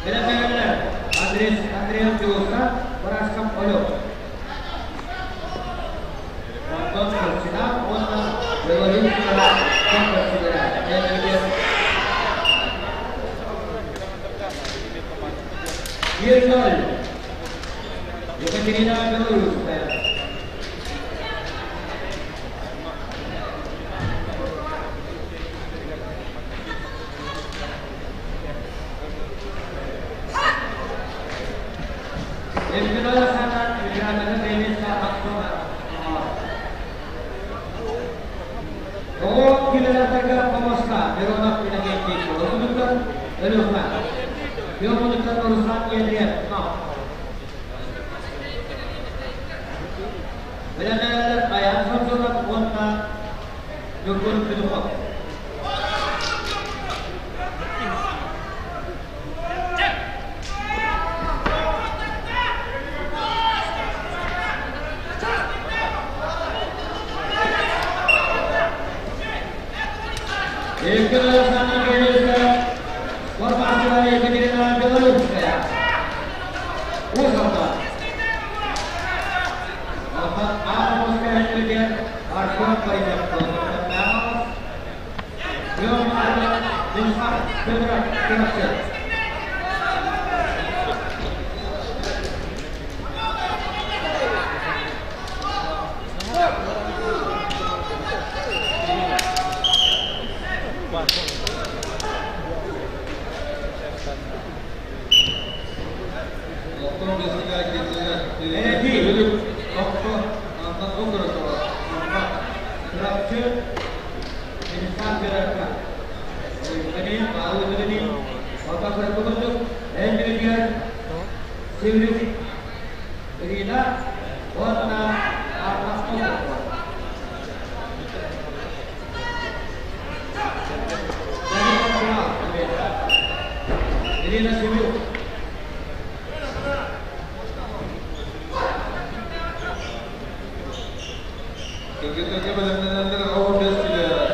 [SPEAKER 1] Бэлэмнэнэллэр Андрей Андреев Дьулуска, Барашков Олег. Онтон Турчина уонна Белорусская конкурсилара бэйэлэригэр 1-0. Екатерина Белорусская. Espinola Santan Играганы Дениса Антона. Оҕо килэлэргэ Помоска Миронов Иннокентий Оломуттан Өлүөхүмэ. Петр Руслан Ендриев. Бэлэмнэнэллэр Айаан Самсонов уонна Ньургун Петухов. Екатерина Спортмастера Екатерина Белорусская. Уус Алдан. Онтон Аамовская Ньургун Артем Борисов. Вячеслав Федоров Чурапчы.
[SPEAKER 4] Оттон бэсигэ киирсигэ Ирина Томпо, Анна Окорокова, Амма.
[SPEAKER 1] Чурапчы Вячеслав Федоров. Маалыгыны, ота көрбүтүк, эн Севрюк Ирина уонна Анна Окорокова. Ирина Севрюк.
[SPEAKER 4] Кыргыттарга бэлэмнэнэллэр оҕо бэс килэлэр.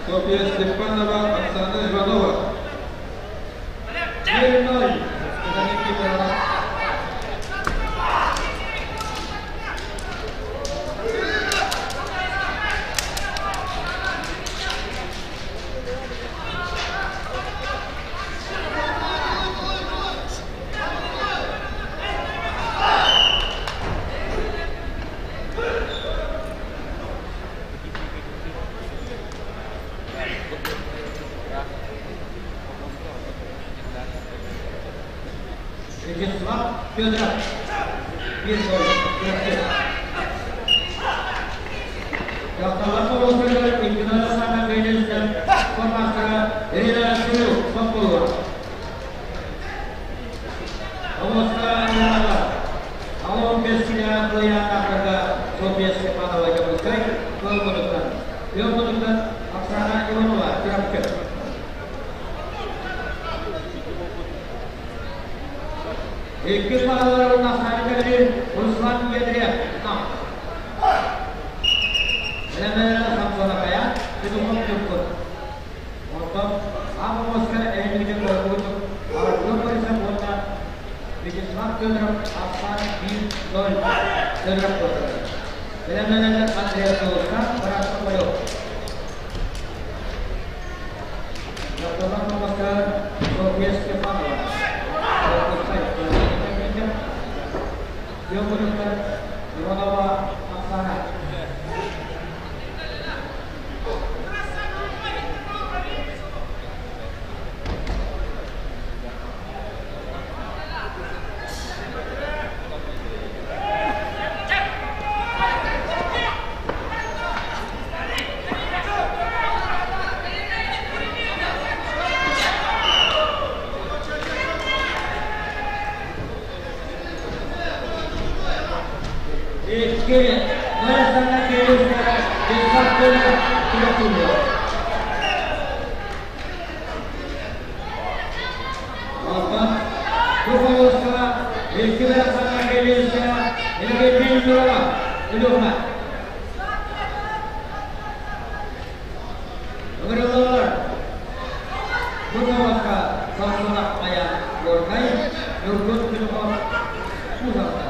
[SPEAKER 4] Софья Степанова, Оксана Иванова.
[SPEAKER 1] 1-0.
[SPEAKER 4] Никитина.
[SPEAKER 1] Федоров. 1-0. Чурапчы. Дьахталлар тоҕустарыгар икки саҥа кэлиэстэр форматтара Ирина Кирилл Соколова. Тоҕуска Иванова. Алон бэс килэҕэ кылыйааннаахтарга Софья Степанова Дьокуускай Кылгынуттан. Кылгынуттан Оксана Иванова Чурапчы. Иккис бааллар Наставник Руслан Ядреев. Элемена Самсонакая, Петухов Тюркут. Онтон Аммоска эһигини көрбүт Артур Борисов уонна Вячеслав Федоров Аспан 1-0 Федоров көрдөрөр. Бэлэмнэнэллэр Андрей Соловка, Тарас Соболев. Дьахталлар Томаска Софья Степанова. Дьокуускай Белгородтар Иванова Оксана. Икки Нойсана Кирилловна Вячеслав Федоров Тимофеев. Онтон Куповского икки Оксана Кирилловна Иннокентий Журова Илюхна. Ыҥырыллаллар Куповска Самсонов Аян Горнай, Ньургун Петухов Кузовка.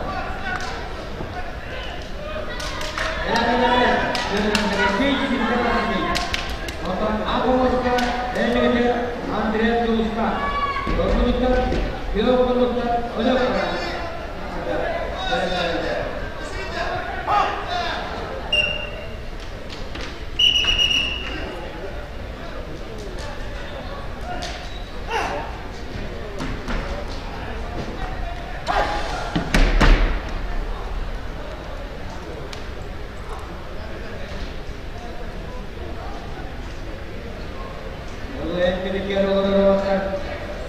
[SPEAKER 1] Онтон Абомовка Эллигитер Андрей Тулуска. Доргунуттар, Пеопонуттар, Өлөктөр. Ол олорор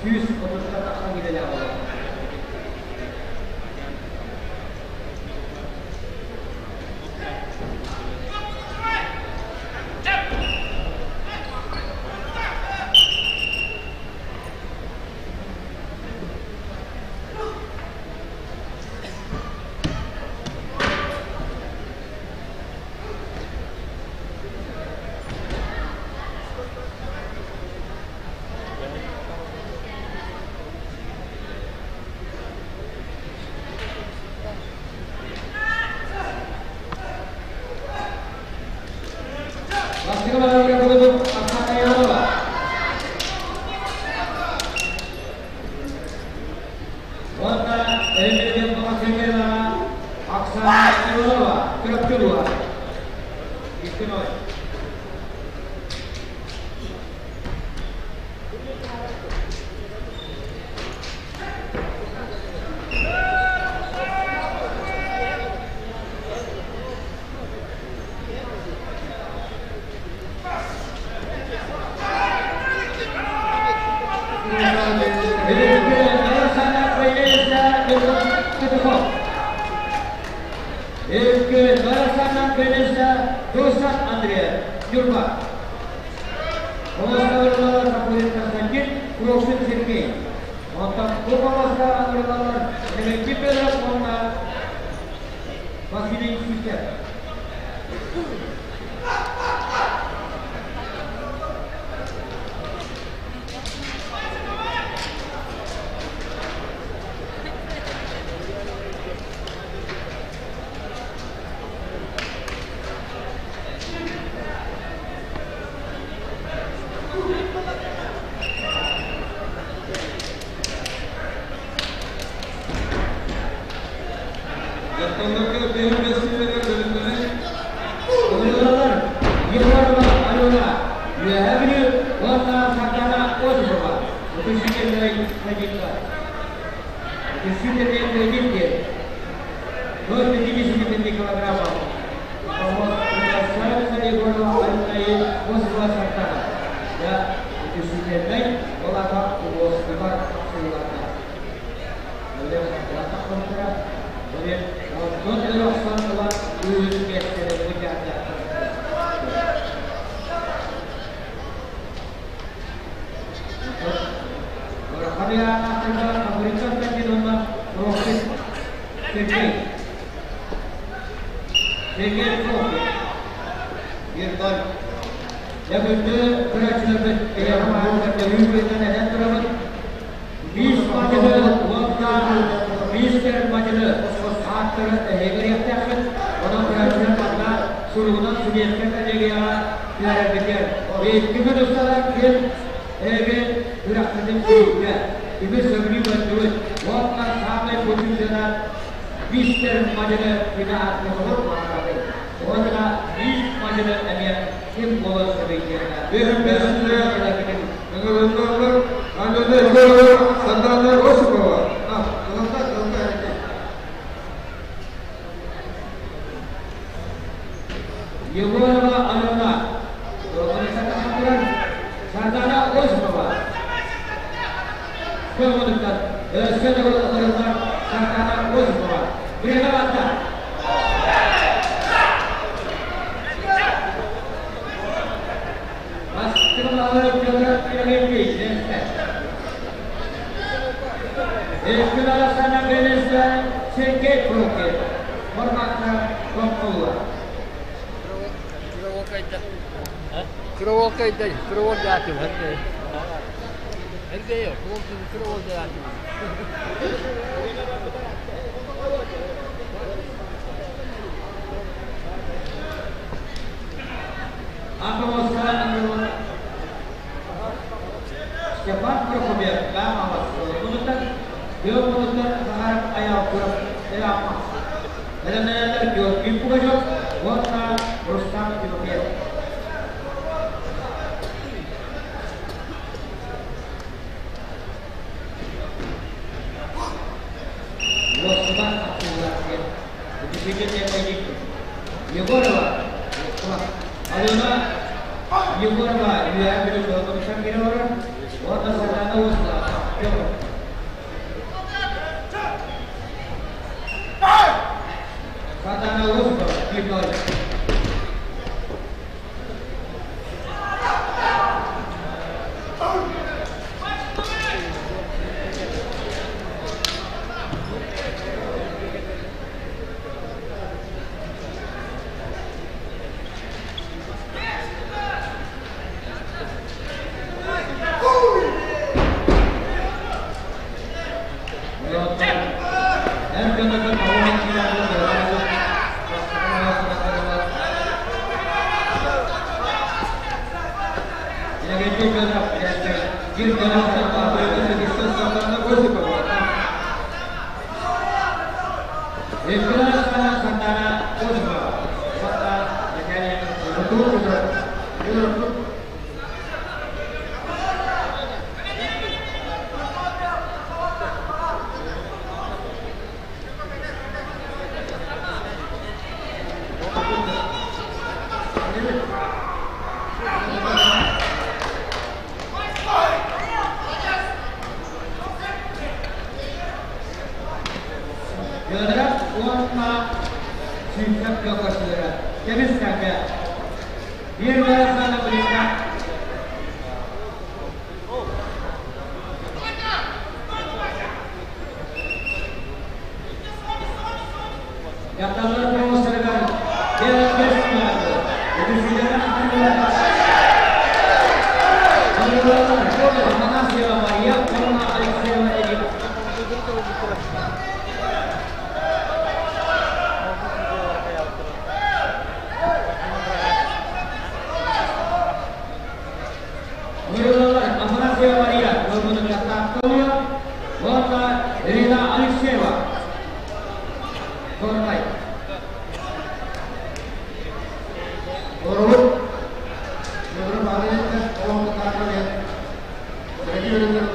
[SPEAKER 1] 130 тахсан килэлээх олор. Бастыгы балары Оксана Иванова. Онна Эмилия Бахасенова Оксана Иванова Чурапчылуа. 2-0. Икки Нарасана Кэлиса Дусан Андреев Юрба. Олоскалар Сапурин Константин, Курокшин Сергей. Онтон Кубаласка Андреевалар Левенти Федоров уонна Василий Сютер.
[SPEAKER 4] Дьахталларга 55 киилэҕэ бэлэмнэнэн
[SPEAKER 1] Ыҥырыллалар Егорова Алена, Үөһээ Бүлүү уонна Сардана Осипова. Үтүсүкэллэрэй Надежда. Үсүтэ диэн до 55 килограммов. Красавица Егорова Алина и Осипова Сартана. Я үсүтэннэй ол ата улуустугар тахсыыларда. Онтон өлөхсөн ылан үс миэстэни бу. Прокопьев Сергей. Сергей Прокопьев. 1-0. Дьэ, көрөөччүлэрбит эйэҕэ турабыт. Мисс Мадьыны уонна мистер Мадьыны ааттары эһиги Онон көрөөччүлэр манна суругунан судейскай коллегияҕа түһэрэрбитигэр. Икки күн устата ким эһиги күрэхпитин сүүйдэ, кими сөбүлүү көрдүгүт уонна саамай бутуйдана мистер Мадьыны кини ааттыгыбыт маанабый. Уонна мисс Мадьыны эмиэ ким буолан сөбүйдиэхэ.
[SPEAKER 4] Бэһин ыҥырыллаллар Алена Егорова, Сардана Осипова. Кылата, кылата,
[SPEAKER 1] Егорова Алена, Сардана Осипова. Көмөлүктөр, өссө төгүл ыҥырыллар Сардана Осипова. Время батта. Бастыгылары Федор Филиппович, Эскүлара Белесте Сергей Прокопьев, Форматта Топкулла.
[SPEAKER 5] Кровокайда, кровокайда, Эргеyo, кровокайда.
[SPEAKER 1] Степан Прокопьев, Бамалас, Мунутан, Беомунутан Захаров аял курап, Элама. Элементер Георгий Пугачев, уонна Рустам Тимофеев. Уоскуба Абдуллахе, Үтүсүтэ Егорова, Алена Егорова, Үөһээ Бүлүү Долгунуттан киирэ олорор, уонна Сардана Осипова, Сардана Осипова, 1-0. Эр дьоннорго Павлов
[SPEAKER 4] Сардана Осипова.
[SPEAKER 1] Сардана Осипова. Федоров уонна Сүүсэп көкөсүлэрэ. Кэбис сэргэ. Биир барахсана билиннэ. Дьахталлар помостарыгар бэс Үтүсүлэрэ Афанасьева Мария уонна Алексеева Элина. Ыҥырыллаллар Афанасьева Мария, Долгунуттан уонна Ирина Алексеева. Горнай.
[SPEAKER 4] Оробут. Федоров Алина, Олох Сергей Федоров.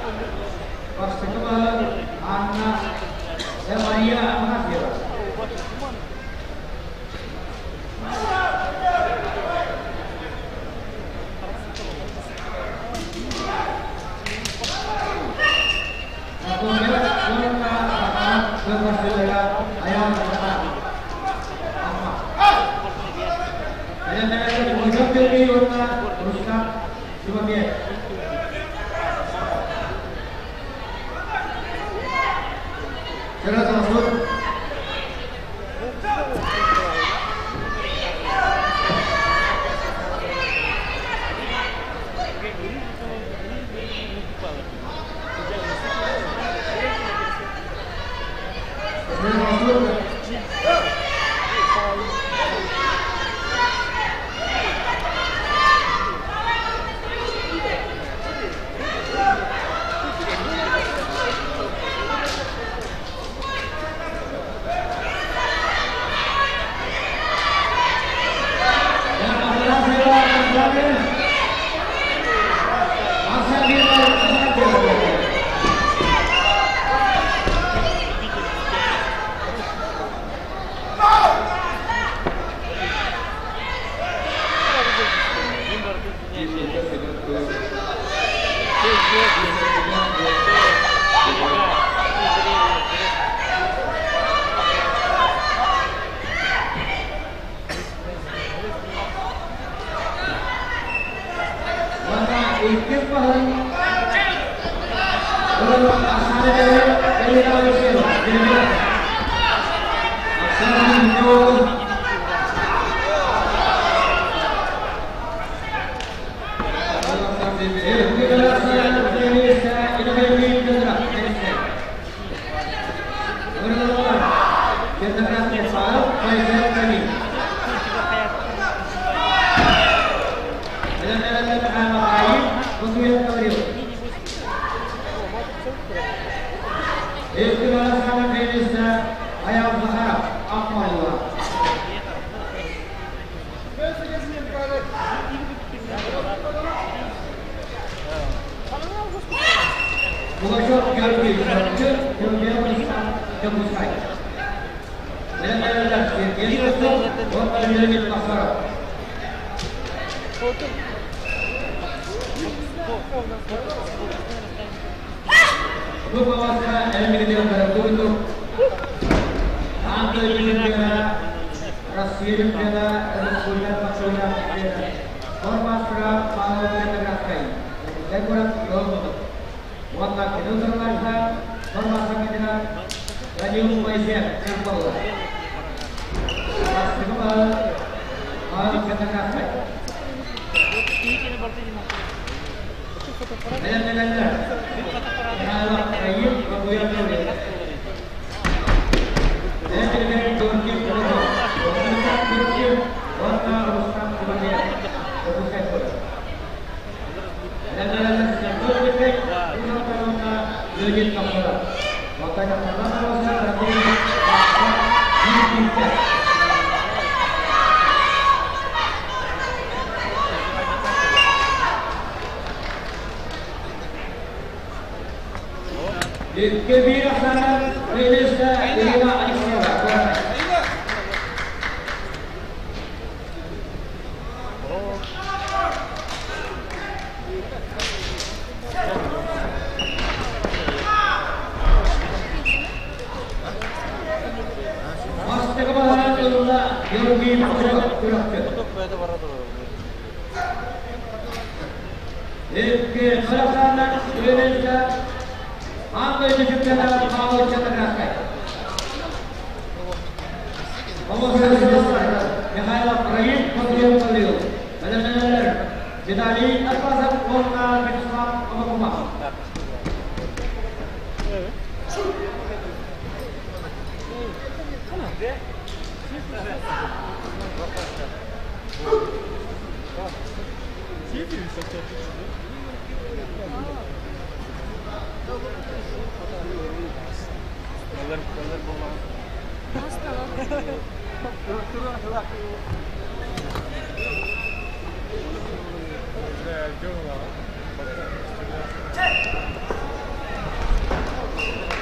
[SPEAKER 1] Бастакы баһылык Анна Мария Афанасьева. Антония уонна Сахаан кылгастыылара айаан Амма. Бэлэмнэнэргэ Тимуржан Сергей уонна Рустам Тимофеев. Сыра Иккис баһын Пугачев Георгий Чурапчы, Сергей Дьокуускай. Бэлэмнэнэллэр Сергей Ростов уонна Леонид Махсаров. Бу бабаска элемигитин көрөктүгүтүк Аан дойду чемпиона, Россия чемпиона, Республика Патшалыгар чемпиона, Тормастра Павел Петроградскай, Дьокуускай куорат Йолмутук. Уонна кини утарылааччыта Тормастра кандидат Данил Моисеев буолла. Бастакы баһы Павел Петроградскай. Бэлэмнэнэллэр. Михайлов Раил Бабуян Бэлэмнэнэллэр Георгий Петров, Георгий уонна Рустам Тимофеев. Дьокуускай куорат. Бэлэмнэнэллэр Сергей Дмитрий уонна Леонид Махсаров. Оттон дьахталлар арасыйа Россия биир Икки биир ахсаанынан Велеста Ирина Алексеева. Бастакы баһаан ылла Георгий Пугачев. Икки Сарахсааннар Велеста Аан дойду чемпионата Павел Чатаграскай. Михайлов Раил Патриот Калил. Бэлэмнэнэллэр Виталий Арбазов уонна Вячеслав Авакумов.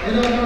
[SPEAKER 1] Михайлов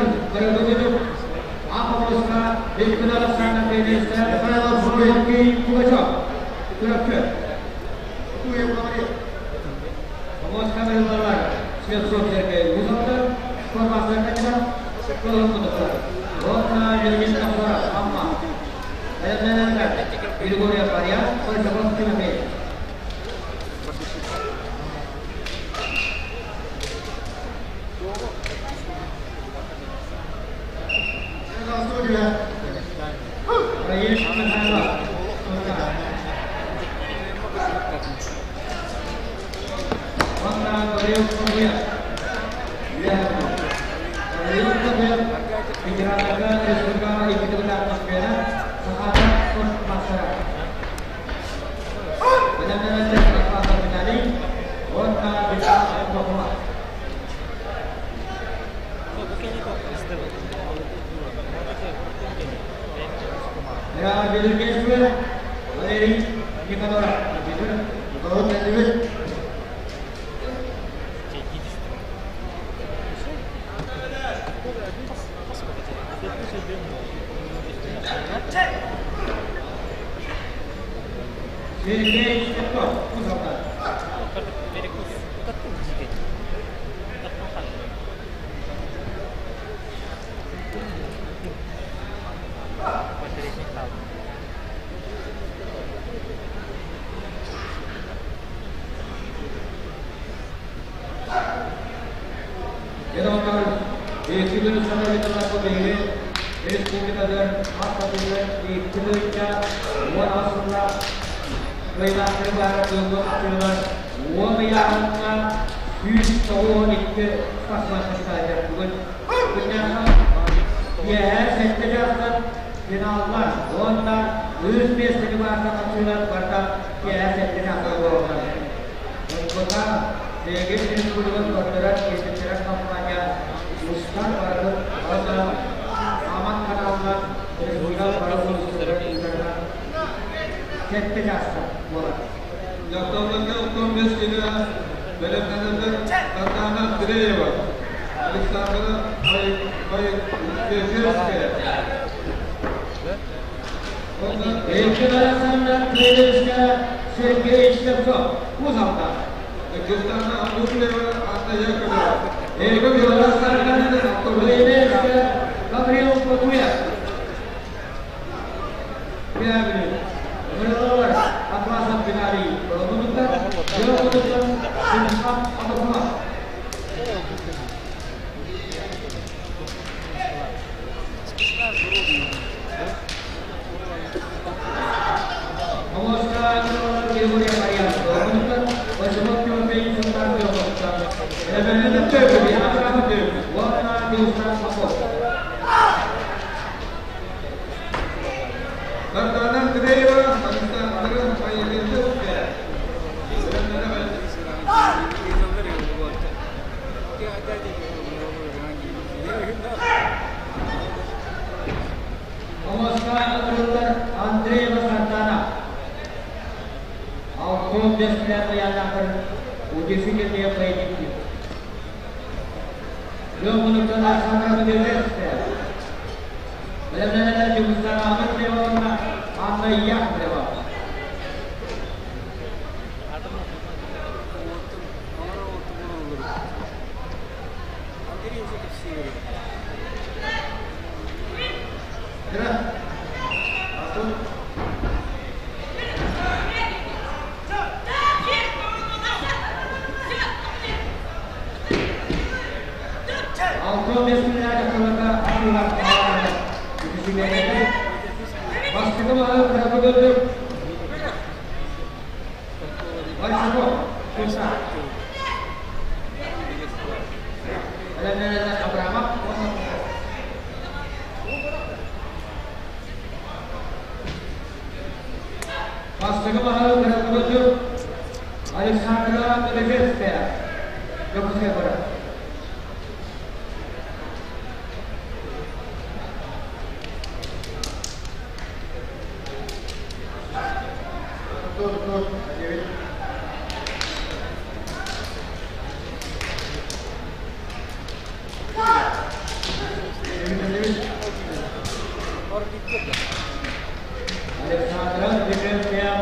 [SPEAKER 1] Александра Движенская,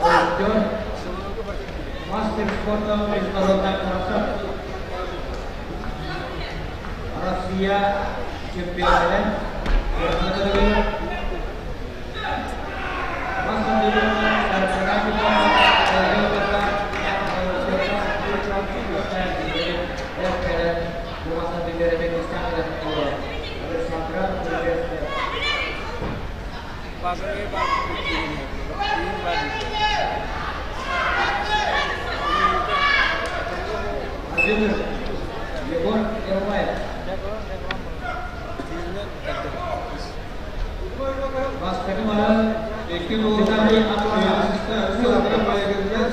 [SPEAKER 1] волонтер, мастер спорта международного класса, Россия чемпионы, Егор Ермаев. Бастакы мары
[SPEAKER 4] Икки голынан Александра Поягинская.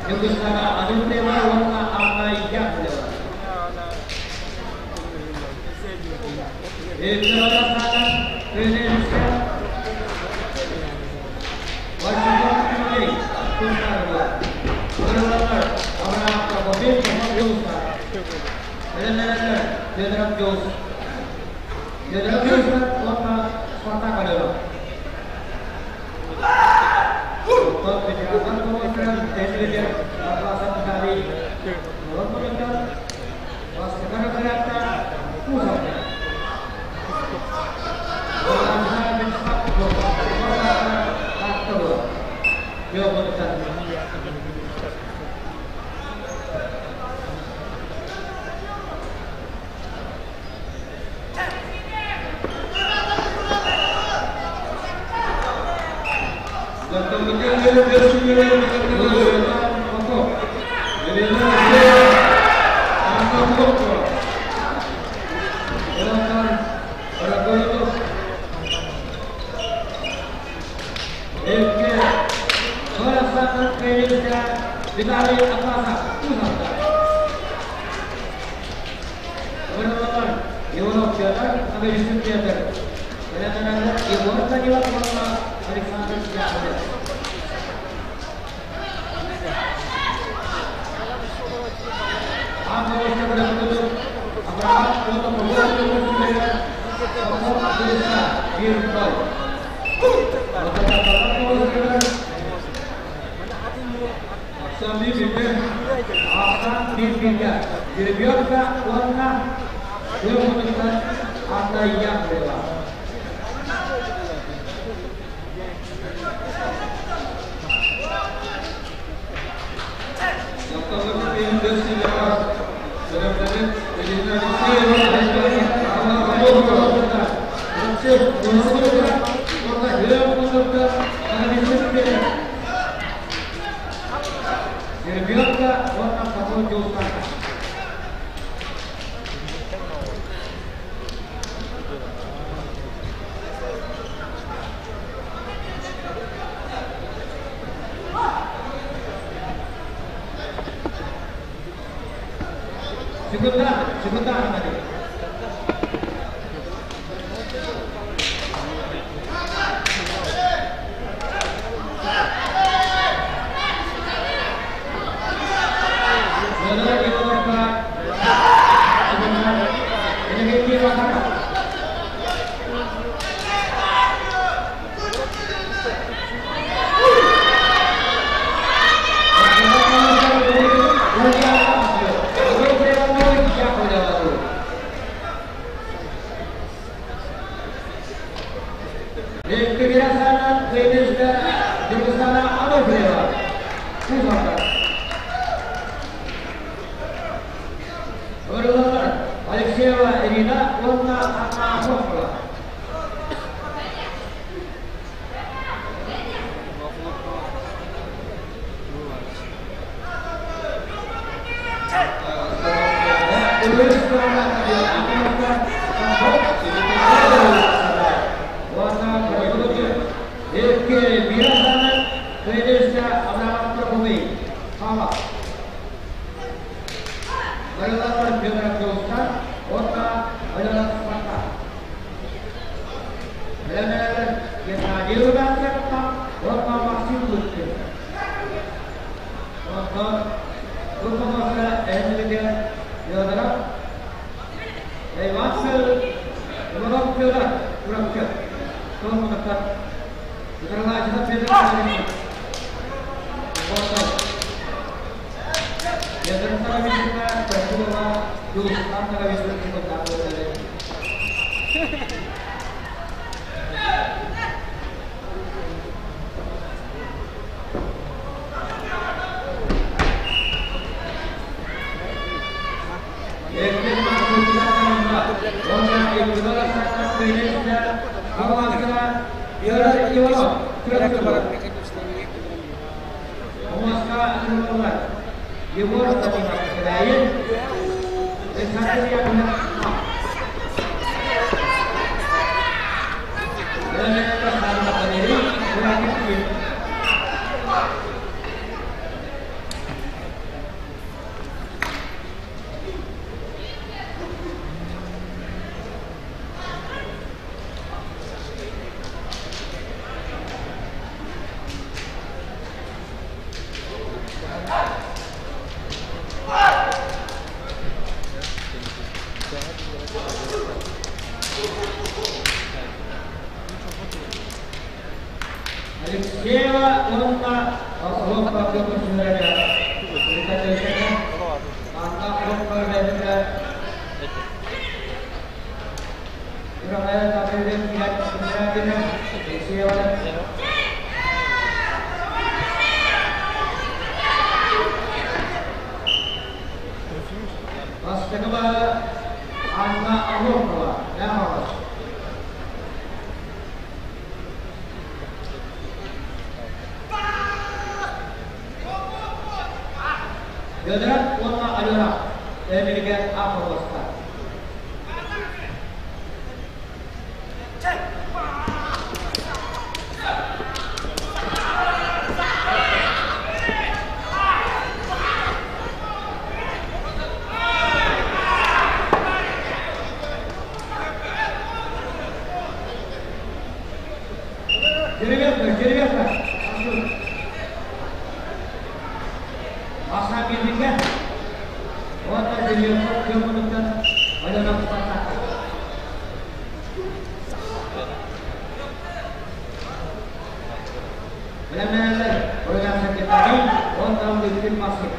[SPEAKER 1] Ньургустана Ануфриева уонна Анна Яковлева. Виктор Тренерская. Василий Тимофей, Тунарова. Вырвалар, Авраам Прокопьев, Юлса. Тренерлер, Федоров Джоус. Федоров Джоус, уонна Спартак Алёва. Оттон ветераннар командалар тәжірибе Атласов Михаил Мұрат Бастықы разрядта Кузовка.
[SPEAKER 4] Елена Алексеева, Анна Хлопкова.
[SPEAKER 1] Онтон Рагойлов Икки Александр Кириллович Виталий Атласов Кузовка. Вырвалар Иванов Петр, Авелисин Петр. Тренерлер Егор Данилов уонна Александр Яковлев. Анна Авраам уонна 1-0.
[SPEAKER 4] Ахсан Бибиге.
[SPEAKER 1] Ахсан Бибиге. Жеребьевка уонна Көмүнүктан Анна Яковлева.
[SPEAKER 4] Дьахталларга бэс киилэҕэ бэлэмнэнин Елена Алексеева, Анна Хлопкова.
[SPEAKER 1] Жеребьевка уонна Попов Дьулустан. Секунда, секунда, Анатолий. Saudara Ivanoka, Energi Wasaka. Kebiasaan Indonesia Jurusana Anufrieva. Pusaka. Вырвалар Алексеева Ирина уонна Анна Хлопкова. Вырвалар Федоров Дьулустан уонна Алена Спартак. Тренерлер Геннадий Румянцев уонна Максим Луткин. Онтон Группамаска Энрике Федоров, Иван Иванов Федор, Чурапчы, Томмутовтар, Николаевна Федор Федор Норовична, Пашилова, Юлстан Норовична, Алексеева уонна Охлопкова көмөсүлэрэ Анна Охлопкова бэйэтэ Күрэҕэ Табылын Киракина Алексеева Бастакы Анна Охлопкова Ямалов. Федоров уонна Алена Эмилигэ аахылласта. Деревянка, деревянка. Аса билдикке. Уонна деревянка көмүнүттэн Алена Спартак. Bilemeyenler program sekreteri, ondan Lütfü Masik.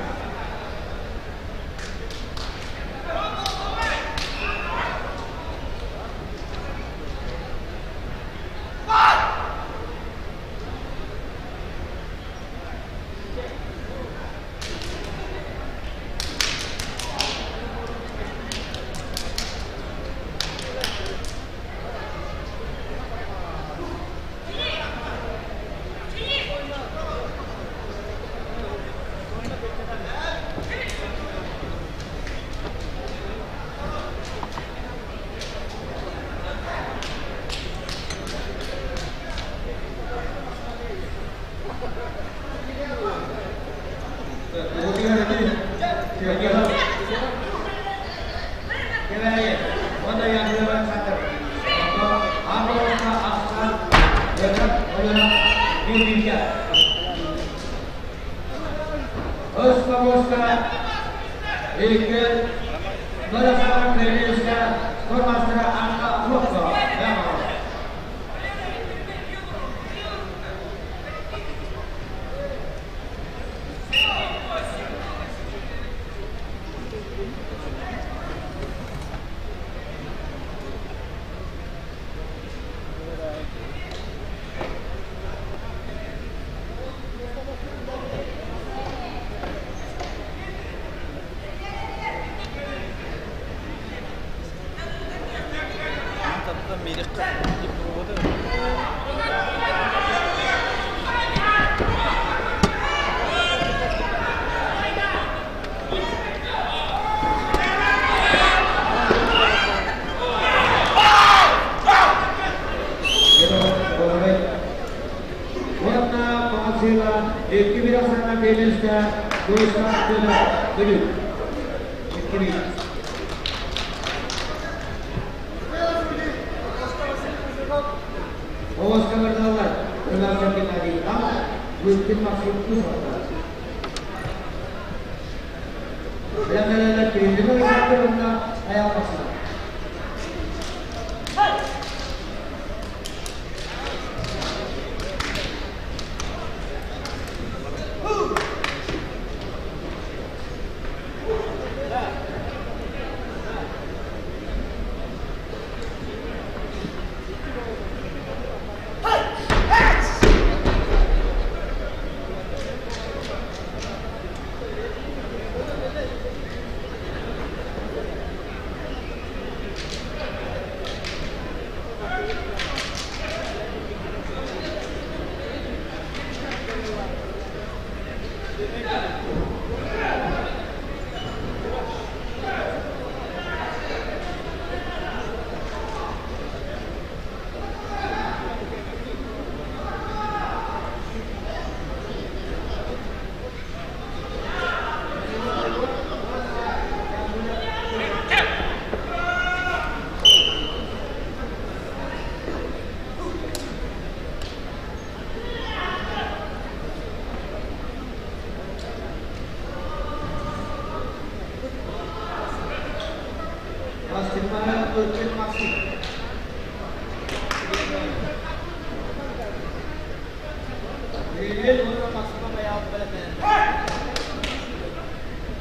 [SPEAKER 2] Бастыҥнара Ылгын Максим. Кирилл уонна Максима Майаал бэлэмнэнэллэр.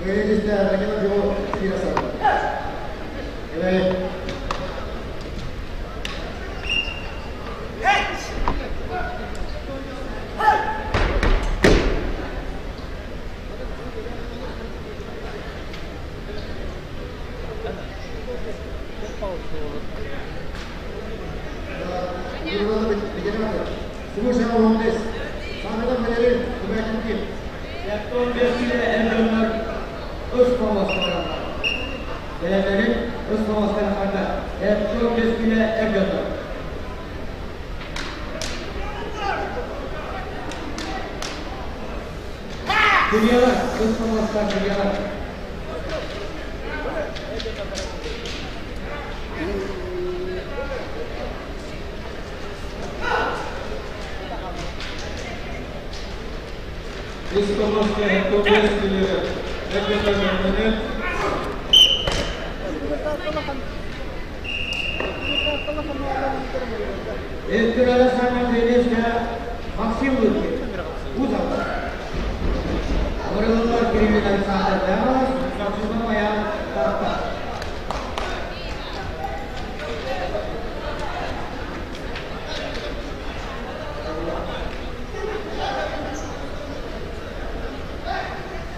[SPEAKER 6] Кириллистэ Рагина Дио киирэ сылдьар. Эбэй.
[SPEAKER 1] Сэттэ киилэ эр дьоннор үс хомуостараллар. Бэйэлэрин үс хомуостаралларга 75 киилэ эр дьоннор. Кирилла, үс хомуостар Кирилла.
[SPEAKER 4] Үс хомуоска 75 киилэ эр дьоннор бэлэмнэнэр.
[SPEAKER 1] Эркин Александр Федоровичка Максим Лукин, Узалар. Абырыллар Кириллин Александр Леонов, Максимов Аян Тарта.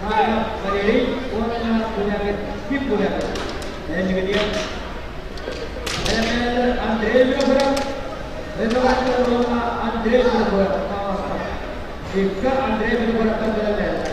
[SPEAKER 1] Саайа Валерий уонна Кулягин Ким Кулягин. Бэлэмнигитигэр Бэлэмнэнэллэр Андрей Винокуров, Винокуров уонна Андрей Винокуров таҕыстар. Икки Андрей Винокуровтан бэлэмнэнэллэр.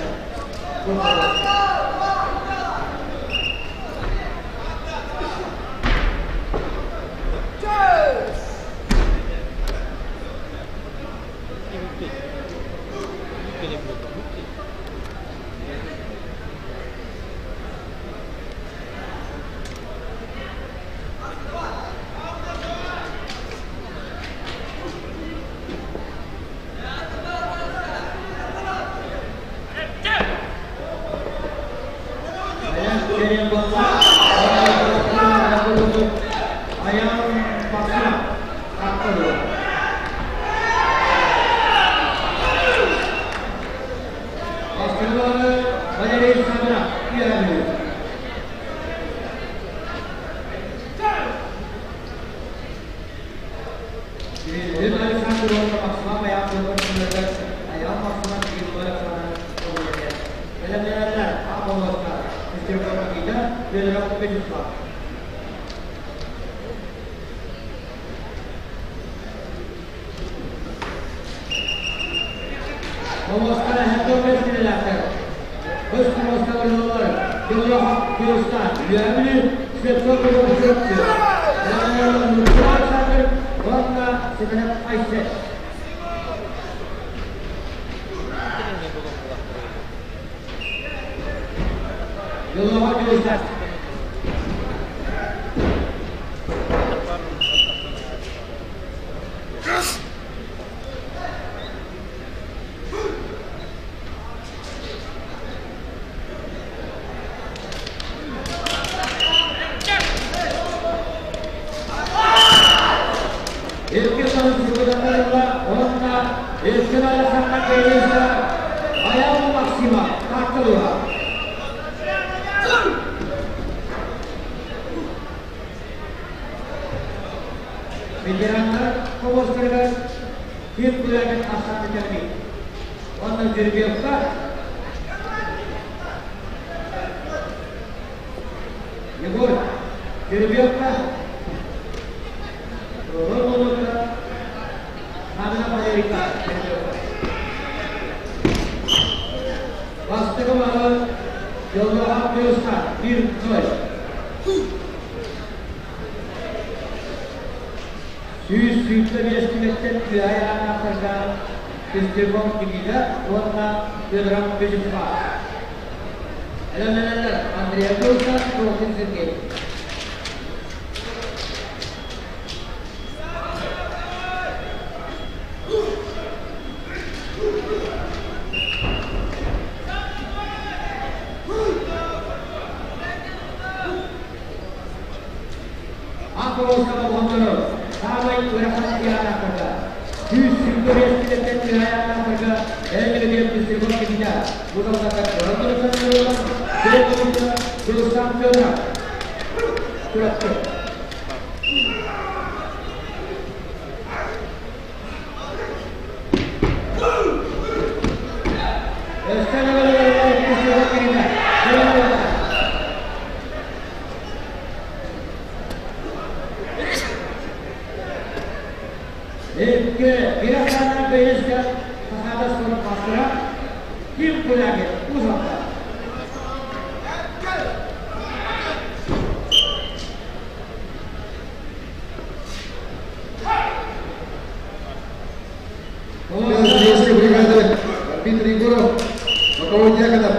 [SPEAKER 1] Ayam Maksima, Aktor. Бастыҥнары Валерий Савина үөһэ Кириллин Александр уонна Максима Майаан көрсүллэригэр Айаал Максима Кирилл Александр көҕүлэтэ. Бэлэмнэнэллэр Аполлостар, Нестерков Никита, Федоров Вячеслав. Хомустара Хентопес кинилээхтэр. Өс хомусталарыналар Кириллов Кириллстан, Үөһэ Слепцов Чурапчы, Александр уонна Семенов Айсен. Йолоҕо Дьулустан. Эркин Сылгыданарыла уонна Эркин Александр Кирилловича Айаал Максима Таатталыга. Ветераннар хомустарыгар Ким Кулягин ахсаан кэлбит. Уонна Жеребьевка Егор Жеребьевка Ролловка Ханна Валерика Жеребьевка. Бастакы баалы Дьоллоох Кыыска 1-0. 125 килэттэн үөһэ ааттарга Пестряков Никита уонна Федоров Вячеслав. Элэмэнэлэр Андрей Кыыска, Прохин Сергей. Аппаровска болҕомтону саамай ыарахан ыйаахтарга 125 килэттэн үөһэ ааттарга Эллигин Пестряков Никита Буталката Дьулустан Федоров Чурапчы. Икки, Пирахана бэйэскэ сахада сурук бастыра, ким күләге узалта.
[SPEAKER 6] Судейской бригады арбитр Егоров, боковой Дьяконов.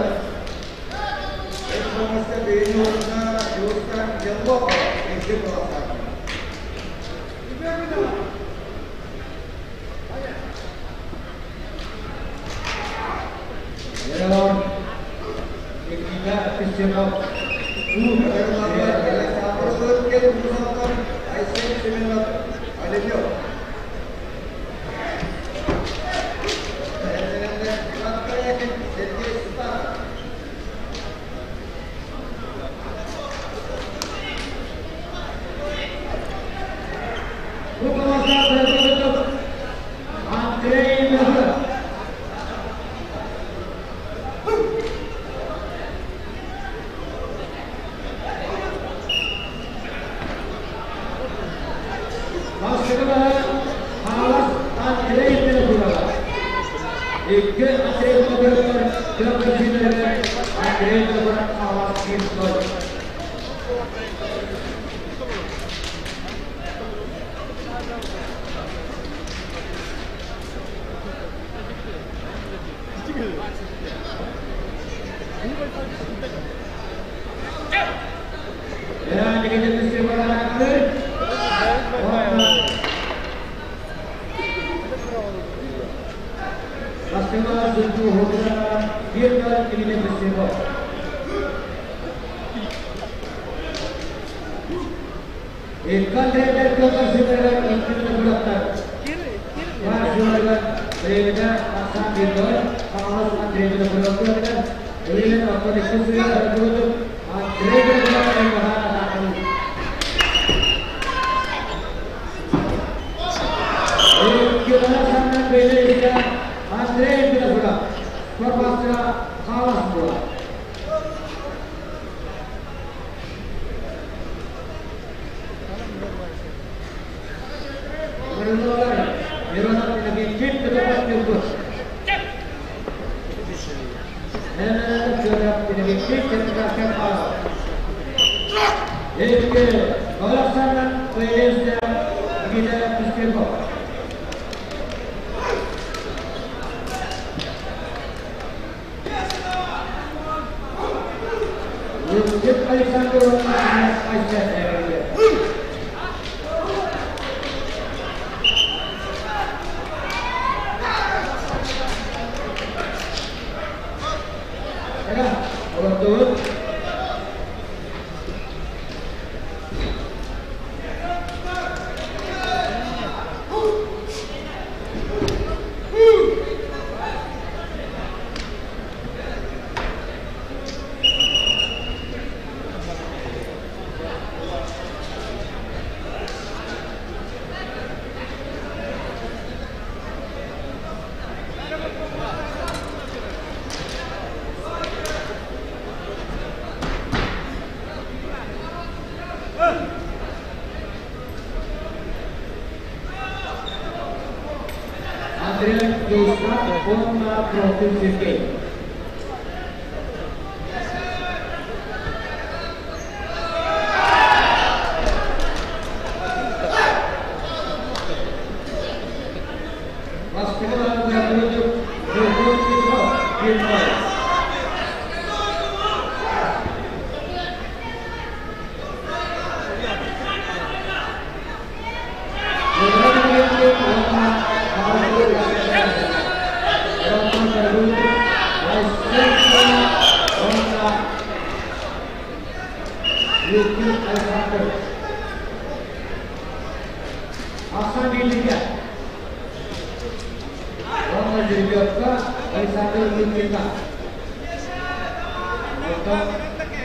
[SPEAKER 1] Онтон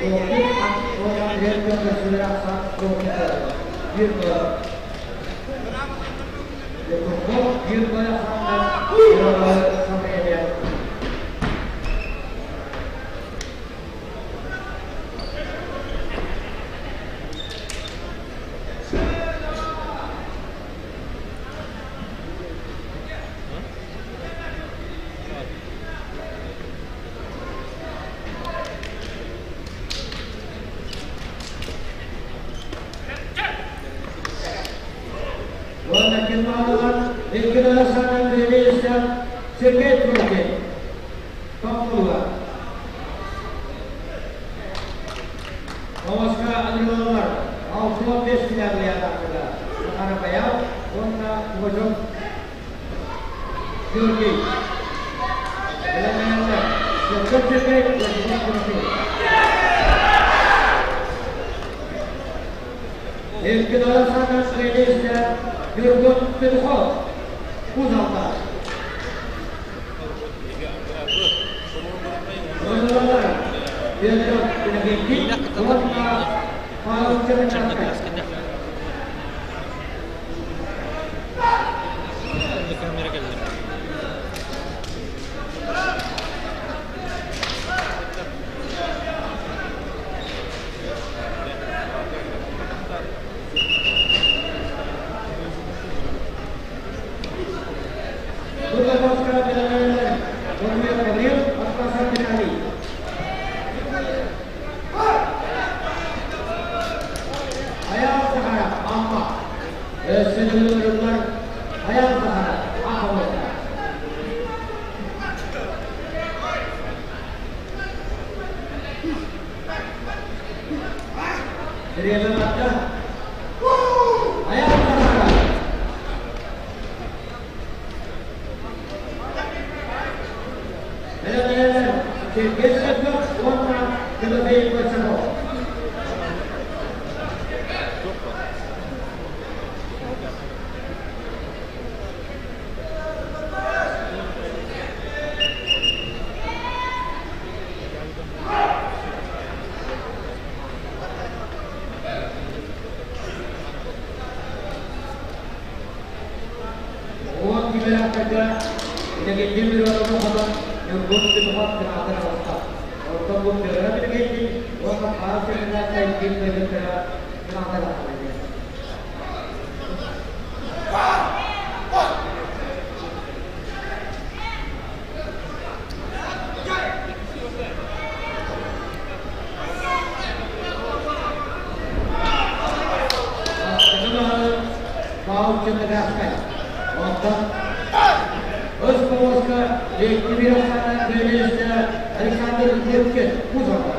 [SPEAKER 1] Рокин уонна Андрей көрсүлэр ахсаан Рокин биир гол. Петухов биир гол ахсаанынан салайа. Уонна ким бааллар икки саҥа Кириллица Сергей Прокин Томпулуга Тоҕуска Андреевалар 65 километрга Захарапаяв уонна Пугачев Георгий Бэлэмнэнэллэр Петр Сергей Владимир Тимофей Икки саҥа Кириллица Ньургун Петухов Кузовка Мырылалар Петр Иннокентий уонна Павел Чернышевскай.
[SPEAKER 3] Камера кэллэ.
[SPEAKER 1] Бургановская бэлэмнэнэллэр Владимир Гаврилов Атласов Геннадий. Айаал Сахара Амма. Өссө төгүл Айаал Сахара Ахамыта. Бириэмэ Айаал Сахара. Бэлэмнэнэллэр Сергей Сергеев уонна Тимофей Кольцаков. Уон килэлээхтэргэ Иннокентий Миронов хотон Ньургун Петухов финалга таҕыста. Оттон бу Петр Иннокентий уонна Павел Чернышевскай ким кыайбыттара финалга тахсаллар. Павел Чернышевскай. Онтон Өс повозка Лектимир Оксана Кириллович Александр Левкин Кузовка.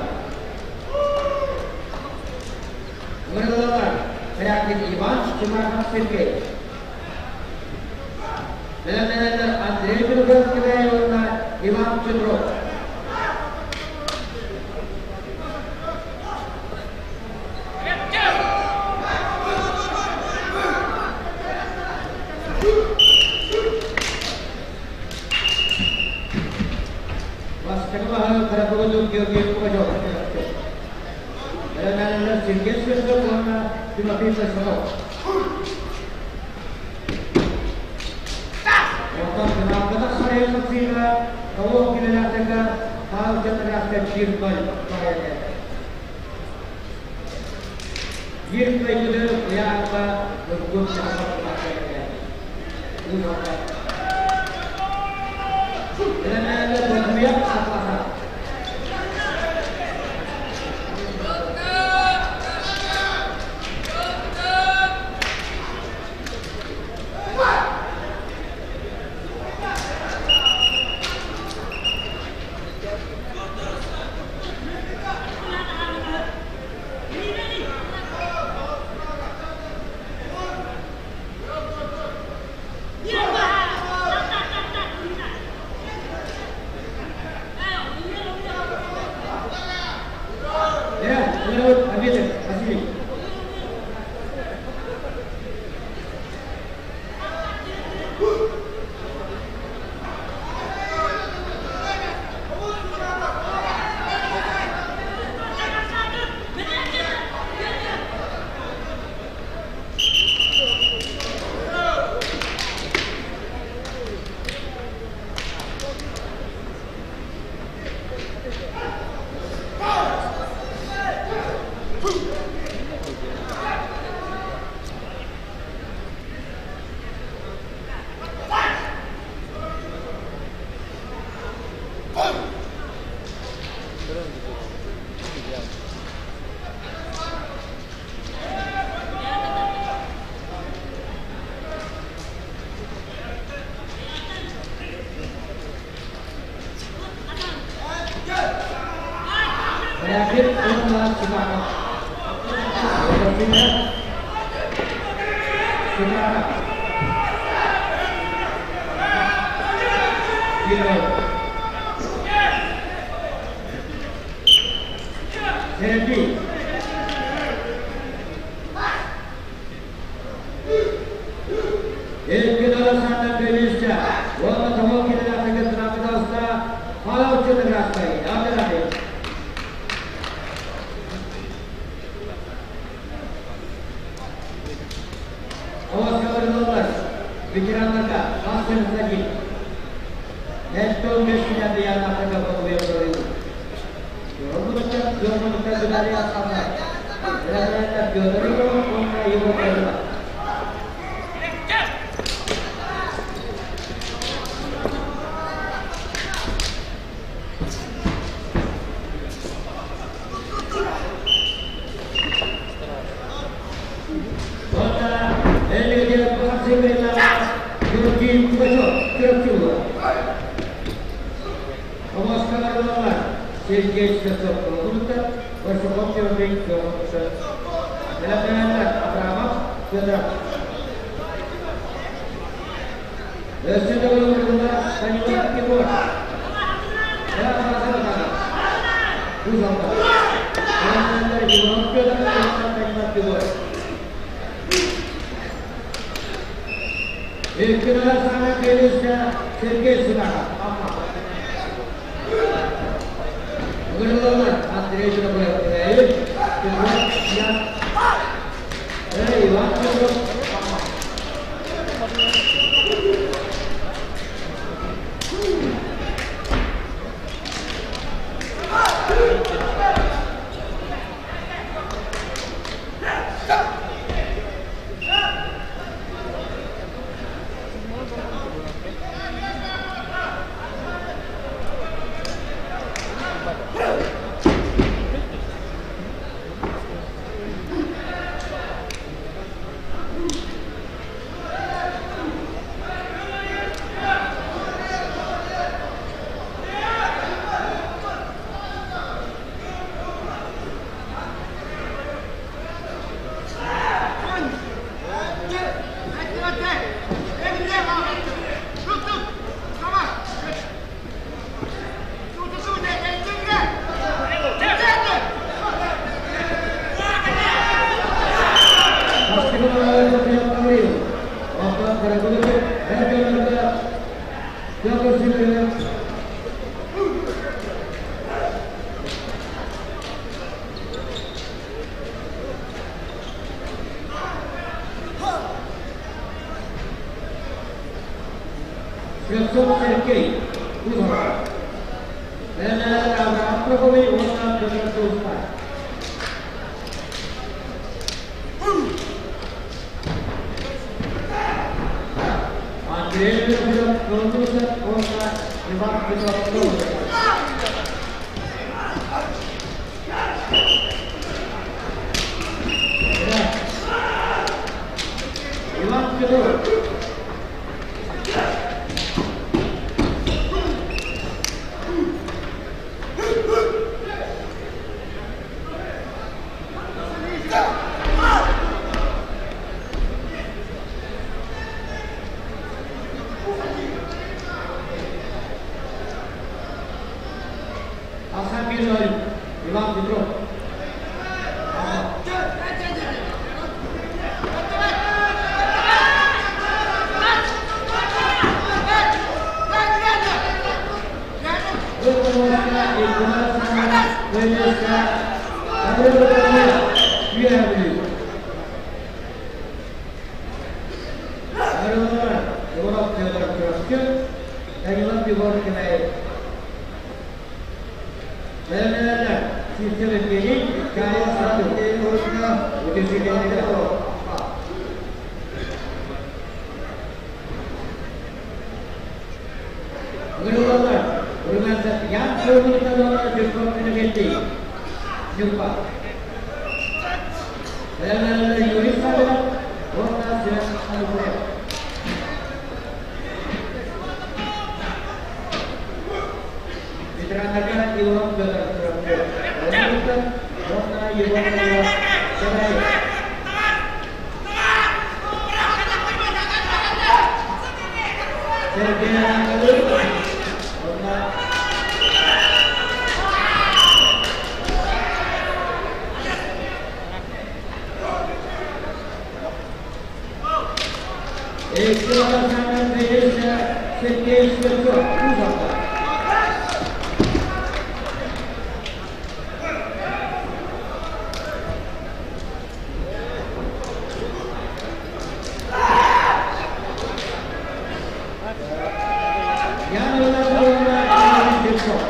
[SPEAKER 1] Мырылалар Крякин Иван, Чемаров Сергей. Бэлэмнэнэллэр Андрей Петухов уонна Иван Петров. Бастакы баһы Карабоготук Георгий Пугачев. Бэлэмнэнэллэр Сергей Свердлов уонна Тимофей Сосунов. Онтон финалга тахсар хапсыыга Толук килэлээхтэргэ Павел Чернышевскай биир гол барыта. Биир кыайыыны ыйааһыҥҥа Ньургун Петухов тахсар. Уус Бэлэмнэнэллэр Владимир Атласов. Terakhir Umar Subhanallah. Subhanallah. Sergi. Ilk Bölüşçe, Valla tamam ki de Ветераннарга Мастер Саги. Нестон Бешкиняды яннатыга болуyor. Yorgunlukta, yorgunlukta gıdari asanlar. Biraderler gönderiyor, onunla iyi bakıyorlar. Sonra elli Georgi Pugachov, Kırıkçıoğlu. Omoskalarlar, Sergey Shvetsov Kolodunukta, Большаков Тимофей Федорович. Biraderler Abramov Fedorov. Өсөдө болууда Данилов Егор. Buzalda. Biraderler Иванов Федоров, Данилов Егор. Иккинелер сана келиште Сергей Сунаков. Угрылалар Андрей Журавлев, Петров, Ян, Иван Петров. Швецов Сергей, Узгород. Авраам Проховый, он Петр Тулста. Андрей Петров, Колдусов, он Иван Петров, Колдусов. Иван Петров. Hasan Birol, Иван Петров. Данилов Егор Кимаев. Бәләләләр, Сиртелев Евгений, Карин Сату. Гырылалар, Румянцев Ян, Шөрмінтадалар, Пешков Менегель. Ньурба. Бэлэмнэнэллэр Юрий Савинов уонна Семен Алексеев. Ветераннарга Иван Федоров уонна Егор Данилов Сэмэев. Сергей Анатольевич уонна Икки Бэйэсэ Сергей Слепцов Кузовка. Яна Владимировна Слепцов.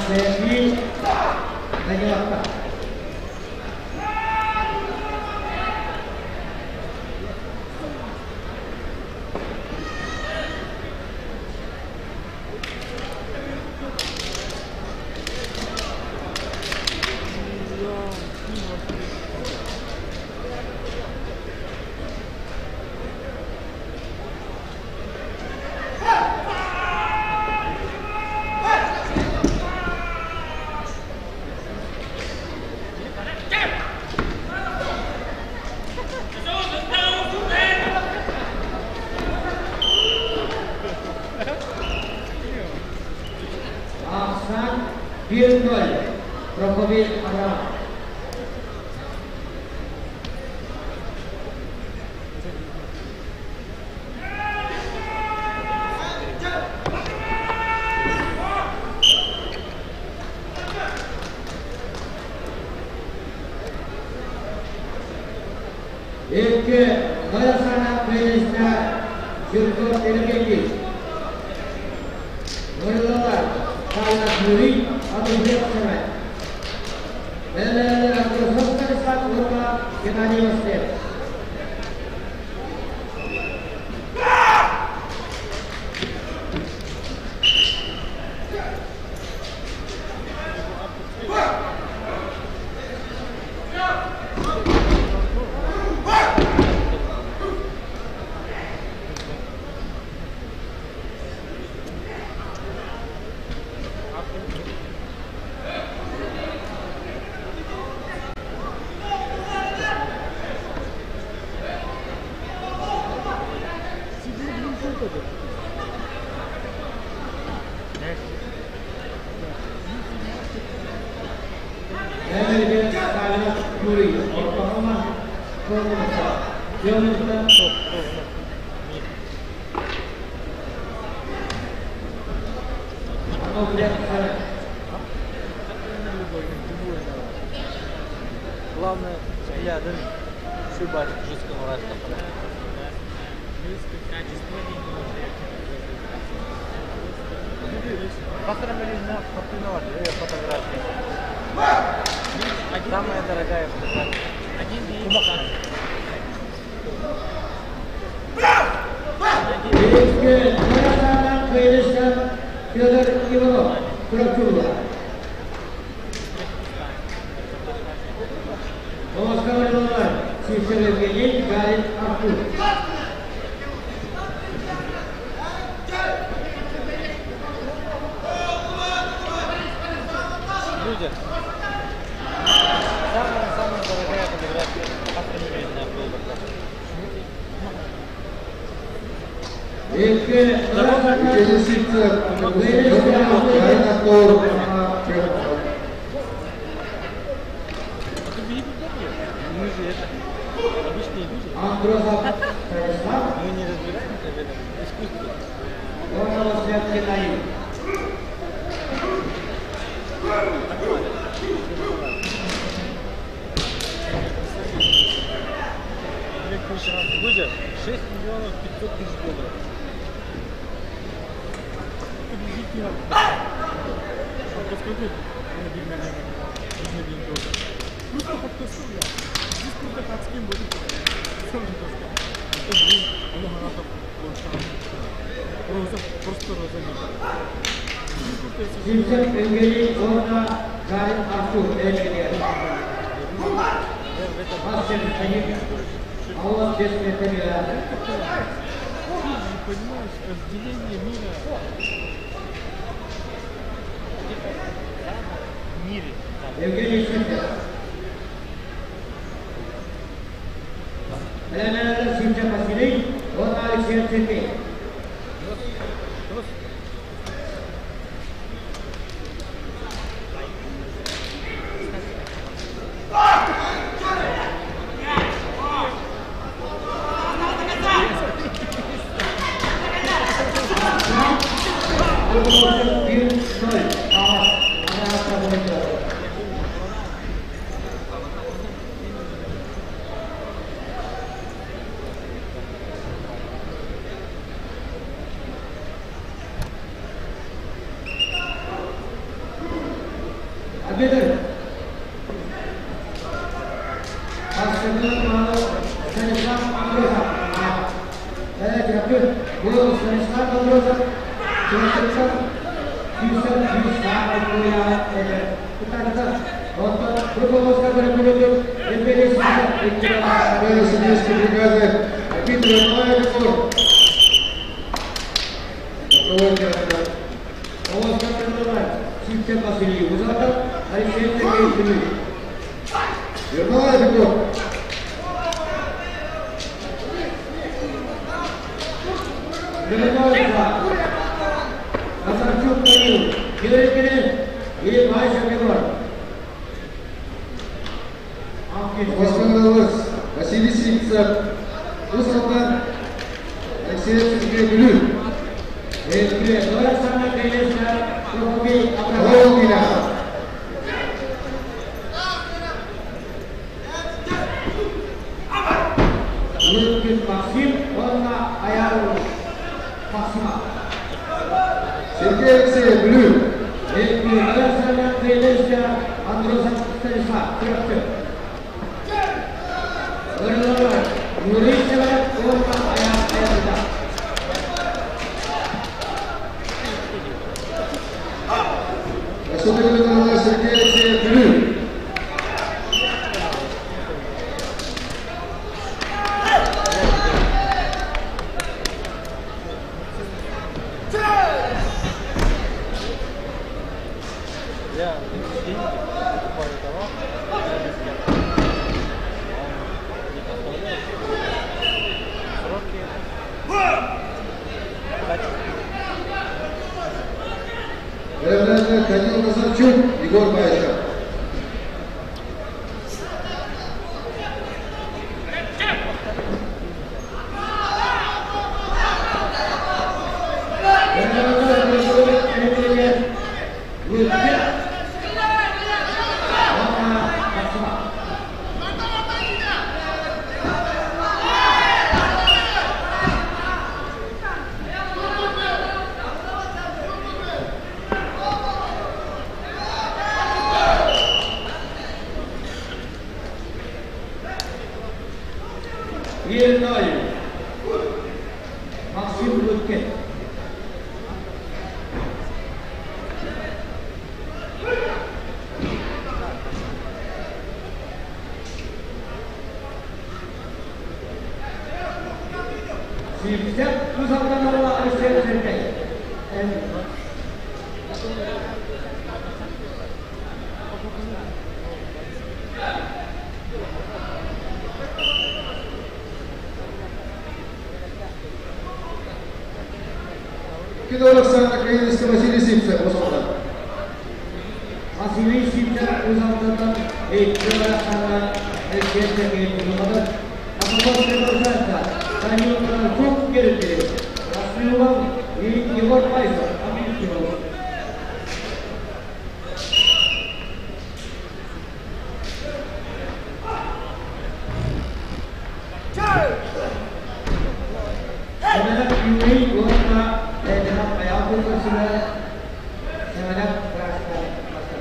[SPEAKER 1] Сергей Даниловка. Ахсан 1-0. Прокопий Абрамов. Икки Майасана Пелесте Жирков Иннокентий. Нурилалар Савинов Юрий, Андрей Семен. Бэлэмнэнэллэр Андросов Станислав уонна Геннадий Васильев. Бэлэмнэнэллэр Савинов Юрий, Ортоһума Корнуса. Леонидовна Ануфриев Семен.
[SPEAKER 5] Главное, взглядом шибать жесткому Фотография. Самая дорогая фотография.
[SPEAKER 1] Икки Майасана Пелесте Федор Иванов, Чурапчула. Москва Сивцев Евгений, Гарин Артур.
[SPEAKER 5] Люди. Самая-самая дорогая фотография.
[SPEAKER 1] Икки Майасана
[SPEAKER 6] Евгений Сивцев, Гарин Артур,
[SPEAKER 5] Мы же это обычные люди.
[SPEAKER 1] Андросов Станислав,
[SPEAKER 5] Мы не разбираемся в этом искусстве.
[SPEAKER 1] уонна Васильев Геннадий.
[SPEAKER 5] Гузя, 6 миллионов 500 тысяч долларов. Приблизительно.
[SPEAKER 1] Симсек Евгений уонна Гарин Артур бэлэмнэнэр. Мастер Михаил Аллах бес.
[SPEAKER 5] Понимаешь, разделение мира. В мире.
[SPEAKER 1] Евгений Симсек. Бэлэмнэнэр Симсек Василий уонна Алексей Сергей. 1-0. Арбитр. Станислав Андросов. Станислав Андросов.
[SPEAKER 6] Судейской бригады арбитр Ермолаев Ермолаев Егор.
[SPEAKER 1] Назарчук Данил, Кирилл и Вася Егор.
[SPEAKER 6] Восстановилась Василий Сивцев, Усалдан, Алексей Сергей Бүлүү. Коломина.
[SPEAKER 1] Лыткин Максим, онна Аяр Максима.
[SPEAKER 6] Сергей Алексеев Бүлүү.
[SPEAKER 1] Андросов Станислав, Чурапчы. Ырылар, Юрий Северов, онна Аяр Аярда.
[SPEAKER 6] Особенно Сергей Алексеев Бүлүү.
[SPEAKER 5] Я деньги покупаю товар, я без Он не поставляет сроки, качество.
[SPEAKER 6] Бэлэмнэнэр Данил Назарчук, Егор Баишев.
[SPEAKER 1] Лыткин, онна Максима. 1-0. Максим Лыткин. Симсек Узалданова Алексей Сергей.
[SPEAKER 6] Кидор Оксана Каиновска, Василий Сивцев, Усалдан.
[SPEAKER 1] Василий Симсек Узалдандан 2 Оксана Алексей Сергей Узалдан. Апокос продолжается. Данил Назарчук Кирилл. Расулов и Егор Пайсов. Аминский. Semenep Юрий уонна Эдена Аял Көсүлэ Semenep Красный Мастер.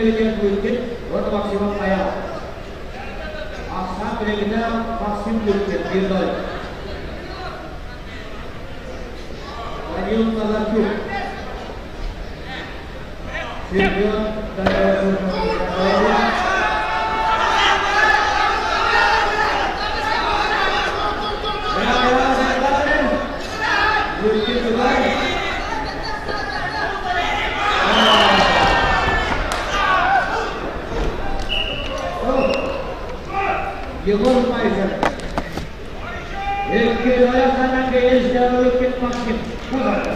[SPEAKER 1] Дмитрий Луткин, уонна Максимов Айал. Ахсаан билиҥҥитэ Максим Луткин, 1-0. Данил Назарчук. Чемпион Данил. Луткин тутар. Егор Майзер. 2-0 ахсаанынан кыайыы Луткин Максим. Кузовка.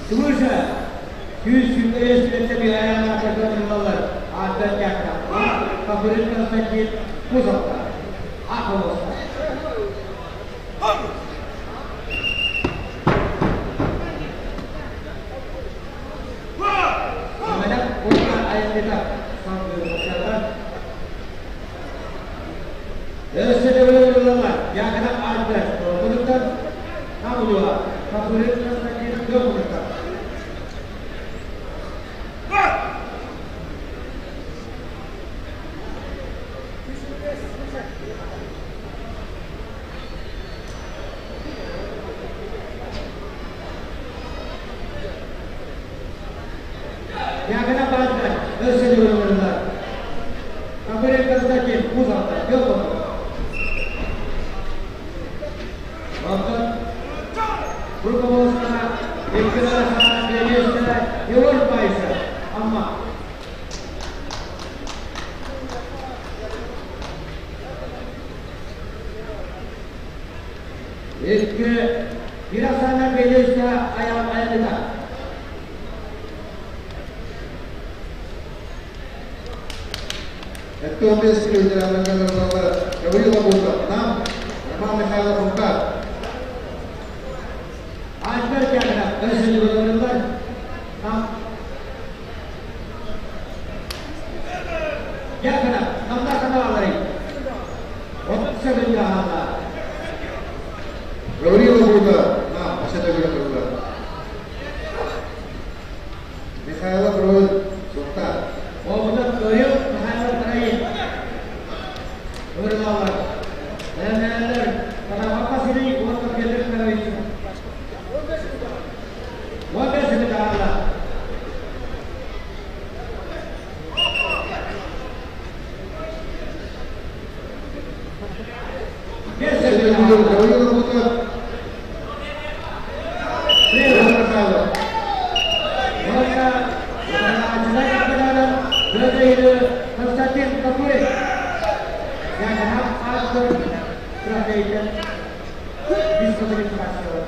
[SPEAKER 1] Свыше 125 километр айааннаахтар Арден Яков, Капырин Константин, Кузовка, Аколоста. Менен уонна айымньыта саҥардыллар. Өссө төгүл ыллалар Яков Арден Кузовтан Намулуа, Капырин Константин Кузовтан. Яков Арден өссө төгүл ыллалар. Капырин Константин Кузовтан Кузовтан. Онтон руководствоҕа 2-0 Егор Пайсов, Амма. 2-1 ахсаанынан кыайыыта Айаал айаныта.
[SPEAKER 6] 75 килограммга Гаврила Бутов, Нам, Роман Михайлов, Унтар.
[SPEAKER 1] Альберт Яков, өссө төгүл Нам. Яков, намда санаалары. 30 секунд хаалла.
[SPEAKER 6] Гаврила Бутов, Нам, өссө төгүл Михайлов Рой, Сунтаар.
[SPEAKER 1] Оҕута Кыайыл Михайлов Тараин. Ырылалар. Бэлэмнэнэллэр. Тарабакка Василий уонна Петр Михайлович. 15 секунд хаалла. 5
[SPEAKER 6] Өссө
[SPEAKER 1] секунд
[SPEAKER 6] төгүл
[SPEAKER 1] хаалла.
[SPEAKER 6] Гаврила Бутов,
[SPEAKER 1] Привет.
[SPEAKER 6] Егор Михайлов.
[SPEAKER 1] Уонна утарылааччылар капитана Петр Константин Капурин. Яков Артур Стратегия. Дисквалификация.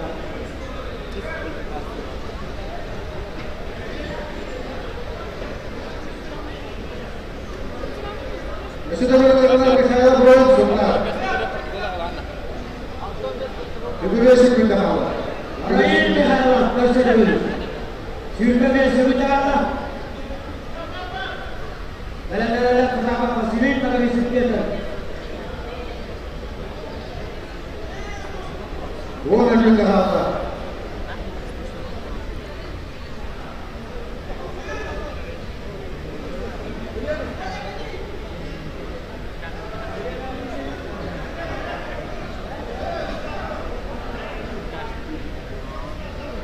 [SPEAKER 6] Өссө төгүл Михайлов Рой, Сунтаар. 25 секунд хаалла.
[SPEAKER 1] Раил Михайлов өссө төгүл. 25 секунд хаалла. Бэлэмнэнэллэр Касапов Василий Ноговицын Петр.
[SPEAKER 6] 10 секунд хаалла.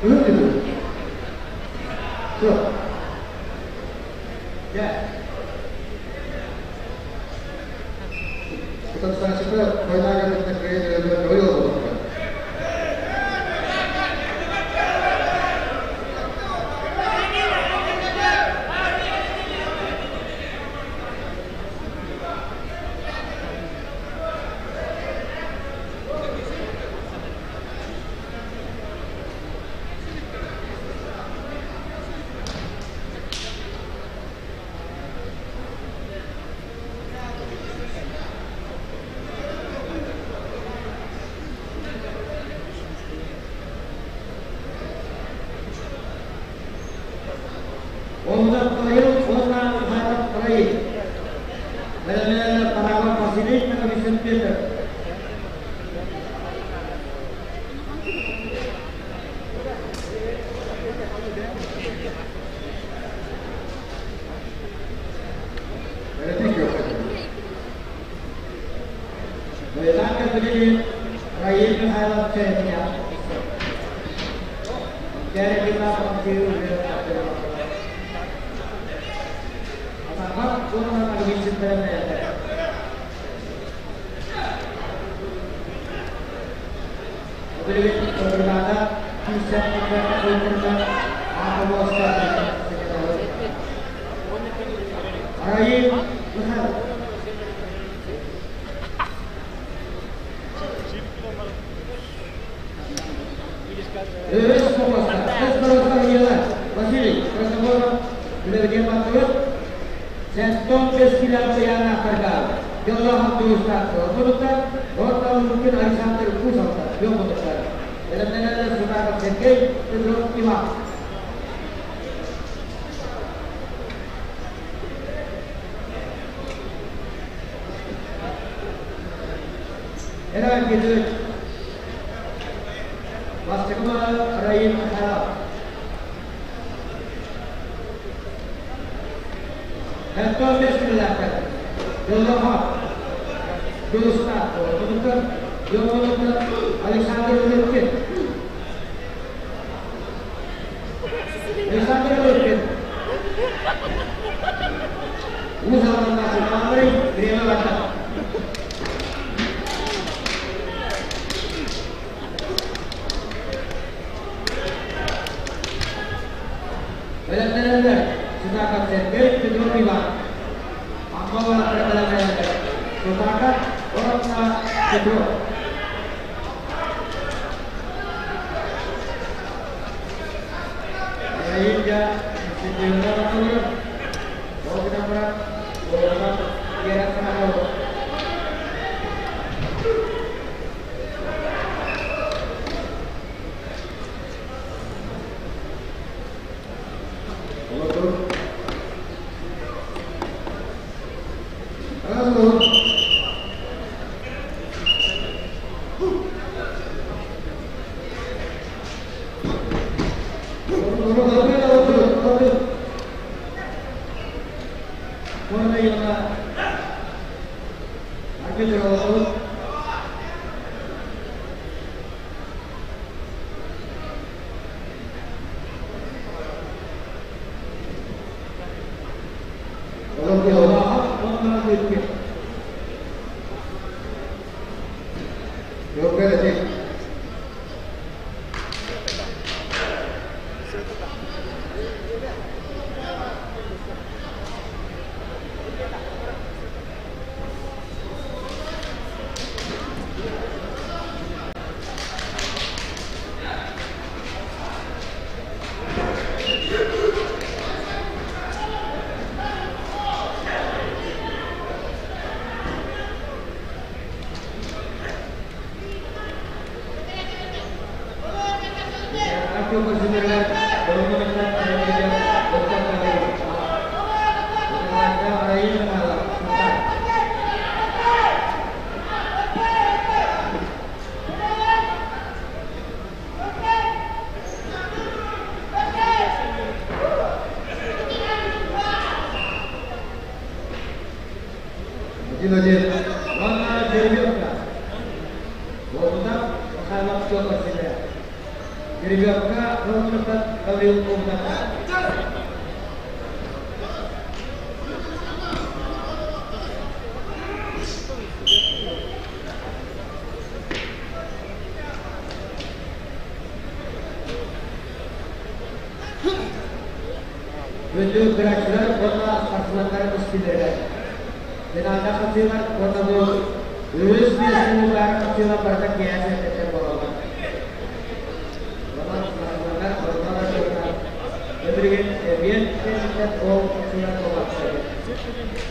[SPEAKER 6] Күн Все.
[SPEAKER 1] Дьэ.
[SPEAKER 6] Потом война говорила Бутовка.
[SPEAKER 1] Оҕута Кыайыл уонна Михайлов Раил. Бэлэмнэнэллэр Тарабов Василий Ноговицын Петр. кэлбитин Раил Михайлов сэрэтиэх. Раил Михайлов. Василий Красноводов, Үлэбитин Сентон бескилер быйааннаахтарга дьоллоох туйустаах олорбуттар, Орталлыккын Александр Кусовтар, Лёмутовтар. Бэлэмнэнэллэр Сутаков Сергей, Петров Иван. Эра Кедович. Бастакы Раим Михайлов. Хантон бескилээхтэр. Дьоллоох Дьулустаах олорбуттар. Дьоллоох Александр Лыткин. Александр Лыткин. Уус Алданнаах Иванович, время барда. Бэлэмнэнэллэр Сутаков Сергей, Петров Иван. Амма уолаттара бэлэмнэнэллэр. Сутаков уонна Петров. Раилга Сергеевна Васильев. Ол гынан баран, уоланан Вера Самарова.
[SPEAKER 6] Олордур. Алло.
[SPEAKER 1] Арбитр олордур.
[SPEAKER 6] Олордур.
[SPEAKER 1] Дьоллоох уонна Лыткин.
[SPEAKER 6] Yok öyle.
[SPEAKER 1] Артем Владимирович, Раил Михайлов.
[SPEAKER 6] 1-1.
[SPEAKER 1] Анна Деревенко. Волгода Михайлов Петр Сидоров. Деревенко Волгода Гаврил Умнов. Күндү көрөөччүлэр уонна спортсменнар истилэрэ. Финалга хатыылар уонна бу үс миэстэни баар хатыылар барыта киэһэ сэтэ буолаллар. Онон спортсменнар ордуна Өбүрүгүн эбиэн кэнниттэн ол хатыылар буолуохтара.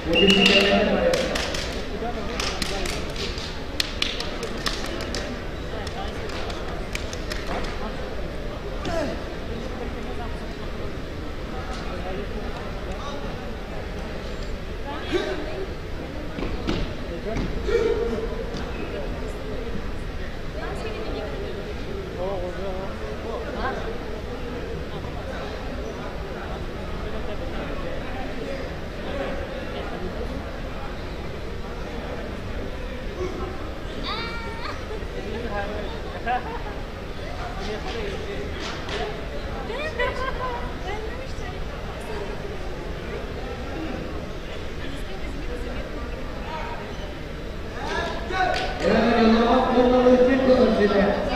[SPEAKER 1] Бүгүн кэллэхэ барыахтара. Турчина.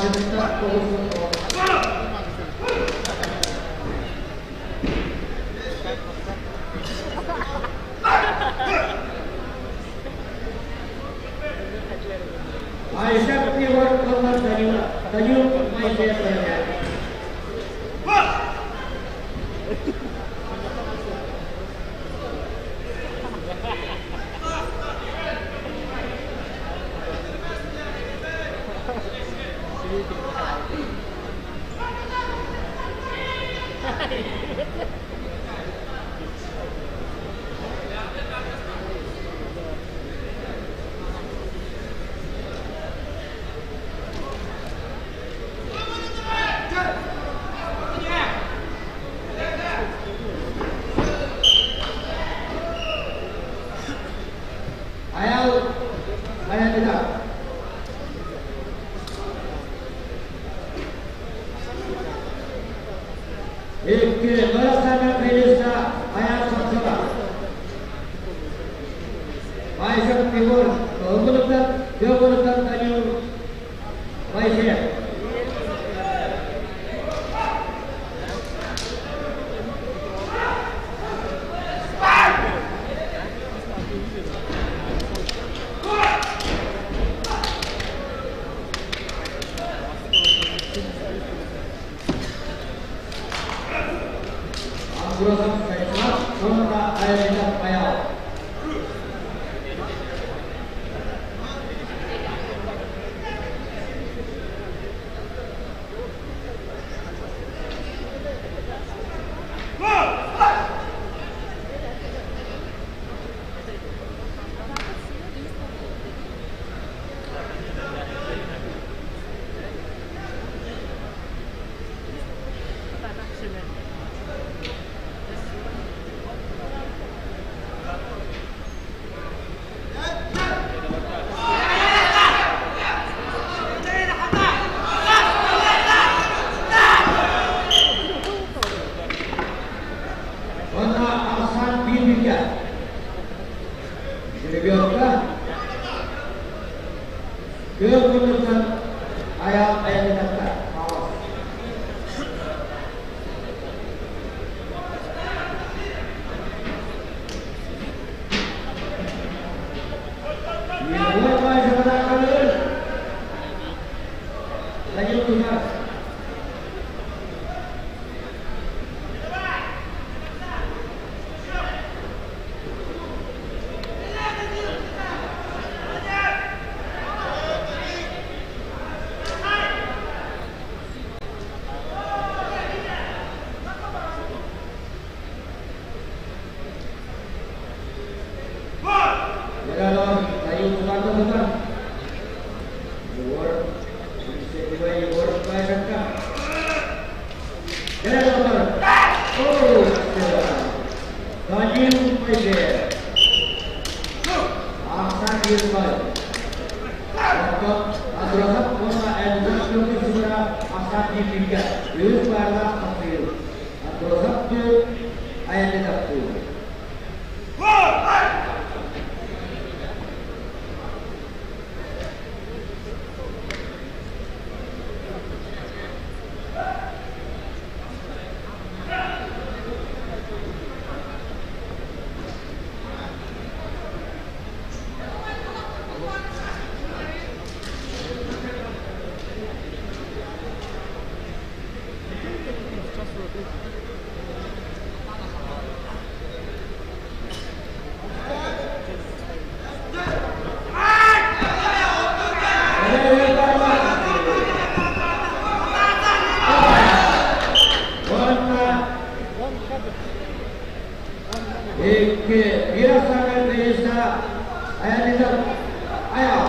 [SPEAKER 2] Тыһыынчаттан 99. Айша Егор уонна Данил, Данил Моисеев бэлэмнээтэ. Айал Айалида. Икки Нойосана Фелиса Аял Самсова. Майшак Егор Кылгынытан, Кылгынытан Данил Моисеев. Амбросов Станислав, уонна Айалида Аял. Уонна Ахсан биир Жеребьевка. Күөл курдуктан Аял Айалитатта. Егор Майжабанакалыр. Данил Тузар. Яралар Данил Тузарда Тузар. Егор. Егор Майжакка. Яралар. О, Данил Моисеев. Ахсан Ербай. Оттон Андросов уонна Эльдар Петр Ахсан биир Үс баарлаах тахсыыр. Андросов түү, Айалитов түү. Уонна икки биир саҥа Фелиса Айалитов Аял.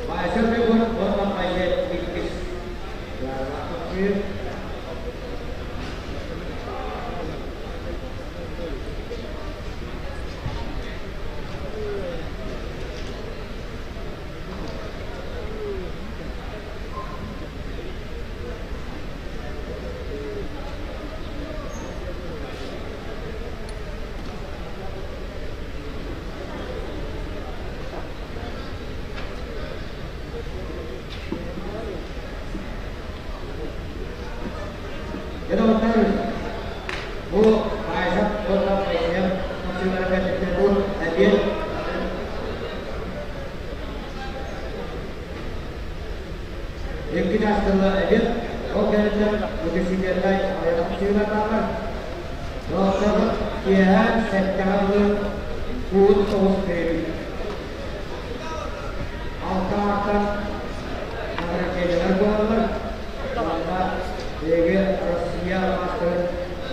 [SPEAKER 2] Майшак Егор уонна Моисеев иккис. Баарлаах тахсыыр.
[SPEAKER 1] Икки чаастылла эбит. Ол кэнниттэн утешительнай айахтыылар бааллар. Доҕотторбут киэһэ сэттэҕэ дылы куут соҕус кирэбит. Алта аартан награждениелар буолаллар. Уонна биһиги Россия маастарын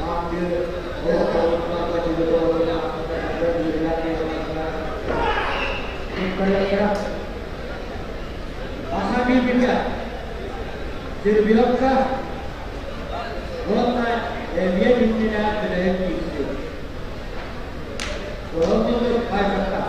[SPEAKER 1] маастыы Аса бииргэ Сербиялка уонна эбиэт иннинэ бүтэһик киирсии. Олордуллар айгатта.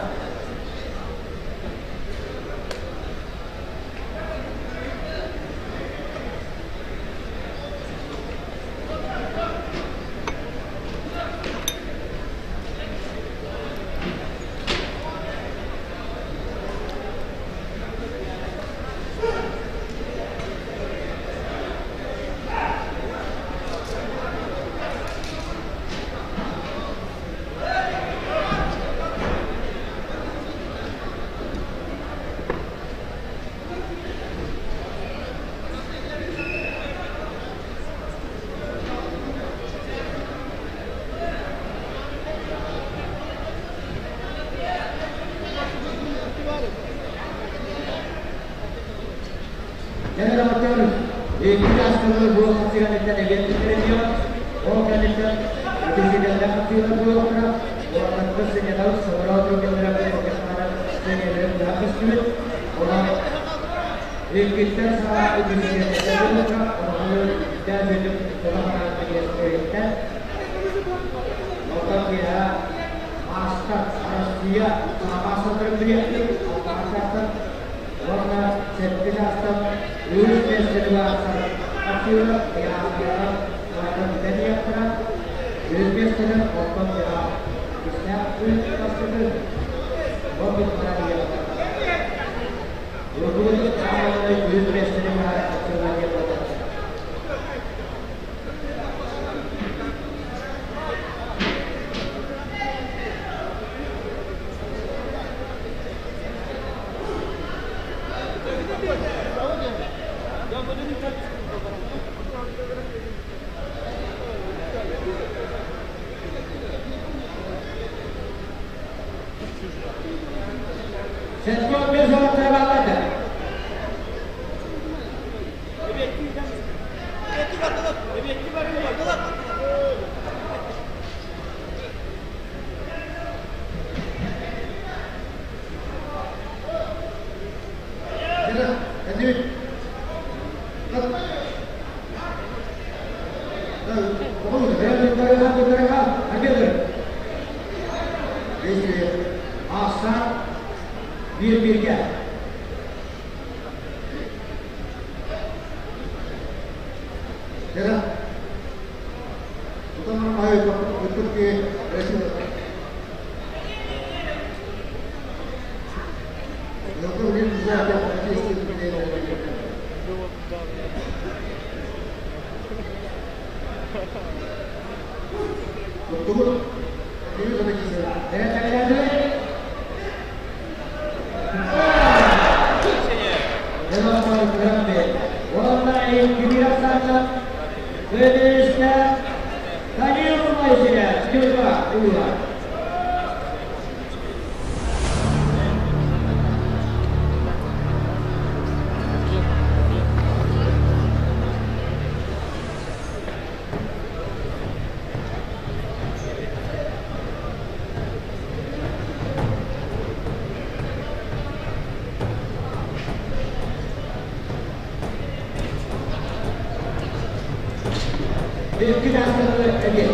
[SPEAKER 1] Дьэ, икки чаастылар буол хапсыганыттан эбиэт бүтэрэлиэ, ол кэнниттэн үтүсүгэллэх хапсыылар буолуохтара, уоннаттан сынньатабыт соҕуруу түргэннэрэ буолуохтара сэниэлэрин быһа көстүбүт. Онон иккиттэн саҕа үтүсүгэллэхтэр буолуохтара, ону дээн бүтүн тылан диэстэн Оттон киэһэ маастар Россия маастардарын билиэхпит, алтаҕа уонна сэттэ чаастан үс миэстэни баахсар хапсыылар ыйааһыннара барыта бүтэн иһиэхтэрэ. Үс миэстэнэн оттон дьаһа кистээх үс бастакы уонна баран иһиэхтэрэ. Уруккубут саамай үс миэстэни баһар хапсыылар диэн буолбаттар. Сетко без оттавалады. Асан bir birge. Икки чаастары эбиэт.